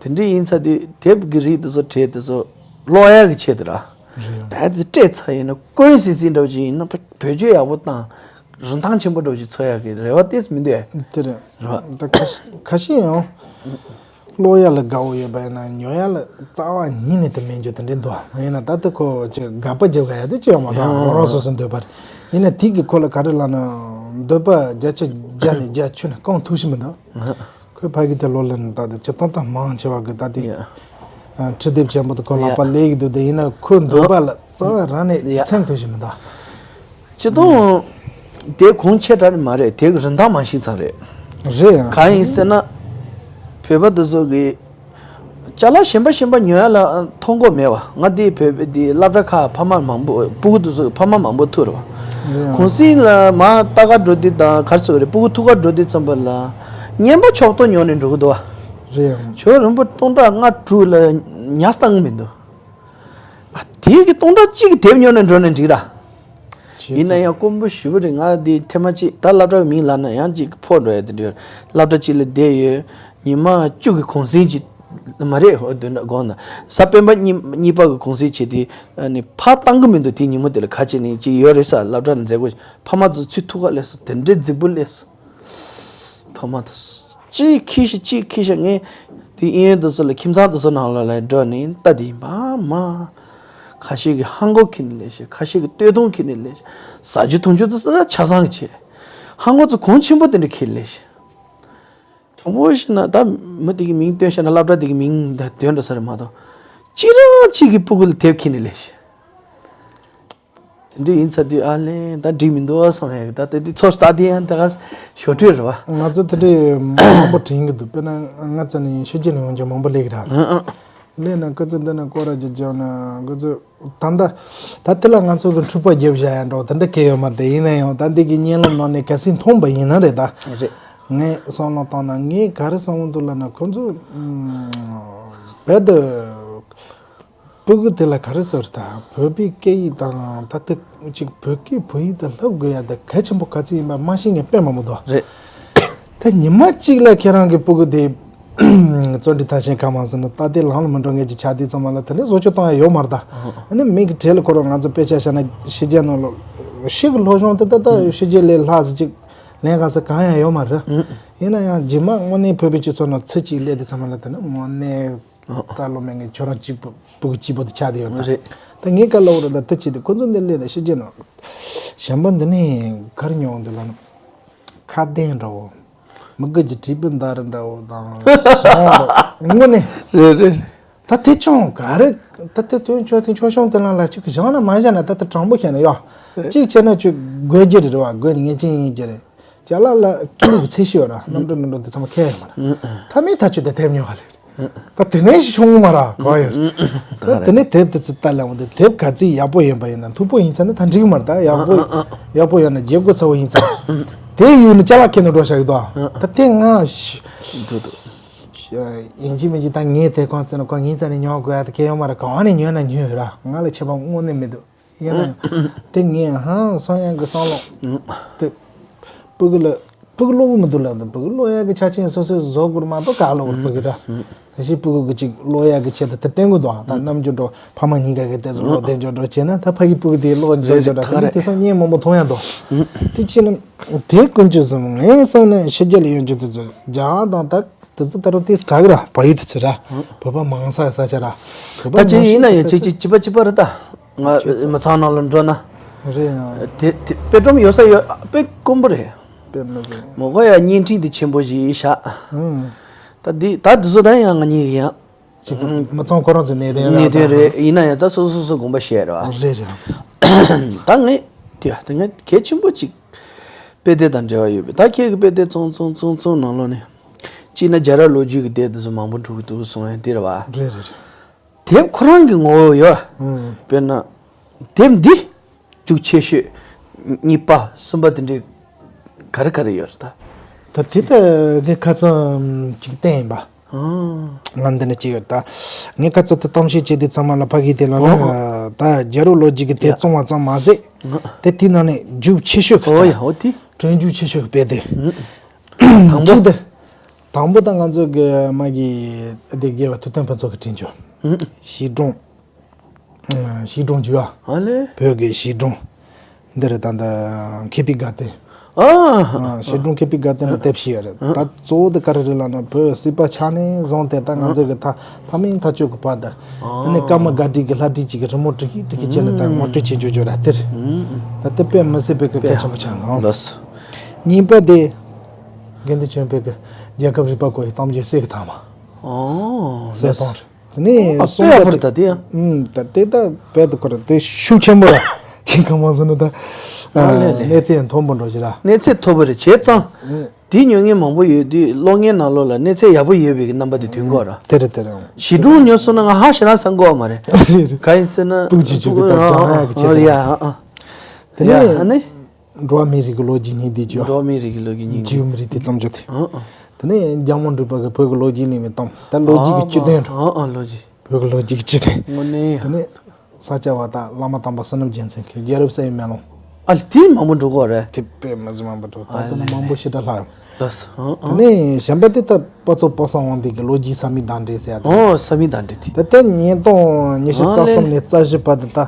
དེ་འདྲ་ཡིན་ཙང་དེ་དེབ་ཀྱི་རིགས་དེ་ཚོ་བྲིས་དེ་ཚོ་ཀློག་ཡག་གི་ཆེད་དུ་ར། རེད། ད་ཙི་སྤྲད་ཚར་ཡིན་ན་དཀོན་སི་སི་འདྲ་བོ་ཅིག་ཡིན་ན་བེད་སྤྱོད་ཡག་པོ་དང་རིན་ཐང་ཆེན་པོ་འདྲ་བོ་ཅིག་འཚོལ་ཡག་གི་རེ་བ་ཏོག་ཙམ་མི་འདུག་ཨེ། དེ་རེད། རེད་བ། ད་ཁ་ཤས་ཁ་ཤས་ཡང་། ཀློག་ཡ་ལ་དགའ་བོ་ཡོད་པ་ཡིན་ན་ཉོ་ཡ་ལ་རྩ་བ་ཉིད་ནས་དེ་མེད་རྒྱུ་དེ་འདྲའི་འདུག་ཡིན་ན་ད་ལྟ་ཁོ་ཅིག་དགག་པ་བརྒྱབ་ག་ཡ་དེ་ཅི་ཡོད་མ་རེད། ཡང་རང་རང་སོ་སོའི་འདོད་པ་རེད། ཡིན་ན་དེ་གི་ཁོ་ལ་ག་རེ་ལབ་ན་འདོད་པ་བརྒྱ་ཆ་བརྒྱ་ནས་བརྒྱ་ཆུད་ནས་བཀང་ཐུབ་ཤི་མི་འདུག་ཁོས་ཕ་གི་དེ་ལོ་ལ་ནི་ད་དེ་སྤྱིར་བཏང་ད་མང་ཆེ་བ་གི་ད་དེ་ཡ། ཁྲི་ལྡེབ་ཆེན་པོ་དེ་ཁོ་ལག་པ་ཡ། ལས་ཀྱི་འདུག་དེ་ཡིན་ན་ཁོའི་འདོད་པ་ལ་རྩ་བ་རང་ནས་ཡ། ཚིམ་ཐུབ་ཤི་མི་འདུག་སྤྱིར་བཏང་དེ་གོང་ཆེ་དྲགས་ནི་མ་རེད། དེ་གི་རིན་ཐང་མང་ཤིང་ཚང་རེད། རེད་ཡ། གང་ཡིན་ཟེར་ན། བོད་པ་དེ་ཚོ་གི་ཅ་ལག་གཞན་པ་གཞན་པ་ཉོ་ཡ་ལ་མཐོང་གོ་མེད་བ། ང་དེ་བོད་པའི་དེ་སློབ་གྲྭ་ཁག་ཕ་མ་མང་པོ་སྤུ་གུ་དེ་ཚོ་གི་ཕ་མ་མང་པོ་ཐུག་རེད་བ། རེད་ཡ། གུང་སེང་ལ་མ་ལྟ་ག་འགྲོ་དུས་དང་ག་རེ་ཟེར་དགོས་རེད། སྤུ་གུ་ཐུག་ག་འགྲོ་དུས་ཙམ་པ་ལ་རྔན་པ་ཆོག་ཐོག་ཉོ་ནས་འགྲོ་གི་འདུག་བ། རེད་ཡ། ཞོ་རིན་པོ་སྟོང་ཕྲག་ལྔ་དྲུག་ལ་ཉར་བཏང་གི་མི་འདུག་ཨ། དེ་གི་སྟོང་ཕྲག་གཅིག་གི་དེབ་ཉོས་ནས་འགྲོ་ནས་འགྲིག་ར། བྱས་ཡིན་ན་ཙང་ཡང་དཀོན་པོ་ཞེ་པོ་རེད། ང་འདི་ཐེངས་མ་གཅིག་ད་སློབ་གྲྭ་གི་མིང་ལབ་ན་ཡང་གཅིག་ཕོག་འགྲོ་ཡ་དེ་འདྲ་ཡོད། སློབ་གྲྭ་གཅིག་ལ་བསྡད་ཡོད། ཉི་མ་བཅུ་གི་གུང་སེང་གཅིག་མ་རེད། འོ་དོན་དག་དགོངས་དག་གཟའ་སྤེན་པ་གཉིས་གཉིས་པ་གི་གུང་སེང་བྱས་ཏེ་ཨ་ནི་ཕར་བཏང་གི་མི་འདུག་དེ་ཉིན་མོ་དེ་ལ་ག་བྱས་ནས་ཅིག་ཡོད་རེད་ས། སློབ་གྲྭ་ལ་མཛད་སྒོ་ཕ་མ་ཚོ་ཚུར་ཐུག་ག་སླེབས་སོང་། དེ་འདྲའི་རྫིག་པོ་སླེབས་སོང་། ཕ་མ་དེ་གཅིག་ཁྱི་ཤི་གཅིག་ཁྱི་ཤི། ངས་དེ་ཨིན་ཡོན་དེ་ཚོ་ལ་ཁྱིམ་ཚང་དེ་ཚོ་ནང་ལ་ལ་འགྲོ་ནས་ལྟ་དེ་ཡིན་པ་མ། ཁ་ཤས་ཀྱིས་ཧང་གོ་ཁྱེར་ནས་ལས་ཤེས། ཁ་ཤས་ཀྱིས་སྟོད་ཐུང་ཁྱེར་ནས་ལས་ཤེས། ཟ་རྒྱུ་འཐུང་རྒྱུ་དེ་ཚོ་ཆ་ཚང་གི་བྱས། ཧང་གོ་ཚོ་གོང་ཆེན་པོ་དེ་འདྲ་ཁྱེར་ལས་ཤེས། དྲང་པོ་བཤད་ན་ད་མི་དེ་གི་མིང་བཏོན་བཤད་ན་སློབ་གྲྭ་དེ་གི་མིང་ད་དོན་འགྲོ་ས་རེད་མ་གཏོགས། ཅི་རང་གཅིག་གི་སྤུ་གུ་ལ་དེབ་ཁྱེར་ནས་ལས་ཤིག་དེ་འདྲ་ཡིན་ཚར་དུས་ཨ་ལས་ད་འགྲིག་མི་འདུག་བསམ་ཡ་གི་ད་དེ་དུས་ཚོར་ས་དེ་ཡང་ད་ག་ཞོ་ཁྲོད་རེད་བ། ང་ཚོ་དེ་འདྲའི་མང་པོ་དྲན་གི་འདུག་དཔེར་ན་ང་ཚོ་ནི་ཤུལ་རྗེས་ནས་ཡོང་རྒྱུ་མང་པོ་སླེབས་གི་ར། ཨ་ཨ། སླེབས་ན་སྐུ་ཚོ་འདི་ན་སྐོར་ར་རྒྱག་རྒྱག་ན་སྐུ་ཚོ་ད་ལྟ་ད་དེ་ལ་ང་ཚོ་གི་འཁྲུག་པ་རྒྱབ་བཞག་ཡ་འདྲ་བོ་དེ་འདྲ་གལ་ཡོད་མ་རེད། ཡིན་ན་ཡང་ད་འདི་གི་བརྙན་ལམ་ནང་ནས་གལ་སྲིད་མཐོང་པ་ཡིན་ན་རེད་ད། རེད། ངས་བསམ་བློ་བཏང་ན་ངས་ག་རེ་བསམ་གི་འདུག་ལབ་ན་ཁོ་ཚོ་ཨམ། བལ་དུ། སྤུ་གུ་དེ་ལ་ག་རེ་ཟེར་ད་བོད་པའི་སྐད་ཡིག་དང་ད་ལྟ་གཅིག་བོད་སྐད་བོད་ཡིག་དང་སློབ་དགོས་ཡ་དེ་གལ་ཆེན་པོ་ག་ཚོད་ཡིན་པ་མ་ཤེས་ངས་དཔེ་མང་པོ་འདུག་རེད། ད་ཉི་མ་གཅིག་ལ་ཁྱེད་རང་གི་སྤུ་གུ་དེ་བརྩོན་འགྲུས་མཐར་ཕྱིན་གང་མང་ཟེར་ན་ད་དེ་ལམ་ལ་མི་འགྲོ་ངེས་ཀྱི་ཆ་དེ་ཚང་མ་ལ་དེ་ནས་བཟོ་བཅོས་བཏང་ཡ་ཡོད་མ་རེད་ད། ཨ་ནི་མིག་གི་གྲལ་ལ་འཁོར་བ་ང་ཚོ་དཔེ་ཆ་བཞག་ན་ཕྱི་རྒྱལ་ནང་ལ་ཤི་གི་སློབ་སྦྱོང་དེ་ད་ལྟ་ཕྱི་རྒྱལ་ལས་ལྷག་ཟེར་ཅིག་ལེན་ག་ས་གང་ཡང་ཡོད་མ་རེད། ཡིན་ན་ཡང་རྗེས་མ་དངོས་གནས་བོད་པའི་སྤྱི་ཚོགས་ནང་ཚེ་གཅིག་སླེབས་དུས་ཚང་མ་ལ་དེ་ནི་དངོས་གནས། ད་ལོ་མེད་ངས་ཁྱོད་རང་གཅིག་པུ་སྤུ་གུ་གཅིག་པོ་དེ་ཆགས་བསྡད་ཡོད་ད། རེད། ད་ངས་ག་ལབ་རེད་ལ་ད་ཅི་དེ་ཁོ་ཚོ་འདི་སླེབས་ནས་ཕྱི་རྒྱལ་ནང་གཞན་པ་འདི་ནས་གར་ཉོ་འདི་ལ་ནི་ཁ་གདན་འདྲ་བོ་མི་དགོས་ཀྱི་དྲིས་པི་འདར་འདྲ་བོ་དང་སོང་དངོས་གནས། རེད་རེད། ད་དེ་ཅུང་ག་རེ་ད་དེ་དོན་ཆོ་དེ་ཆོ་ཤོང་དེ་ལ་ལ་ཅིག་བཞག་ན་མ་བཞག་ན་ད་དེ་དྲང་པོ་བཤད་ན་ཡོ། རེད། གཅིག་བྱས་ན་ཆོ་དགོས་རྒྱུ་རེད་བ་དགོས་ངེས་ཅན་ཡིན་རྒྱུ་རེད། ཅ་ལག་ལ་སྐྱིད་ལུགས་ཚད་ཤེས་ཡོད་ར་རྣམ་གྲངས་རྣམ་གྲངས་དེ་ཚང་མ་ཁས་ཡོད་མ་ར། ད་མི་ཐག་ཆོད་དེ་དེབ་ཉོ་ག་ལེ། ད་དེ་ནས་ཤོང་མ་ར་གོ་ཡོད། ད་དེ་ནས་དེབ་དེ་ཚོ་ལྟ་ལ་འོང་དེ་དེབ་ག་ཚིག་ཡག་པོ་ཡིན་པ་ཡིན་ན་མཐུག་པོ་ཡིན་ཚ་ན་ད་འགྲིག་མ་རེད་ད་ཡག་པོ་ཡག་པོ་ཡོད་ན་རྒྱབ་སྒོ་ཚ་བོ་ཡིན་ཚ། དེ་ཡོད་ན་ཅ་ལག་ཁྱེར་ནས་འགྲོ་བཞག་གི་འདུག་ད་དེ་ང་ཡིན་གཅིག་མིན་གཅིག་ད་ངས་དེ་གང་ཚེ་ན་གང་ཡིན་ཚ་ནས་ཉོ་དགོས་ཡ་ད་གལ་ཡོད་མ་རེད་གང་ནས་ཉོས་ན་ཉོས་ར་ང་ལ་ཁྱད་པར་དངོས་གནས་མི་འདུག་ཡིན་ན་ཡང་དེ་ངས་ཧང་སང་ཡང་གི་བསམ་བློ་དེ་སྤུ་གུ་ལ་སྤུ་གུ་ཀློག་གི་མི་འདུག་ལབ་དང་སྤུ་གུ་ཀློག་ཡག་གི་ཆ་རྐྱེན་སོ་སོས་བཟོ་དགོས་མ་གཏོགས་ག་ཀློག་སྤུ་གུ་ར་ག་ཤི་སྤུ་གུ་གི་ཅིག་ཀློག་ཡག་གི་ཆེད་དུ་དེ་བསྟན་གི་འདུག་ད་རྣམ་འགྱུར་འགྲོ་ཕ་མ་གཉིས་ཀ་གི་དེ་ཚོ་ཀློག་བསྡད་འཇོག་འགྲོ་བྱས་ན་ད་ཕ་གི་སྤུ་གུ་དེ་ཀློག་འཇོག་འཇོག་འདྲ་ཁ་ནི་དེ་སང་ཉིན་མང་པོ་མཐོང་ཡག་འདུག་དེ་ཅི་ནི་དེ་ཀུན་སྤྱོད་བཟང་ངས་བསམ་ན་ཕྱི་རྒྱལ་ལ་ཡོད་རྒྱུ་དེ་ཚོ་རྒྱ་དང་ད། དེ་ཚོ་ད་རུང་ཏིས་དྲག་ར་བ་ཡི་དེ་ཚོ་ར་བོད་པ་མང་ས་ས་ཆ་ར་བོད་པ་ད་ཅི་མང་ཤོས་ཡིན་ན་ཡང་ས་ཅིག་ཆ་ཅིག་གཅིག་པ་གཅིག་པ་རེད་ད། ང་མི་ཚང་ནང་ལ་འགྲོ་ན། རེད་ཡང་དེ་དེ་དཔེ་སྒྲོམ་ཡོད་ས་ཡོད་དཔེ་དཀོན་པོ་རེད། དཔེ་མི་ཚང་མོ་གོ་ཡ་བརྙན་འཕྲིན་དེ་ཆེན་པོ་ཞིག་བཞག་ཨང་། ད་འདི་ད་འདི་ཚོ་ད་ཡང་ང་གཉིས་ཀྱི་ཡང་ཅིག་མི་ཚང་ཁོ་རང་ཚོ་གནད་དོན་ར་གནད་དོན་རེད་ཡིན་ན་ཡང་ད་སོ་སོ་སོ་དགོངས་པ་བཞེས་ར་བ། རེད་རེད། ད་ངས་དེ་ད་ངས་གལ་ཆེན་པོ་ཅིག་དཔེ་དེབ་དང་འབྲེལ་བ་ཡོད་པའི་ད་ཁྱེད་ཀྱི་དཔེ་དེབ་བཙོང་བཙོང་བཙོང་བཙོང་ནང་ལོགས་ནས་གཅིག་ན་རྒྱལ་རབས་ལོ་རྒྱུས་ཀྱི་དེབ་དེ་ཚོ་མང་པོ་འགྲོ་གི་འདུག་གསུང་ཡ་དེ་རེད་བ། རེད་རེད་རེད། དེབ་ཁོ་རང་གི་ངོ་བོ་ཡོད། ཨང་། དཔེར་ན། དེབ་འདི་རྒྱུགས་ཆེ་ཤོས། གཉིས་པ་གསུམ་པ་དེ་འདྲའི་ག་རེ་ག་རེ་ཡོད་རེད་ད། ད་དེ་ད་ངས་ཁ་ཚང་ཅིག་བསྟན་ཡིན་པ། ཨང་། ང་འདི་ནས་ཅི་ཡོད་ད། ངས་ཁ་ཚ་དེ་གཏམ་བཤད་བྱས་དེ་ཚང་མ་ལ་ཕ་གི་དེ་ལ་ལ་ཨོ་ཨོ། ད་རྒྱལ་རབས་ལོ་རྒྱུས་ཀྱི་དེ་ཡ། བཙོང་བ་ཙམ་མ་ཟད། ཨང་། དེ་དེའི་ནང་ནས་རྒྱུགས་ཆེ་ཤོས་ཀྱི་ཨོ་ད། ཡ་ཨོ་དེ། གྲོན་རྒྱུགས་ཆེ་ཤོས་ཀྱི་དཔེ་དེ། ཨང་། དང་པོ། གཅིག་དེ། དང་པོ་ད་ང་ཚོ་གི་མ་གི་དེ་དགེ་བ་ཐུབ་བསྟན་ཕུན་ཚོགས་ཀྱི་དྲིན་ཆོ། ཨང་། ཞིག་གྲོང་། ཞིག་གྲོང་ཅིག་ཡོད། ཨ་ལེ། བོད་ཀྱི་ཞིག་གྲོང་། འདི་རེད་ད་འདི་མཁས་པའི་དགའ་སྟོན། ཨ། ཞིག་གྲོང་མཁས་པའི་དགའ་སྟོན་ལ་དེབ་ཞིག་ཡོད་རེད་ད་གཙོ་བོ་དེ་ག་རེ་རེད་ལབ་ན་བོད་སྲིད་པ་ཆགས་ནས་བཟུང་སྟེ་ད་ང་ཚོ་གི་ད་ཐ་མིང་ཐག་གཅོད་ཀྱི་བར་དུ་ཨ་ནི་ཀརྨ་དགའ་སྒྲིག་གི་ལྷ་བྲིས་གཅིག་གི་རི་མོ་བྲིས་ཀྱིས་བྲིས་ཀྱིས་བྱས་ནས་ད་ངོ་སྤྲོད་བྱེད་འཇོག་འཇོག་ར་དེ་རེད། ད་དེ་དཔེ་མི་སྲིད་པའི་གི་གལ་ཆེན་པོ་ཆགས་འདུག་གཉིས་པ་དེ་དགེ་འདུན་ཆོས་འཕེལ་གི་རྒྱལ་ཁབ་རིག་པ་བསྐོར་བའི་གཏམ་རྒྱུད་གསེར་གྱི་ཐང་མ། གསེར་ཐང་རེད། དེ་ནས་ཨ་གསུམ་དཔེ་ཡག་པོ་རེད་ད་དེ་ཡང་། ཨུམ་ད་དེ་ད་དཔེ་ད་ཁོ་ར་དེ་ཤུགས་ཆེན་པོ་ར་ཅིག་གང་མང་ཟེར་ན་ད་ཨ་ལེ་ལེ། གནས་ཚད་མཐོན་པོ་འགྲོ་ཞིག་ར། གནས་ཚད་མཐོ་པོ་རེད་བྱས་ཙང་། ཨུམ། དེ་ཉོ་མཁན་མང་པོ་ཡོད་དུས་གློག་བརྙན་ནང་ལོགས་ལ་གནས་ཚད་ཡག་པོ་ཡོད་པའི་རྣམ་པ་དེ་ཐོན་གོ་ར། དེ་རེད་དེ་རེད། ཞིག་གྲོང་ཉོ་སོང་ན་ང་ཧ་ཞེ་ར་སང་གོ་མ་རེད། རེད་རེད། ག་ཡིན་ཟེར་ན་སྤུག་ཅིག་ཅིག་གི་ད་ཨ་ཀྱང་ཧ་ཡ་གི་ཨ་ཆེད་ཡ་ཨ་ཨ། དེ་ཡ་ནས་ཨ་ནི། འགྲོ་བ་མིའི་རིགས་ཀྱི་ལོ་རྒྱུས་སྙིང་བསྡུས་ཀྱི། འགྲོ་བ་མིའི་རིགས་ཀྱི་ལོ་རྒྱུས་སྙིང་བསྡུས། ཇིའུ་མི་རིགས་དེ་བརྩམས་རྒྱུ་དེ། ཨང་ཨང་། དེ་ནས་རྒྱལ་མོ་འབྲུག་པ་གི་བོད་ཀྱི་ལོ་རྒྱུས་གླེང་བའི་གཏམ་དེ་ལོ་རྒྱུས་ཀྱི་སྤྱི་དོན་རེད། ཨང་ཨང་ལོ་རྒྱུས། བོད་ཀྱི་ལོ་རྒྱུས་ཀྱི་སྤྱི་དོན། དངོས་གནས། དེ་ནས་ས་སྐྱ་པ་དང་བླ་མ་དམ་པ་བསོད་ནམས་རྒྱལ་མཚན་གྱི་རྒྱལ་རབས་གསལ་བའི་མེ་ལོང་། ཨ་ལེ་དེ་མང་པོ་འགྲོ་གི་རེད། དེ་དཔེ་མི་སྲིད་མང་པོ་འགྲོ་ད་ལྟ་ན་མང་པོ་ཞེ་དྲག་ལྷག་ཡོང་། ལགས་སོ། ཨང་ཨང་། དེ་ནས་གཞན་པ་དེ་ད་དཔའ་མཛངས་པ་སངས་དབང་འདུས་ཀྱི་ལོ་རྒྱུས་ས་མིག་དང་འབྲེལ་ཟེར་ཡ་དེ། ཨོ་ས་མིག་དང་འབྲེལ་དེ། ད་ལྟ་ཉིས་སྟོང་ཉི་ཤུ་རྩ་གསུམ་ནས་རྩ་བཞི་བར་དུ་ད་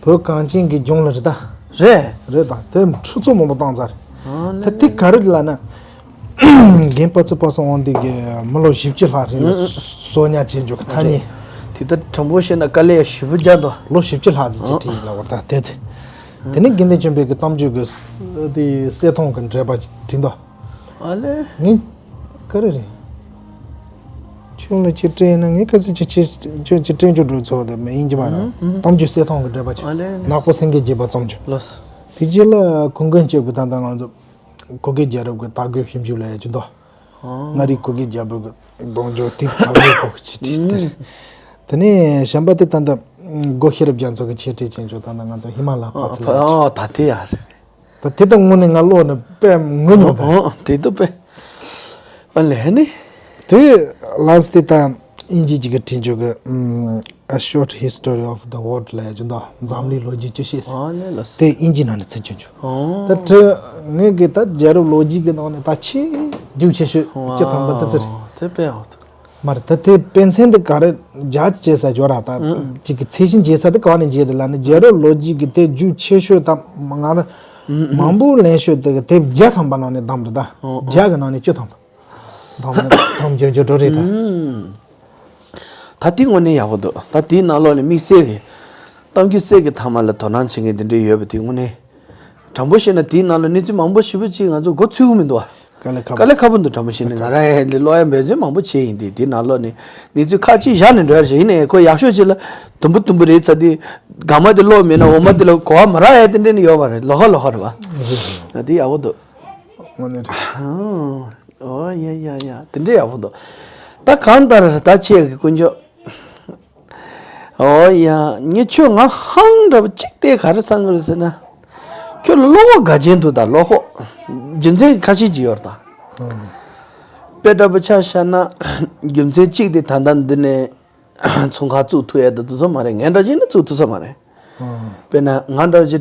བོད་གངས་ཅན་གྱི་ལྗོངས་ལ་རེད་ད། རེད། རེད་ད་དེ་ཁྲི་ཚོ་མང་པོ་བཏང་ཚར། ཨ་ད་དེ་ག་རེ་ལབ་ན། རྒན་དཔའ་མཛངས་པ་སངས་དབང་འདུས་ཀྱི་མི་ལོ་བཞི་བཅུ་ལྷག་རིང་ལ་གསོ་ཉར་བྱེད་འཇོག་གི་ཐ་སྙད། དེ་ལྟར་དྲང་པོ་བཤད་ན་དཀའ་ལས་ཞེ་པོ་རྒྱག་འདུག་ལོ་བཞི་བཅུ་ལྷག་ཙམ་ཅིག་བྲིས་ལབ་པ་ད་དེ་དེ། དེ་ནས་དགེ་འདུན་ཆོས་འཕེལ་གྱི་གཏམ་རྒྱུད་ཀྱི་དེ་གསེར་ཐང་གི་འགྲེལ་པ་བྲིས་འདུག་ཨ་ལེ། ངས་ག་རེ་རེད། ཁྱོད་ལ་ཅི་སྤྲད་ན་ངས་ག་ཚོད་ཅི་ཅི་ཅི་ཅི་སྤྲད་རྒྱུ་འགྲོ་ཚོགས་དེ་མི་ཡིན་གྱི་མ་རེད། གཏམ་རྒྱུད་གསེར་ཐང་གི་འགྲེལ་པ་ཆེ། ཨ་ལེ་ལེ། ནག་པོ་སེང་གེ་རྒྱས་པ་རྩོམ་རྒྱུ། ལོས། དེ་རྗེས་ལ་གུང་དགོན་གཅིག་གི་ད་ལྟ་ང་ཚོ་གུ་གེ་རྒྱལ་རབས་ཀྱི་དར་གོས་ཞིབ་འཇུག་ལ་ཡ་ཅི་འདུག་ཨོ། མངའ་རིས་གུ་གེ་རྒྱལ་པོ་གི་གདུང་རྒྱུད་དེ་དར་གོས་གོ་ཅི་བྲིས་ཟེར། དེ་ནས་གཞན་པ་དེ་ད་ལྟ་སྒོ་ཤེས་རབ་རྒྱ་མཚོ་གི་ཆེད་སྤྲད་ཅན་ཅོ་ད་ལྟ་ང་ཚོ་ཧི་མ་ལ་ཕར་ཚུར་ལ་ཨོ་ད་དེ་ཡ་རེད། ད་དེ་དང་དངོས་གནས་ང་བློ་ནི་དཔེ་ངུ་མྱོང་པས། ཨོ་དེ་དུ་དཔེ། ཨ་ལས་ནི། དེ་ལགས་དེ་ད་དབྱིན་ཇི་གཅིག་གི་བྲིས་འཇོག་གི་ཨམ། A Short History of the World ལ་ཡ་ཅུང་ད་འཛམ་གླིང་ལོ་རྒྱུས་བཅུ་བཤད་ཟེར། ཨ་ལས་ལགས། དེ་དབྱིན་ཇི་ནང་ནས་ཚུར་བྱུང་བྱུང་། ཨོ། ད་དྲི་ངས་གི་ད་རྒྱལ་རབས་ལོ་རྒྱུས་གི་ནང་ནས་ད་ཆེས་རྒྱུགས་ཆེ་ཤོས་སྤྱི་ཚོགས་པ་དེ་ཚོ་རེད། དེ་དཔེ་ཡག་ཐུག་མ་རེད། ད་དེ་དཔེ་མཚོན་དེ་ག་རེ་རྒྱ་ཆེ་ས་སྦྱོར་ར་ད་ཅིག་གི་ཚད་གཞི་འཇལ་ས་དེ་ག་ནས་འཇལ་དེ་ལ་ནི་རྒྱལ་རབས་ལོ་རྒྱུས་ཀྱི་དེ་རྒྱུགས་ཆེ་ཤོས་དང་ང་ར་མང་པོ་ལེན་ཤོས་དེ་གི་དེ་བརྒྱ་ཐམ་པ་ནང་ནས་བདམས་རེད་ད། ཨོ་ཨོ། བརྒྱ་གི་ནང་ནས་བཅུ་ཐམ་པ་བདམས་རེད་བདམས་འཇོག་འཇོག་འགྲོ་རེད་ད། ད་དེ་དངོས་གནས་ཡག་པོ་འདུག་ད་དེའི་ནང་ལོགས་ནས་དམིགས་བསལ་གི་གཏམ་རྒྱུད་གསེར་གི་ཐ་མ་ལ་དོ་སྣང་བྱེད་མཁན་དེ་འདྲས་ཡོད་པ་དེ་དངོས་གནས། དྲང་པོ་བཤད་ན་དེའི་ནང་ལ་གནས་ཚུལ་མང་པོ་ཞེ་པོ་ཅིག་ང་ཚོ་མགོ་ཚོས་ཀྱི་མི་འདུག་བ། དཀའ་ལས་ཁག་པོ། དཀའ་ལས་ཁག་པོ་འདུག་དྲང་པོ་བཤད་ན་ང་རང་ཡང་ལས་ཀློག་ཡ་འབད་བརྩོན་མང་པོ་བྱས་ཡིན་ཏེ་དེའི་ནང་ལོགས་ནས་གནས་ཚུལ་ཁག་ཅིག་བཞག་ནས་འགྲོ་ཡ་ཞིག་ཡིན་ནའི་ཁོ་ཡག་ཤོས་ཅིག་ལ་དུམ་བུ་དུམ་བུ་རེད་ཚ་དེ་དགའ་མ་དེ་ཀློག་མེད་ན་འོ་མ་དེ་ལ་གོ་བ་མ་རག་ཡ་དེ་འདྲས་ནི་ཡོད་མ་རེད། ལོགས་ཀ་ལོགས་ཀ་རེད་བ། རེད་རེད། ད་དེ་ཡག་པོ་འདུག་དངོས་གནས་རེད། ཨོ་ཡ་ཡ་ཡ་དེ་འདྲས་ཡག་པོ་འདུག་ད་གང་ལྟར་ད་ཆེ་གི་དཀོན་མཆོག་ཨོ་ཡ། ངས་ཁྱོད་ང་ཧང་འདྲ་པོ་གཅིག་དེ་ག་རེ་བསམ་གི་རེད་ཟེར་ན། ཁྱོད་ལ་བློ་ཁོག་དགའ་ཅན་འདུག་ད་བློ་ཁོག་རྒྱུ་མཚན་ཁ་ཤས་ཅིག་ཡོད་རེད་ད། དཔེ་འདྲ་པོ་ཆ་བཞག་ན། རྒྱུ་མཚན་གཅིག་དེ་ད་ལྟ་འདི་ནས་ཚོང་ཁང་བཙུགས་ཐུབ་ཡ་ད་དུ་ས་མ་རེད། ངས་འདྲ་བྱས་ན་བཙུགས་ཐུབ་ས་མ་རེད། དཔེར་ན་ང་འདྲ་བྱས་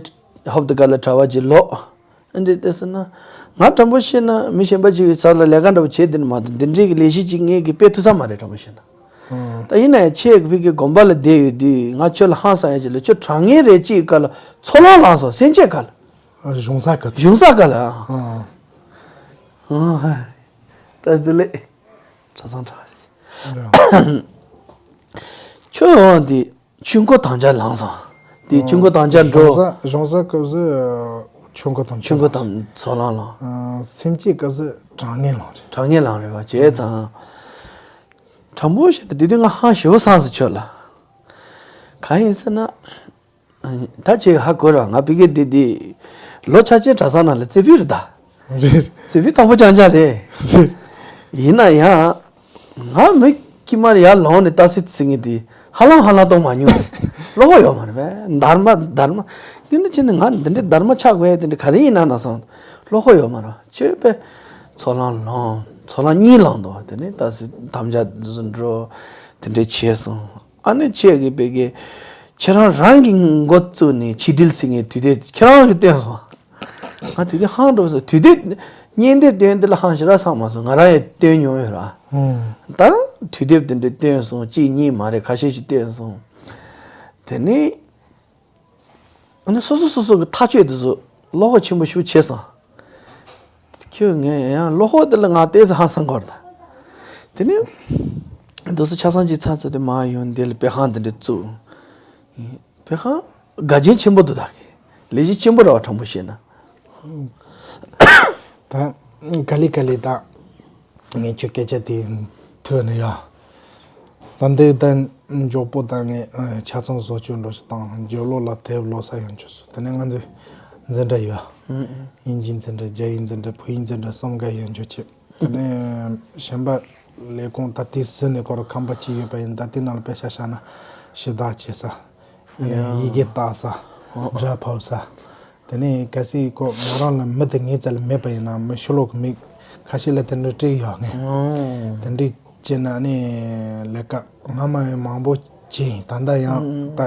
ཧོབ་ཏེ་ག་ལ་གྲྭ་པ་ཅིག་ལོག་ཨ་འདྲས་བལྟས་སོང་ན། ང་དྲང་པོ་བཤད་ན་མི་གཞན་པ་ཅིག་གི་ས་ལ་ལས་ཀ་འདྲ་པོ་བྱེད་དེ་ནི་མ་གཏོགས་འདི་འདྲའི་གི་ལས་གཞི་ཅིག་ངས་གི་སྤེལ་ཐུབ་ས་མ་རེད་དྲང་པོ་བཤད་ན། ད་ཡིན་ན་ཡང་ཁྱེད་ཀྱི་ཕ་གི་དགོན་པ་ལ་བསྡད་ཡོད་དུས་ང་ཁྱོད་ལ་ཧང་སང་ཡ་ཅིག་ལ་ཁྱོད་དྲང་ངེས་རེད་ཅིག་ག་ལ་ཚོ་ལང་ལངས་སོང་སེམས་ཅན་ག་ལ། གཞུང་ས་ག་ལ། གཞུང་ས་ག་ལ། ད་དེ་ལས་གྲྭ་ཚང་གྲྭ་ཁྱོད་འོང་དེ། ཆུ་འགོ་དམ་བཅའ་ལངས་སོང་། དེ་ཆུ་འགོ་དམ་བཅའ་འགྲོ། གཞུང་ས་གཞུང་ས་སྐབས་སུ་ཆུ་འགོ་དམ་བཅའ་ཆུ་འགོ་དམ་ཚོ་ལངས་ལངས། སེམས་བསྐྱེད་སྐབས་སུ་དྲང་ངེས་ལངས་རེད། དྲང་ངེས་ལངས་རེད་བ་བྱས་ཙང་། དྲང་པོ་བཤད་ན་དེ་དུས་ང་ཧང་ཞེ་པོ་སངས་སུ་ཆོད་ལ། གང་ཡིན་ཟེར་ན། ད་ཅིག་ཧ་གོ་ར་ང་ཕ་གི་དེ་དེ། ལོ་ཆ་ཆེན་གྲྭ་ཚང་ནང་ལ་རྩེ་ཕུད་རེད་ད། རེད། རྩེ་ཕུད་དང་པོ་རྐྱང་རྐྱང་རེད། རེད། ཡིན་ན་ཡང་། ང་མི་དཀྱིལ་མར་ཡར་ལོངས་ནས་ལྟ་སྲིད་ཟེར་མཁན་དེ་ཧ་ལམ་ཧ་ལམ་གཏོང་མ་མྱོང་། བློ་ཁོག་ཡོད་མ་རེད་པས། སྡར་མ་སྡར་མ། དེ་འདྲ་བྱས་ནས་ང་འདི་འདྲའི་སྡར་མ་ཆགས་དགོས་ཡ་དེ་འདྲ་ག་རེ་ཡིན་ན་ན་སོང་། བློ་ཁོག་ཡོད་མ་རེད། ཅེས་པས། ཚོ་ལང་ལངས། ཚོ་ལང་གཉིས་ལངས་འདུག་དེ་ནས་ལྟ་སྲིད་དམ་བཅའ་འདི་ཚོ་འགྲོ། དེ་འདྲའི་བྱས་སོང་། ཨ་ནི་ཁྱེད་ཀྱི་བེ་གེ། ཁྱེད་རང་རང་གི་འགོ་བཙུགས་ནས་ཆིག་སྒྲིལ་ཟེར་མཁན་དུས་དེབ་ཁྱེད་རང་གིས་བཏོན་སོང་། ང་དེ་དུས་ཧང་འགྲོ་སོང་། དུས་དེབ་བརྙན་དེབ་བཏོན་དེ་ལ་ཧང་ཞེ་དྲག་སོང་མ་སོང་། ང་རང་ཡང་བཏོན་མྱོང་ཡོད་ར། ད་དུས་དེབ་དེ་འདྲ་བཏོན་སོང་། གཅིག་གཉིས་མ་རེད་ཁ་ཤས་ཤིག་བཏོན་སོང་། དེ་ནས། ཨ་ནི་སོ་སོ་སོ་སོ་གི་ཐག་གཅོད་དེ་ཚོ་བློ་ཁོག་ཆེན་པོ་ཞིག་བྱས་སོང་། ཁྱོད་ངས་ཡང་བློ་ཁོག་དེ་ལ་ང་ལྟས་ས་ཧང་སང་གོ་ར་ད། དེ་ནས་འདུག་སེ་ཆ་ཚང་ཅིག་ཚར་ཚར་དེ་མ་ཡོང་དེ་ལ་དཔེ་ཁང་དེ་འདྲ་བཙུགས། དཔེ་ཁང་དགའ་ཆེན་ཆེན་པོ་འདུག་ད་གི་ལས་གཞི་ཆེན་པོ་ར་བ་དྲང་པོ་བཤད་ན། ད་ག་ལེ་ག་ལེ་ད། ངས་ཁྱོད་སྐད་ཆ་དེ་ཐོས་ནས་ཡ། ད་འདི་ད་མགྱོགས་པོ་ད་ངས་ཆ་ཚང་བཟོ་བཅོས་འགྲོ་ཞིག་དང་རྒྱབ་ལོགས་ལ་དེབ་ལོ་ས་ཡོང་ཆོག་སོ། དེ་ནས་ང་ཚོའི་འཛིན་གྲྭ་ཡོད། དབྱིན་ཇིའི་འཛིན་གྲྭ་རྒྱ་ཡིག་འཛིན་གྲྭ་བོད་ཡིག་འཛིན་གྲྭ་གསུམ་ག་ཡོང་ཆོག་ཆེ། དེ་ནས་གཞན་པ་ལས་ཁུངས་ད་དེ་ཟིན་ནས་སྐོར་ཁང་པ་གཅིག་ཡོད་པ་ཡིན། ད་དེ་ནང་ལ་དཔེ་ཆ་བཞག་ན་ཞུ་དག་བྱེད་ས། ཡ། ཡི་གེ་ལྟ་ས། སྒྲ་ཕབ་ས། དེ་ནས་གལ་སྲིད་ཁོ་ང་རང་ལ་མི་དེ་ངའི་རྩ་ལ་མེད་པ་ཡིན་ན་མི་ཕྱི་ལོགས་ཀྱི་མི་ཁ་ཤས་ལ་དེ་འདྲ་སྤྲད་ཡོད་ངས། དེ་འདྲ་བྱས་ན་ནི་ལས་ཀ་སྔ་མ་ཡང་མང་པོ་བྱས་ཡིན། ད་ལྟ་ཡང་ད་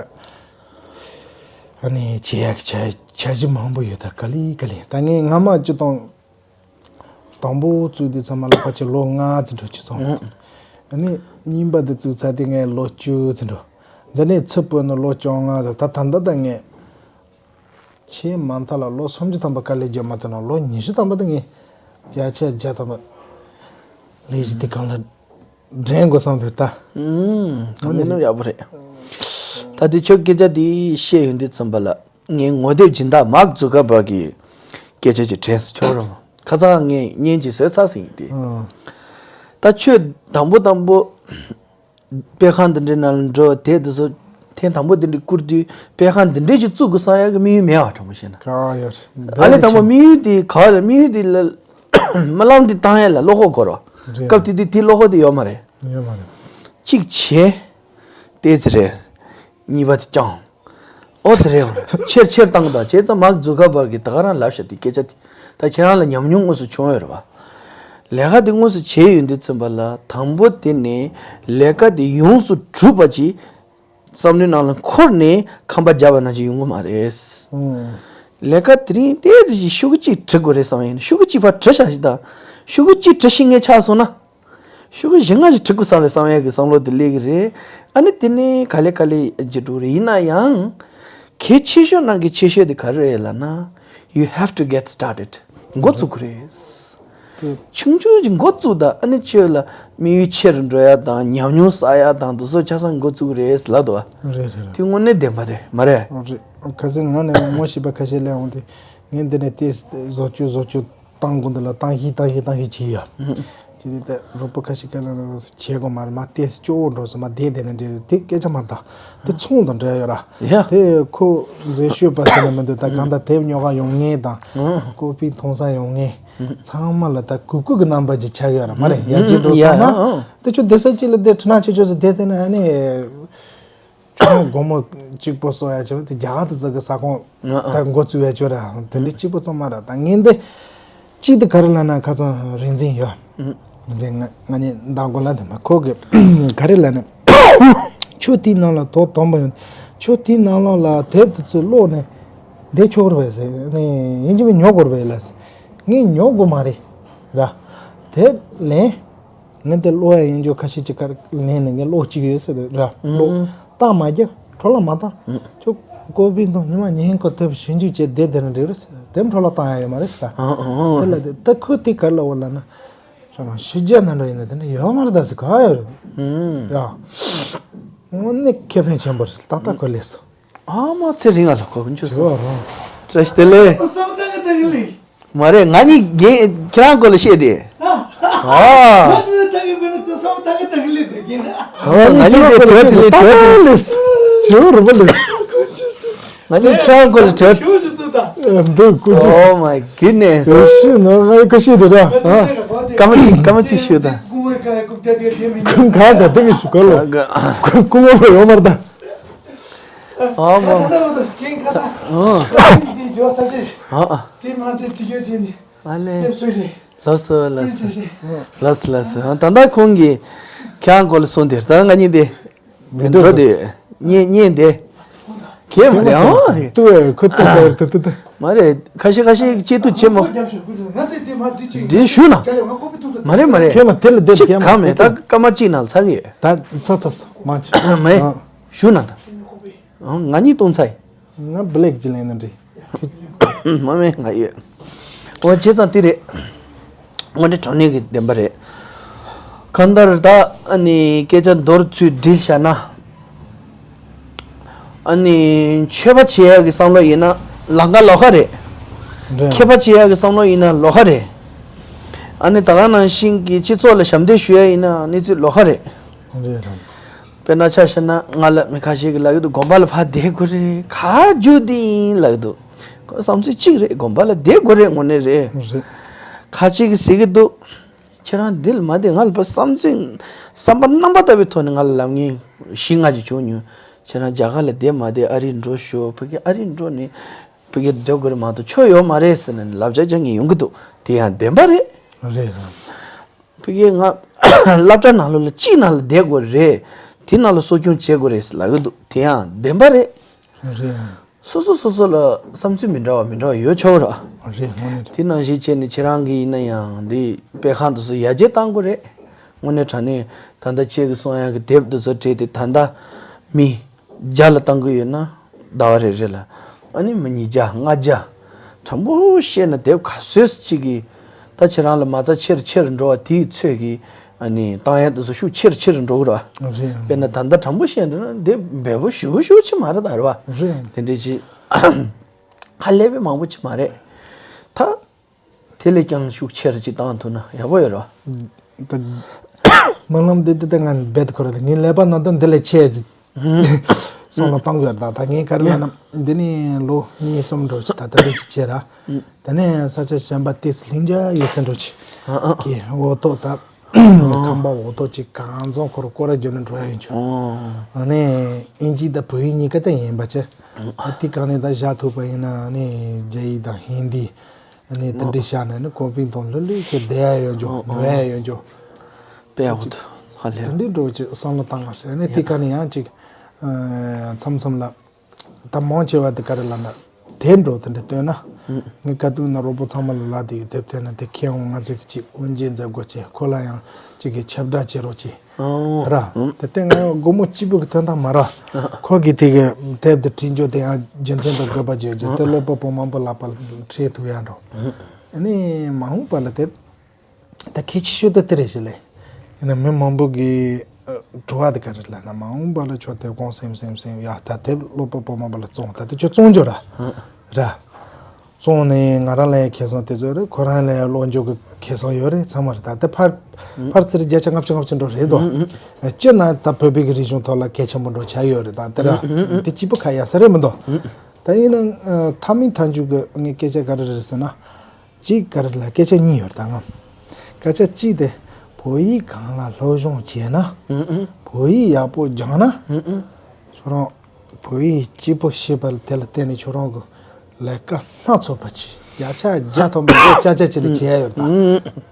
ཨ་ནི་བྱེད་ཡག་གི་བྱ་བྱ་གཞི་མང་པོ་ཡོད། ད་ག་ལེ་ག་ལེ་ད་ངས་སྔ་མ་སྤྱི་བཏང་དང་པོ་བཙུགས་དུས་ཚང་མ་ལ་ཕལ་ཆེར་ལོ་ལྔ་ཙམ་འགྲོ་ཆུ་ཚང་། ཨ་ནི་གཉིས་པ་དེ་བཙུགས་ཚར་དུས་ངས་ལོ་བཅུ་ཙམ་འགྲོ། འདི་ནས་ཚུར་སྤོས་ན་ལོ་བཅོ་ལྔ་ཙམ། ད་ད་ལྟ་ད་ངས་ཆེས་མང་མཐའ་ལ་ལོ་སུམ་ཅུ་ཐམ་པ་དཀའ་ལས་བརྒྱབ་མ་ཐུབ་ན་ལོ་ཉི་ཤུ་ཐམ་པ་ད་ངས་བརྒྱ་ཆ་བརྒྱ་ཐམ་པ་ལས་གཞི་དེ་གང་ལ་འདྲེན་དགོས་བསམ་འདུག་ད། ཨུམ། དངོས་གནས་ཡག་པོ་རེད། ད་དེ་ཁྱོད་སྐད་ཆ་དེ་བཤད་ཡོང་དུས་ཙམ་པ་ལ་ངའི་ངོ་དེབ་སྦྱིན་བདག་མཱག་ཛུ་ཀར་བྷག་གི་སྐད་ཆ་ཅིག་དྲན་སོང་ཁྱོད་རང་། ཁ་སང་ངས་བརྙན་ཅིག་བཟོས་ཚར་ཟིན་ཡིན་ཏེ། ད་ཁྱོད་དང་པོ་དང་པོ་ དཔེ་ཁང་འདི་འདྲའི་ནང་ལ་འགྲོ་དེབ་དེ་ཚོ་ཐེངས་དང་པོ་དེ་འདྲའི་བསྐུར་དུས་དཔེ་ཁང་འདི་འདྲའི་ཞིག་བཙུགས་དགོས་བསམ་ཡག་གི་དམིགས་ཡུལ་མེད་པ་དྲང་པོ་བཤད་ན། ག་ཡོད་རེད། ཨ་ལས་དང་པོ་དམིགས་ཡུལ་དེ་ག་རེད། དམིགས་ཡུལ་དེ་ལ་སྨོན་ལམ་དེ་བཏང་ཡག་ལ་བློ་ཁོག་དགོས་རེད། རེད། སྐབས་དེ་དུས་དེ་བློ་ཁོག་དེ་ཡོད་མ་རེད། ཡོད་མ་རེད། གཅིག་བྱས། ཏོག་ཙམ་རེད། གཉིས་པ་དེ་བསྐྱངས། ཨོ་ཙི་རེད། ཆེར་ཆེར་བཏང་དང་བྱས་ཙང་མར་ཛུ་ཀར་བྷག་གིས་ད་ག་རང་ལབ་ཤག་དེ་སྐད་ཆ་དེ་ད་ཁྱེད་རང་ལ་ཉམས་མྱོང་དངོས་སུ་བྱུང་ཡོད་རེད་པ། ལས་ཀ་དེ་དངོས་སུ་བྱས་ཡོད་དུས་ཙམ་པ་ལ་དང་པོ་དེ་ནས་ལས་ཀ་དེ་ཡོངས་སུ་གྲུབ་པ་ཅིག་བསམ་བློའི་ནང་ལ་འཁོར་ནས་ཁང་པ་བརྒྱབ་པ་ནང་བཞིན་ཡོང་གི་མ་རེད། ཨང་། ལས་ཀ་དེ་རིང་ཏོག་ཙམ་ཞིག་ཤོག་གུ་གཅིག་བྲི་དགོས་རེད་བསམ་ཡིན། ཤོག་གུ་གཅིག་ཕར་བྲི་བཞག་ཞིག་དང་། ཤོག་གུ་གཅིག་བྲི་ཤེས་མཁན་ཆགས་སོང་ན། ཤོག་གུ་བཞི་ལྔ་ཞིག་བྲི་དགོས་བསམ་རེད་བསམ་ཡག་གི་བསམ་བློ་དེ་སླེབས་ཀྱི་རེད། ཨ་ནི་དེ་ནས་ག་ལེ་ག་ལེ་བརྗེ་འགྲོ་རེད། ཡིན་ན་ཡང་གལ་ཆེ་ཤོས་ནང་གི་ཆེ་ཤོས་དེ་ག་རེ་རེད་ལབ་ན། You have to get started. འགོ་བཙུགས་དགོས་རེད། ཆུང་ཆུང་ཞིག་འགོ་བཙུགས་དང་། ཨ་ནི་ཁྱོད་ལ་དམིགས་ཡུལ་ཆེ་རུ་འགྲོ་ཡག་དང་ཉམས་མྱོང་བསགས་ཡག་དང་དེ་ཚོ་ཆ་ཚང་འགོ་བཙུགས་རེད་ལབ་འདུག་བ། རེད་རེད་རེད། དེ་དངོས་གནས་བདེན་པ་རེད་མ་རེད། རེད། ཁ་སང་ང་ནས་ངོ་ཤེས་པ་ཁ་ཤས་སླེབས་འོང་དུས་ངས་འདི་ནས་ཏོག་ཙམ་བཟོ་བཅོས་བཟོ་བཅོས་བཏང་དགོས་འདུག་ལ་བཏང་ཤིག་བཏང་ཤིག་བཏང་ཤིག་བྱས་ཡོད། ཨང་། ཅི་སྟེ་ད་རོགས་པ་ཁ་ཤས་ཀྱིས་ལབ་ན་བྱེད་དགོས་མ་རེད། མར་ཏོག་ཙམ་སྐྱོ་བོ་འགྲོ་སོང་། མར་བསྡད་བསྡད་ན་འགྲིག་རེད། དེ་སྐད་ཆ་མ་རེད། ད་དེ་ཚོང་དང་འབྲེལ་ཡོད་ར། ཡ། དེ་ཁོ་འཛུལ་ཞུགས་པ་ཟེར་ན་མི་འདུག་ད་གང་ལྟར་དེབ་ཉོ་ག་ཡོང་མཁན་དང་། ཨང་། ཀོ་པི་འཐུང་ས་ཡོང་མཁན། ཨང་། ཚང་མ་ལ་ད་གུས་བཀུར་གྱི་རྣམ་པ་ཅིག་ཆགས་ཡོད་ར་མ་རེད། ཡར་རྒྱས་འགྲོ་ཡ་བཏང་ན། ཨང་། དེ་ཁྱོད་བསྡད་ས་གཅིག་ལ་བསྡད། ཁྲི་ནག་ཆེ་ཆོ་ཚོ་བསྡད་བསྡད་ན་ཨ་ནི། ཁྱོད་སྒོར་མོ་གཅིག་པོ་གསོག་ཡ་བྱས་པ་དེ་རྒྱ་གར་དུ་ཟ་གི་ས་ཁོངས་ཨ་ཨ་ད་འགོ་བཙུགས་ཡ་ཁྱོད་ར་དེ་འདྲའི་གཅིག་པོ་ཙམ་མ་རེད། ད་ངས་འདི་གཅིག་དེ་ག་རེ་ལབ་ན། ཁ་སང་རིག་འཛིན་ཡོད། ཨུ། རིག་འཛིན་ང་ང་གཉིས་ཟླ་མགོ་ལ་དེ་མ་ཁོ་གི་ག་རེ་ལབ་ན། ཁྱོད་དེའི་ནང་ལ་དོ་དམ་པོ་ཡོང་། ཁྱོད་དེའི་ནང་ལོགས་ལ་དེབ་དེ་ཚོ་ཀློག་ནས་བསྡད་ཆོག་གི་རེད་པས་ཟེར་ནས། ཡིན་གཅིག་མིན་ཉོ་དགོས་རེད་པས་ལབ་ཟེར། ངས་ཉོ་དགོས་མ་རེད་ར། དེབ་ལེན། ངས་དེ་ཀློག་ཡ་ཡིན་རྒྱུ་ཁ་ཤས་ཅིག་ག་ལེན་ནས་ངས་ཀློག་ཅིག་ཡོད་ཟེར་ར། ཀློག་ཨང་། བཏང་མ་རྒྱུ་འཕྲོ་བརླག་མ་བཏང་། ཨང་། ཁྱོད་ཀོ་པི་དང་ཉི་མ་ཉིན་ཁོ་དེབ་ཞིབ་འཇུག་བྱས་བསྡད་བསྡད་ན་འགྲིག་རེད་ཟེར། དེབ་འཕྲོ་བརླག་བཏང་ཡ་ཡོད་མ་རེད་ཟེར། ད་ཨང་ཨང་། དེ་ལ་དེ་ད་ཁོས་དེ་ག་རེ་ལབ་པ་ལབ་ན། ཞོགས་མ་ཕྱི་རྒྱལ་ནང་འགྲོ་ཡིན་ན་དེ་འདྲ་ཡོད་མ་རེད་ད་ཟེར། ག་ཡོད་རེད། ཨང་། ཡ། དངོས་གནས་ཁེ་ཕན་ཆེན་པོ་རེད། ཏག་ཏག་ཁོ་ལས་སོ། ཨ་མ་ཚེ་རིང་ང་ལ་གོ་གི་འཇུ་སོང་། བྲེ་ཞིག་དེ་ལས། བསམ་བཏང་གི་བཏང་གི་ལས། མ་རེད། ང་གཉིས་རྒན་ཁྱེད་རང་སྐོར་ལ་བཤད་དེ། ཨ། ང་ཚོ་ལ་བཏང་གི་མེད་ན་ད་བསམ་བཏང་གི་བཏང་གི་ལས་དེ་གིན་ན། ང་གཉིས་ཁྱེད་རང་སྐོར་ལ་བཤད་དེ་ད་ལས། བྱེད་པོ་རུ་པོ་ལས། ང་གཉིས་ཁྱེད་རང་སྐོར་ལ་བྲེ། ཞུ་ཞུ་ཏུ་ད། འདུག་ཀུ་ཅི། Oh my goodness. ཞུ་ན་ང་ཡི་ཁ་ཤས་དེ་ར། སྐར་མ་གཅིག་སྐར་མ་གཅིག་ཞུ་ད། ག་ད་དེ་གི་ཞུ་ག་ལ། སྐུ་ངོ་པ་ཡོད་མ་རེད་ད། ཨ་མ། ཨ། ཨ་ལེ། ལགས་སོ་ལགས་སོ། ལགས་སོ་ལགས་སོ། ད་ལྟ་ཁོང་གིས་ཁྱེད་རང་སྐོར་ལ་གསུངས་དེ། ད་ང་གཉིས་དེ་མི་འགྲོ་དེ་གཉེན་གཉེན་དེ་གས་མ་རེད། ཨང་། ཏུ་ཁོ་ཏུ་ཏུ་ཏུ་ཏུ། མ་རེད། ཁ་ཤས་ཁ་ཤས་གཅིག་ཏུ་བྱེད་མོ། འདི་ཞུ་ན། མ་རེད་མ་རེད། ཁྱེད་མ་དེ་ལ་བསྡད། གཅིག་གང་མེད། ད་སྐར་མ་གཅིག་ནང་ཚར་གི་ཡོད། ད་ཚར་ཚར་སོང་མ་བྱེད། མ་ཡེ། ཞུ་ན་ད། ང་གཉིས་གཏོང་ཚར་ཡོད། ང་བླེག་ཅི་ལེན་ན་འདྲི། མ་མེད་ང་ཡོད། འོ་བྱས་ཙང་དེ་རེད། དངོས་འབྲེལ་དྲང་གནས་ཀྱི་བདེན་པ་རེད། གང་ལྟར་ད་ཨ་ནི་སྐད་ཆ་མདོར་ཚུར་དྲིལ་བཞག་ན། ཨ་ནི་ཆོས་པ་བྱེད་ཡག་གི་བསམ་བློ་ཡིན་ན་ལམ་ཁ་ལོགས་ཀ་རེད། རེད། མཁས་པ་བྱེད་ཡག་གི་བསམ་བློ་ཡིན་ན་ལོགས་ཀ་རེད། ཨ་ནི་ད་ག་ནང་བཞིན་གྱི་སྤྱི་ཚོགས་ལ་ཞབས་འདེགས་ཞུ་ཡག་ཡིན་ན་གནས་ཚུལ་ལོགས་ཀ་རེད། རེད་རེད། དཔེར་ན་ཆ་བཞག་ན་ང་ལ་མི་ཁ་ཤས་ཀྱིས་ལབ་ཀྱི་འདུག་དགོན་པ་ལ་ཕར་བསྡད་དགོས་རེད། ག་རྒྱུ་དེ་ཡིན་ལབ་ཀྱི་འདུག་ཁོ་བསམ་ཚུལ་གཅིག་རེད། དགོན་པ་ལ་བསྡད་དགོས་རེད། དངོས་གནས་རེད། རེད། ཁ་ཅིག་གིས་ཟེར་གྱི་འདུག་ཁྱེད་རང་འདི་ལ་མ་བསྡད། ང་ལ་ཕར་བསམ་ཚུལ་བསམ་པ་རྣམ་པ་ལྟ་བུའི་ཐོག་ནས་ང་ལ་ལབ་མཁན་བཞི་ལྔ་ཅིག་བྱུང་མྱོང་། ཁྱེད་རང་རྒྱ་གར་ལ་བསྡད་མ་བསྡད། ཨ་རི་འགྲོ་ཤོག་ཕ་གི་ཨ་རི་འགྲོ་ནས་ཕ་གི་སྡོད་དགོས་རེད་མ་གཏོགས་ཆོ་ཡོད་མ་རེད་ཟེར་ནས་ལབ་བྱ་རྒྱག་མཁན་ཡོང་གི་འདུག་དེ་ཡང་བདེན་པ་རེད། རེད་རེད། ཕ་གི་ང་སློབ་གྲྭ་ནང་ལོགས་ལ་གཅིག་ནང་ལ་བསྡད་དགོས་རེད། དེ་ནང་ལ་གསོ་སྐྱོང་བྱེད་དགོས་རེད་ལབ་ཀྱི་འདུག་དེ་ཡང་བདེན་པ་རེད། རེད། སོ་སོ་སོ་སོ་ལ་བསམ་ཚུལ་མི་འདྲ་བ་མི་འདྲ་བ་ཡོད་ཆོག་ར། རེད། དངོས་གནས་རེད། དེ་ནང་བཞིན་བྱས་ནས་ཁྱེད་རང་གིས་ཡིན་ན་ཡང་འདི་དཔེ་ཁང་དེ་ཚོ་ཡར་རྒྱས་གཏང་དགོས་རེད། དངོས་གནས་དྲང་གནས་ད་ལྟ་ཁྱེད་ཀྱིས་གསུང་ཡག་གི་དེབ་དེ་ཚོ་བྲིས་ཏེ་ད་ལྟ་མི་བརྒྱ་ལ་གཏང་གི་ཡོད་ན་ཟླ་བ་རེ་རེ་ལ་ཨ་ནི་མི་ཉིས་བརྒྱ་ལྔ་བརྒྱ། དྲང་པོ་བཤད་ན་དེབ་ག་ཚོད་ཅིག་གིས་ད་ཁྱེད་རང་ལ་མ་རྩ་ཆེ་རུ་ཆེ་རུ་འགྲོ་བ་དེའི་ཚོད་ཀྱིས་ཨ་ནི་བཏང་ཡག་དེ་ཚོ་ཤུགས་ཆེ་རུ་ཆེ་རུ་འགྲོ་གི་རེད་བ། རེད། དཔེར་ན་ད་ལྟ་དྲང་པོ་བཤད་འདྲ་ན་དེབ་འབེལ་པོ་ཞེ་པོ་ཞེ་པོ་ཅིག་མ་རེད་ད་རེད་བ། རེད། དེ་འདྲའི་ཅིག་ཧ་ལས་པའི་མང་པོ་ཅིག་མ་རེད། ད། དེ་ལས་ཀྱང་ཤུགས་ཆེ་རུ་ཅིག་བཏང་ཐུབ་ན་ཡག་པོ་ཡོད་རེད་བ། ད་ སྨོན་ལམ་འདི་འདི་ལྟ་ང་རྦད་ཁོ་ར་ལ་ངའི་ཀླད་པ་ནང་དུ་འདི་ལས་ཆེ་ཟིག་བསམ་བློ་གཏོང་དགོས་རེད། ད་ད་ངས་ག་རེ་ལབ་ན་འདི་ནས་ལོ་གཉིས་གསུམ་འགྲོ་ཅིག་ད་ད་འདི་ཅིག་བྱས་ར། དེ་ནས་ས་ཆ་གཞན་པ་ཏོག་ཙམ་ལྷིང་འཇགས་ཡོད་ས་འགྲོ་ཅིག་གི་འོ་ཐོག་ད་ཁང་པ་འོ་ཐོག་ཅིག་གང་བཟང་ཁོ་ར་སྐོར་ར་རྒྱབ་ནས་འགྲོ་ཡ་ཡིན་ཆོག་ཨ་ནས་ཨིན་ཇི་དང་བོད་ཡིག་གཉིས་ཀ་ད་ཡིན་པ་ཆེ། ཨ་དེ་གང་ནས་ད་བཞག་ཐུབ་པ་ཡིན་ན་ཨ་ནས་རྒྱ་ཡིག་དང་ཧིན་དི་ཨ་ནས་དེ་འདྲ་བཞག་ནས་ནི་ཀོ་པི་དང་ལྷོད་ལྷོད་ཅིག་བསྡད་ཡ་ཡོད་ཆོག་ནོར་ཡ་ཡོད་ཆོག་དཔེ་ཡག་པོ་འདུག་ཧ་ལས། དེ་འདྲའི་འགྲོ་ཅིག་བསམ་བློ་བཏང་བ་རེད། ཨ་ནི་དེ་ག་ནས་ཡང་ཅིག་མཚམས་མཚམས་ལ་ད་མང་ཆེ་བ་དེ་ག་རེ་ལབ་ན་དེབ་འགྲོ་དེ་འདྲ་བཏོན་ན་ངའི་ཁ་ཐུག་ན་རོགས་པོ་ཚང་མ་ལ་ལབ་དེ་ཡོད། དེབ་བཏོན་ན་དེ་ཁྱེད་འོང་ང་ཚོས་ཅིག་དབུ་འབྱེད་མཛད་དགོས་ཅེས་ཁོ་ལ་ཡང་ཅིག་གི་ཁྱབ་བསྒྲགས་བྱེད་རོགས་ཅེས་ར། དེ་ལྟས་ང་སྒོར་མོ་གཅིག་པུ་གི་དོན་དག་མ་ར་ཁོ་གིས་དེ་གི་དེབ་དེ་བྲིས་འཇོག་དེ་ཡང་རྒྱུ་མཚན་དང་དགོས་པ་བརྗོད་རྒྱུ་དེ་ཀློག་པ་པོ་མང་པོ་ལག་པ་ལ་འཕྲད་ཐུབ་ཡ་འགྲོ། ཨ་ནི་མ་འོངས་པ་ལ་དེབ། ད་གལ་ཆེ་ཤོས་ད་དེ་རེད་ཞེས་ལས། ཡིན་ན་མི་མང་པོ་གིས་ཨ་དྲི་བ་དེ་ག་རེ་ལབ་ན་མ་འོངས་པ་ལ་ཁྱོད་དེབ་གོང་སེམས་སེམས་སེམས་ཡ་ད་དེབ་ཀློག་པ་པོ་མང་པོ་ལ་བཙོང་ད་དེ་ཁྱོད་བཙོང་རྒྱུ་ར། ར། བཙོང་ནས་ང་རང་ལ་ཡང་ཁེ་བཟང་དེ་ཚོ་རེད། ཁོ་རང་ལ་ཡང་ཀློག་འཇུག་གི་ཁེ་བཟང་ཡོད་རེད། ཚང་མ་རེད། ད་དེ་ཕར་ཕར་ཚུར་བརྒྱ་ཆ་ལྔ་བཅུ་ལྔ་བཅུ་འགྲོ་རེད་དོ། སྤྱིར་ན་ད་བོད་པའི་གི་རིག་གཞུང་ཐོག་ལ་གལ་ཆེན་པོ་འགྲོ་ཆ་ཡོད་རེད། ད་དེ་ར་དེ་གཅིག་པུ་ཁ་ཡ་ས་རེད་མི་འདུག་ད་ཡིན་ན་ཨ་མཐའ་མའི་མཐའ་མཇུག་གི་ངའི་སྐད་ཆ་ག་རེ་རེད་ཟེར་ན། གཅིག་ག་རེ་ལ་སྐད་ཆ་གཉིས་ཡོད་རེད་ད་ང་། སྐད་ཆ་གཅིག་དེ་བོད་ཡིག་སྒང་ལ་སློབ་སྦྱོང་བྱས་ན། བོད་ཡིག་ཡག་པོ་སྦྱངས་ན། ཁྱོད་རང་བོད་ཡིག་སྐྱིད་པོ་ཤེས་པ་དེ་ལ་བརྟེན་ནས་ཁྱོད་རང་གི་ལས་ཀ་སྣ་ཚོགས་པ་ཅིག་བརྒྱ་ཆ་བརྒྱ་ཐོན་པ་འདི་ཅག་ཅག་ཅིག་ལ་བྱེད་ཡ་ཡོད་རེད་ད།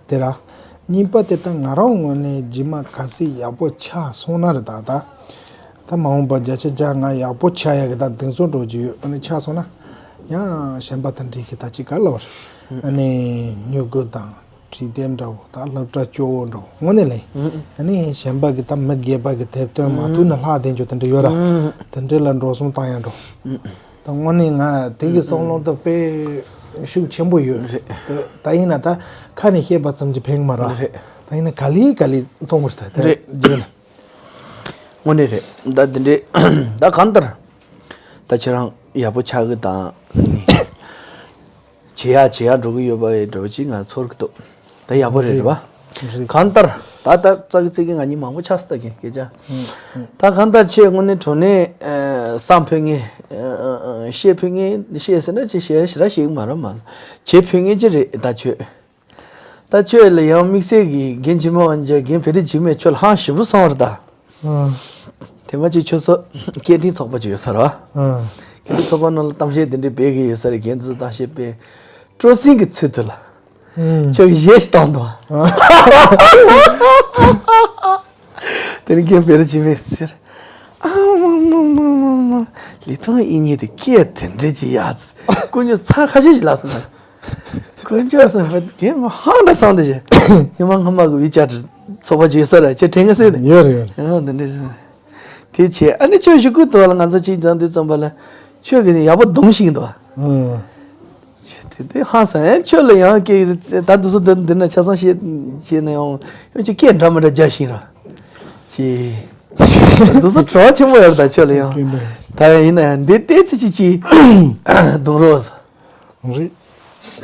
དེ་ར། གཉིས་པ་དེ་ད་ང་རང་ངོས་ནས་རྗེས་མ་གལ་སྲིད་ཡག་པོ་ཆགས་སོང་ན་རེད་ད་ད། ད་མ་འོངས་པ་བརྒྱ་ཆ་བརྒྱ་ང་ཡག་པོ་ཆགས་ཡག་གི་ད་གདེང་ཚོད་འགྲོ་རྒྱུ་ཡོད། ཨ་ནི་ཆགས་སོང་ན་ཡང་གཞན་པ་དང་འགྲིག་གི་ད་ཅི་ག་ལབ་རེད། ཨ་ནི་མྱུ་གུ་དང་དྲི་ལྡན་འདྲ་བོ་ད་སློབ་གྲྭ་སྐྱོ་བོ་འདྲ་བོ་དངོས་གནས་ལས། ཨ་ནི་གཞན་པ་གི་ད་མི་སྒེར་པ་གི་དེབ་སྟོན་མ་ཐུག་ན་ལྷག་བསྡད་རྒྱུ་དེ་འདྲ་ཡོད་ར། དེ་འདྲ་ལ་འགྲོ་སོང་བཏང་ཡག་འགྲོ། ད་དངོས་གནས་ང་དེ་གི་བསམ་བློ་ད་དཔེ་ཤུགས་ཆེན་པོ་ཡོད། རེད། ད་ད་ཡིན་ན་ད་ཁ་ནས་བཤད་པ་ཙམ་གྱིས་ཕན་གི་མ་རེད། རེད། ད་ཡིན་ན་ག་ལེ་ག་ལེ་གཏོང་དགོས་རེད་ད་དེ་རེད། རྗེས་ལ། དངོས་གནས་རེད། ད་འདི་འདྲའི་ད་གང་ལྟར་ད་ཁྱེད་རང་ཡག་པོ་ཆགས་གི་དང་བྱེད་ཡག་བྱེད་ཡག་འགྲོ་གི་ཡོད་པ་འདྲ་བོ་ཅིག་ང་ཚོར་གི་འདུག་ད་ཡག་པོ་རེད། རེད་པ། རེད། གང་ལྟར་ད་ད་ཙག་གི་ཙིག་གི་ང་གཉིས་མང་པོ་ཆགས་སོང་ད་གི་སྐད་ཆ། ད་གང་ལྟར་ཁྱེད་དངོས་གནས་དྲང་གནས་ཨ་བསམ་ཕོད་ངེས་ཨ་ཨ་བཤད་ཕོད་ངེས་བཤད་ཟེར་ན་ཅི་བཤད་ཞེ་དྲག་བཤད་གི་མ་རེད་མ་བྱེད་ཕོད་ངེས་ཅི་རེད་ད་ཁྱོད། ད་ཁྱོད་ལ་ཡང་དམིགས་བསལ་གྱི་རྒན་འཆི་མེད་དབང་རྒྱལ་རྒན་བེ་རི་འཆི་མེད་ཁྱོད་ལ་ཧང་ཞེ་པོ་སོང་བ་རེད་ད། ཨ། དེ་མ་ཅིག་ཁྱོད་ཚོ་སྐད་འཕྲིན་ཚོགས་པ་ཅིག་ཡོད་ས་རེད་བ། ཨ། སྐད་འཕྲིན་ཚོགས་པ་ནང་ལ་གཏམ་བཤད་དེ་འདྲའི་སྤེལ་གི་ཡོད་ས་རེད། རྒན་ཚོས་གཏམ་བཤད་སྤེལ། སྤྲོ་གསེང་གི་ཚུལ་དུ་ལ། ཨ། ཁྱོད་ཀྱི་གཞས་ཤིག་བཏང་འདུག་དེ་ནས་རྒན་བེ་རི་འཆི་མེད་ཟེར། ཨ་མ་མ་མ་མ་མ། ལི་ཐང་དབྱིག་གཉེན་དེ་སྐད་དེ་འདྲ་ཅིག་ཡག་དཀོན་མཆོག་ཚར་ཁ་ཤས་ཤིག་ལབ་སོང་ན། དཀོན་མཆོག་གསུམ་པོ་རྒན་མ་ཧང་འདྲ་སང་དེ་བྱས། ཉི་མ་སྔ་མ་གི་ཝི་ཅེཊ་ཚོགས་པ་ཅིག་ཡོད་ས་རེད། ཁྱེད་དྲན་གི་སྲིད་དེ། ཡོད་རེད་ཡོད་རེད། ཨ་འདི་འདྲ་ཟེར། དེ་བྱས་ཨ་ནི་ཁྱོད་གཞུག་གུ་དུ་ལ་ང་ཚོ་གཅིག་མཇལ་དུས་ཙམ་པ་ལ་ཁྱོད་ཀྱིས་ནི་ཡག་པོ་རྡུང་ཤིང་འདུག་ཨ། དེ་དེ་ཧང་སང་ཨེ་ཁྱོད་ལ་ཡང་སྐད་ད་དུ་སུ་འདི་འདི་ན་ཆ་ཚང་བཤད་བྱས་ན་ཡང་ཡང་ཅིག་སྐད་འདྲ་མི་འདྲ་རྒྱག་ཤིང་ར། ཅི། དུ་སུ་གྲོགས་ཆེན་པོ་ཡོད་ད་ཁྱོད་ལ་ཡང་། སྐད་འདྲ། ད་ཡིན་ན་ཡང་འདི་ལྟས་ཚེ་ཅི་ཅི་རྡུང་རོགས། རེད།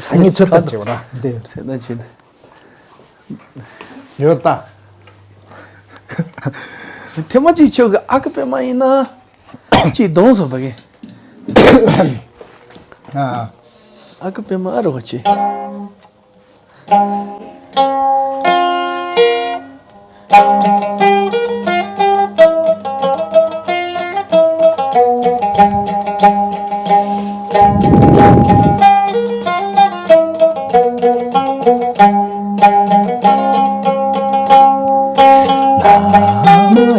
ད་ངས་ཚོད་ལྟ་བྱེད་བ་ན་འདི། ཚོད་ལྟ་བྱེད་ན། ཡོད་ད། ཐེངས་མ་གཅིག་ཁྱོད་ཀྱི་ཨ་ཁུ་པད་མ་ཡིན་ན། གཅིག་གདོང་སོང་བ་གི། ཨ། ཨ་ཁུ་པད་མ་ཨ་རོགས་གཅིག་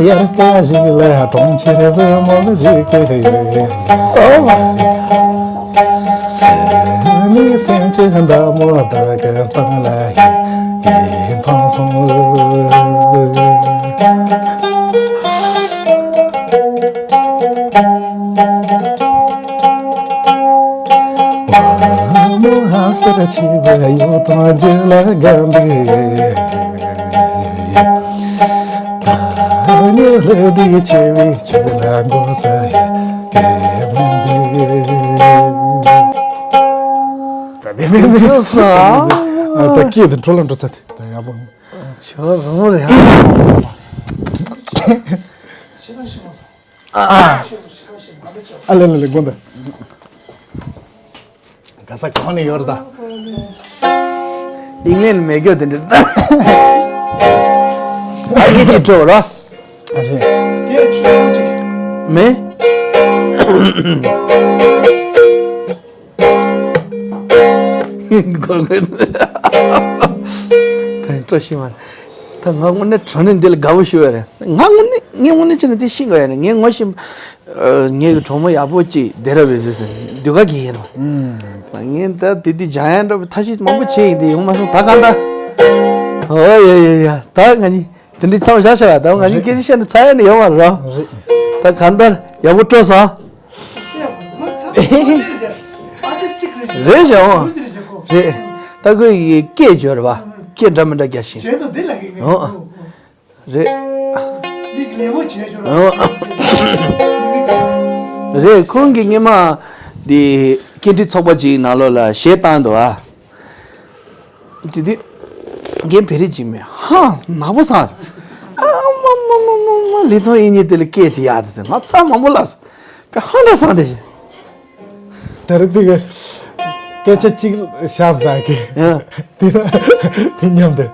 ཡར་ཀ་ཞིག་ལ་གྲོང་ཁྱེར་བུ་མོ་ཞིག་གི་ཡོད། ཨོ། སེམས་ནི་སེམས་ཀྱི་མདའ་མོ་ད་གར་བཏང་ལ་ཡིན་ཕངས་སོང་། བུ་མོ་ཧ་སར་ཆེ་བ་ཡོད་དང་རྒྱུ་ལ་དགའ་འདུག་ད་ནི་ལྷ་སྡིག་ཆེ་བའི་ཆོས་ལ་མགོ་ས་ཡ་དེ་མི་འདུག་ད་དེ་མི་འདུག་ཨ་ད་སྐད་དེ་འཕྲོ་ལ་འགྲོ་ཚར་དེ་ད་ཡག་པོ། ཁྱོད་རང་རེད་ཨ། ཨ་ལེ་ལེ་ལེ་དགོངས་དག་ག་ས་གང་ནས་ཡོད་རེད་ད། དབྱིན་ལན་མེད་རྒྱུ་དེ་འདྲ་ད། ཨ་ཡེ་ཅི་འགྲོ་ར། ཨ་རེད། མེད། གོ་གོ། ད་སྤྲོ་ཤི་མ་རེད། ད་ང་དངོས་གནས་དྲང་གནས་འདི་ལ་དགའ་པོ་ཞུ་བ་རེད། ང་དངོས་གནས་ངས་དངོས་གནས་བྱས་ན་འདི་ཤེས་དགོས་ཡ་རེད། ངས་ངོ་ཤེས། ངའི་གྲོགས་མོ་ཡག་པོ་ཅིག་སྡེ་ར་བའི་བཟོས་ཟེར་འདུག་ག་གི་ཡིན་རོ། ངས་ད་དེ་དུས་འཇང་ཡ་འདྲ་བོ་ཐབས་ཤེས་མང་པོ་བྱས་ཡིན་དེ་ཡོང་མ་སོང་ད་གང་ལྟར། ཨོ་ཡ་ཡ་ཡ་ད་ང་གཉིས་དེ་འདྲའི་ཚང་བཞག་བཞག་ད་ང་གཉིས་སྐད་ཆ་བཤད་ན་ཚ་ཡ་ནི་ཡོང་མ་རོ། ད་གང་ལྟར་ཡག་པོ་སྤྲོ་སོང་། རེད་ཞེ་འོང་། རེད། ད་ཁོས་ཡི་སྐད་བརྗོད་རེད་བ། སྐད་འདྲ་མི་འདྲ་རྒྱག་བཞིན། བྱས་ཏོ་འདི་ལ་གི་ངས། ཨོ། རེད། མིག་ལེ་མོ་བྱས་ཤོར་ཨོ། རེད་ཁོང་གིས་སྔོན་མ་འདི་སྐད་འཕྲིན་ཚོགས་པ་ཅིག་ནང་ལོགས་ལ་གཞས་བཏང་འདུག་ཨ། དེ་དུས་རྒན་བེ་རི་ཅིག་མེད་ཧ་ནག་པོ་སང་། ཨ་མ་མ་མ་མ་མ་ལི་ཐོང་ཨི་ཉི་དེ་ལ་སྐད་ཅིག་ཡག་དེ་ཟེར་ང་ཚ་མང་པོ་ལ་ཟེར་བས་ཧ་འདྲ་སང་དེ་བཞིན། ད་རེ་དེ་གི་སྐད་ཆ་གཅིག་བཞག་ཟ་གི་ཡང་དེ་ན་དེ་མཉམ་དུ་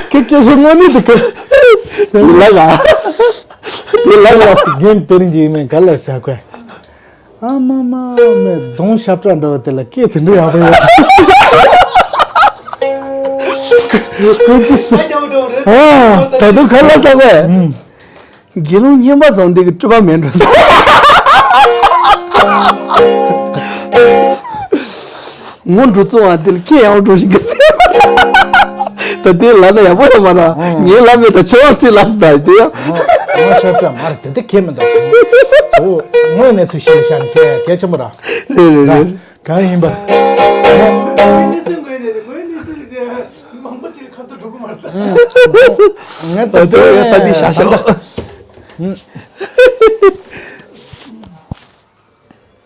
ཁྱེད་སྐད་ཆ་དངོས་གནས་དུ་གི་དེ་ལ་ལ་དེ་ལ་ལ་སི་རྒན་དེ་རིང་གི་ཡིན་མིན་ག་ལ་ཟ་གོ་ཨ་མ་མ་མེ་གདོང་ཤ་བཀྲ་འདྲ་བ་དེ་ལ་སྐད་དེ་འདྲ་ཡག་པོ་ཡོད་ཀུན་གྱིས་སུ་ཨ་ད་དུང་ག་ལ་ཟ་གོ་དགེ་སློང་བསྙེན་པ་བཟང་འདི་གི་སྤྲུལ་པ་མེད་འགྲོ་ས། ངོ་འགྲོ་བཙོང་བ་འདི་ལ་སྐད་ཡང་འགྲོ་བཞིན་གི་ཟེར། ད་དེ་ལ་ན་ཡག་པོ་ཡོད་མ་ར། ངའི་ལ་མེད་ད་ཆོ་བ་ཚིག་ལ་སི་ད་དེ་ཡང་། ངོ་ཤོར་བྲ་མ་རེད་དེ་དེ་ཁྱེད་མི་འདུག་ངོས་གནས་ཚུལ་ཤེས་ཤག་ནི་ཤེས་གལ་ཆེན་པོ་ར། རེད་རེད་རེད། གང་ཡིན་པ། ངོས་གནས་ཚུལ་ངོས་གནས་ཚུལ་ངོས་གནས་ཚུལ་དེ་མང་པོ་ཅིག་ཁ་ཐུག་འགྲོ་གི་མ་རེད་ད། ངས་ད་དེ་ད་འདི་ཤ་ཤ།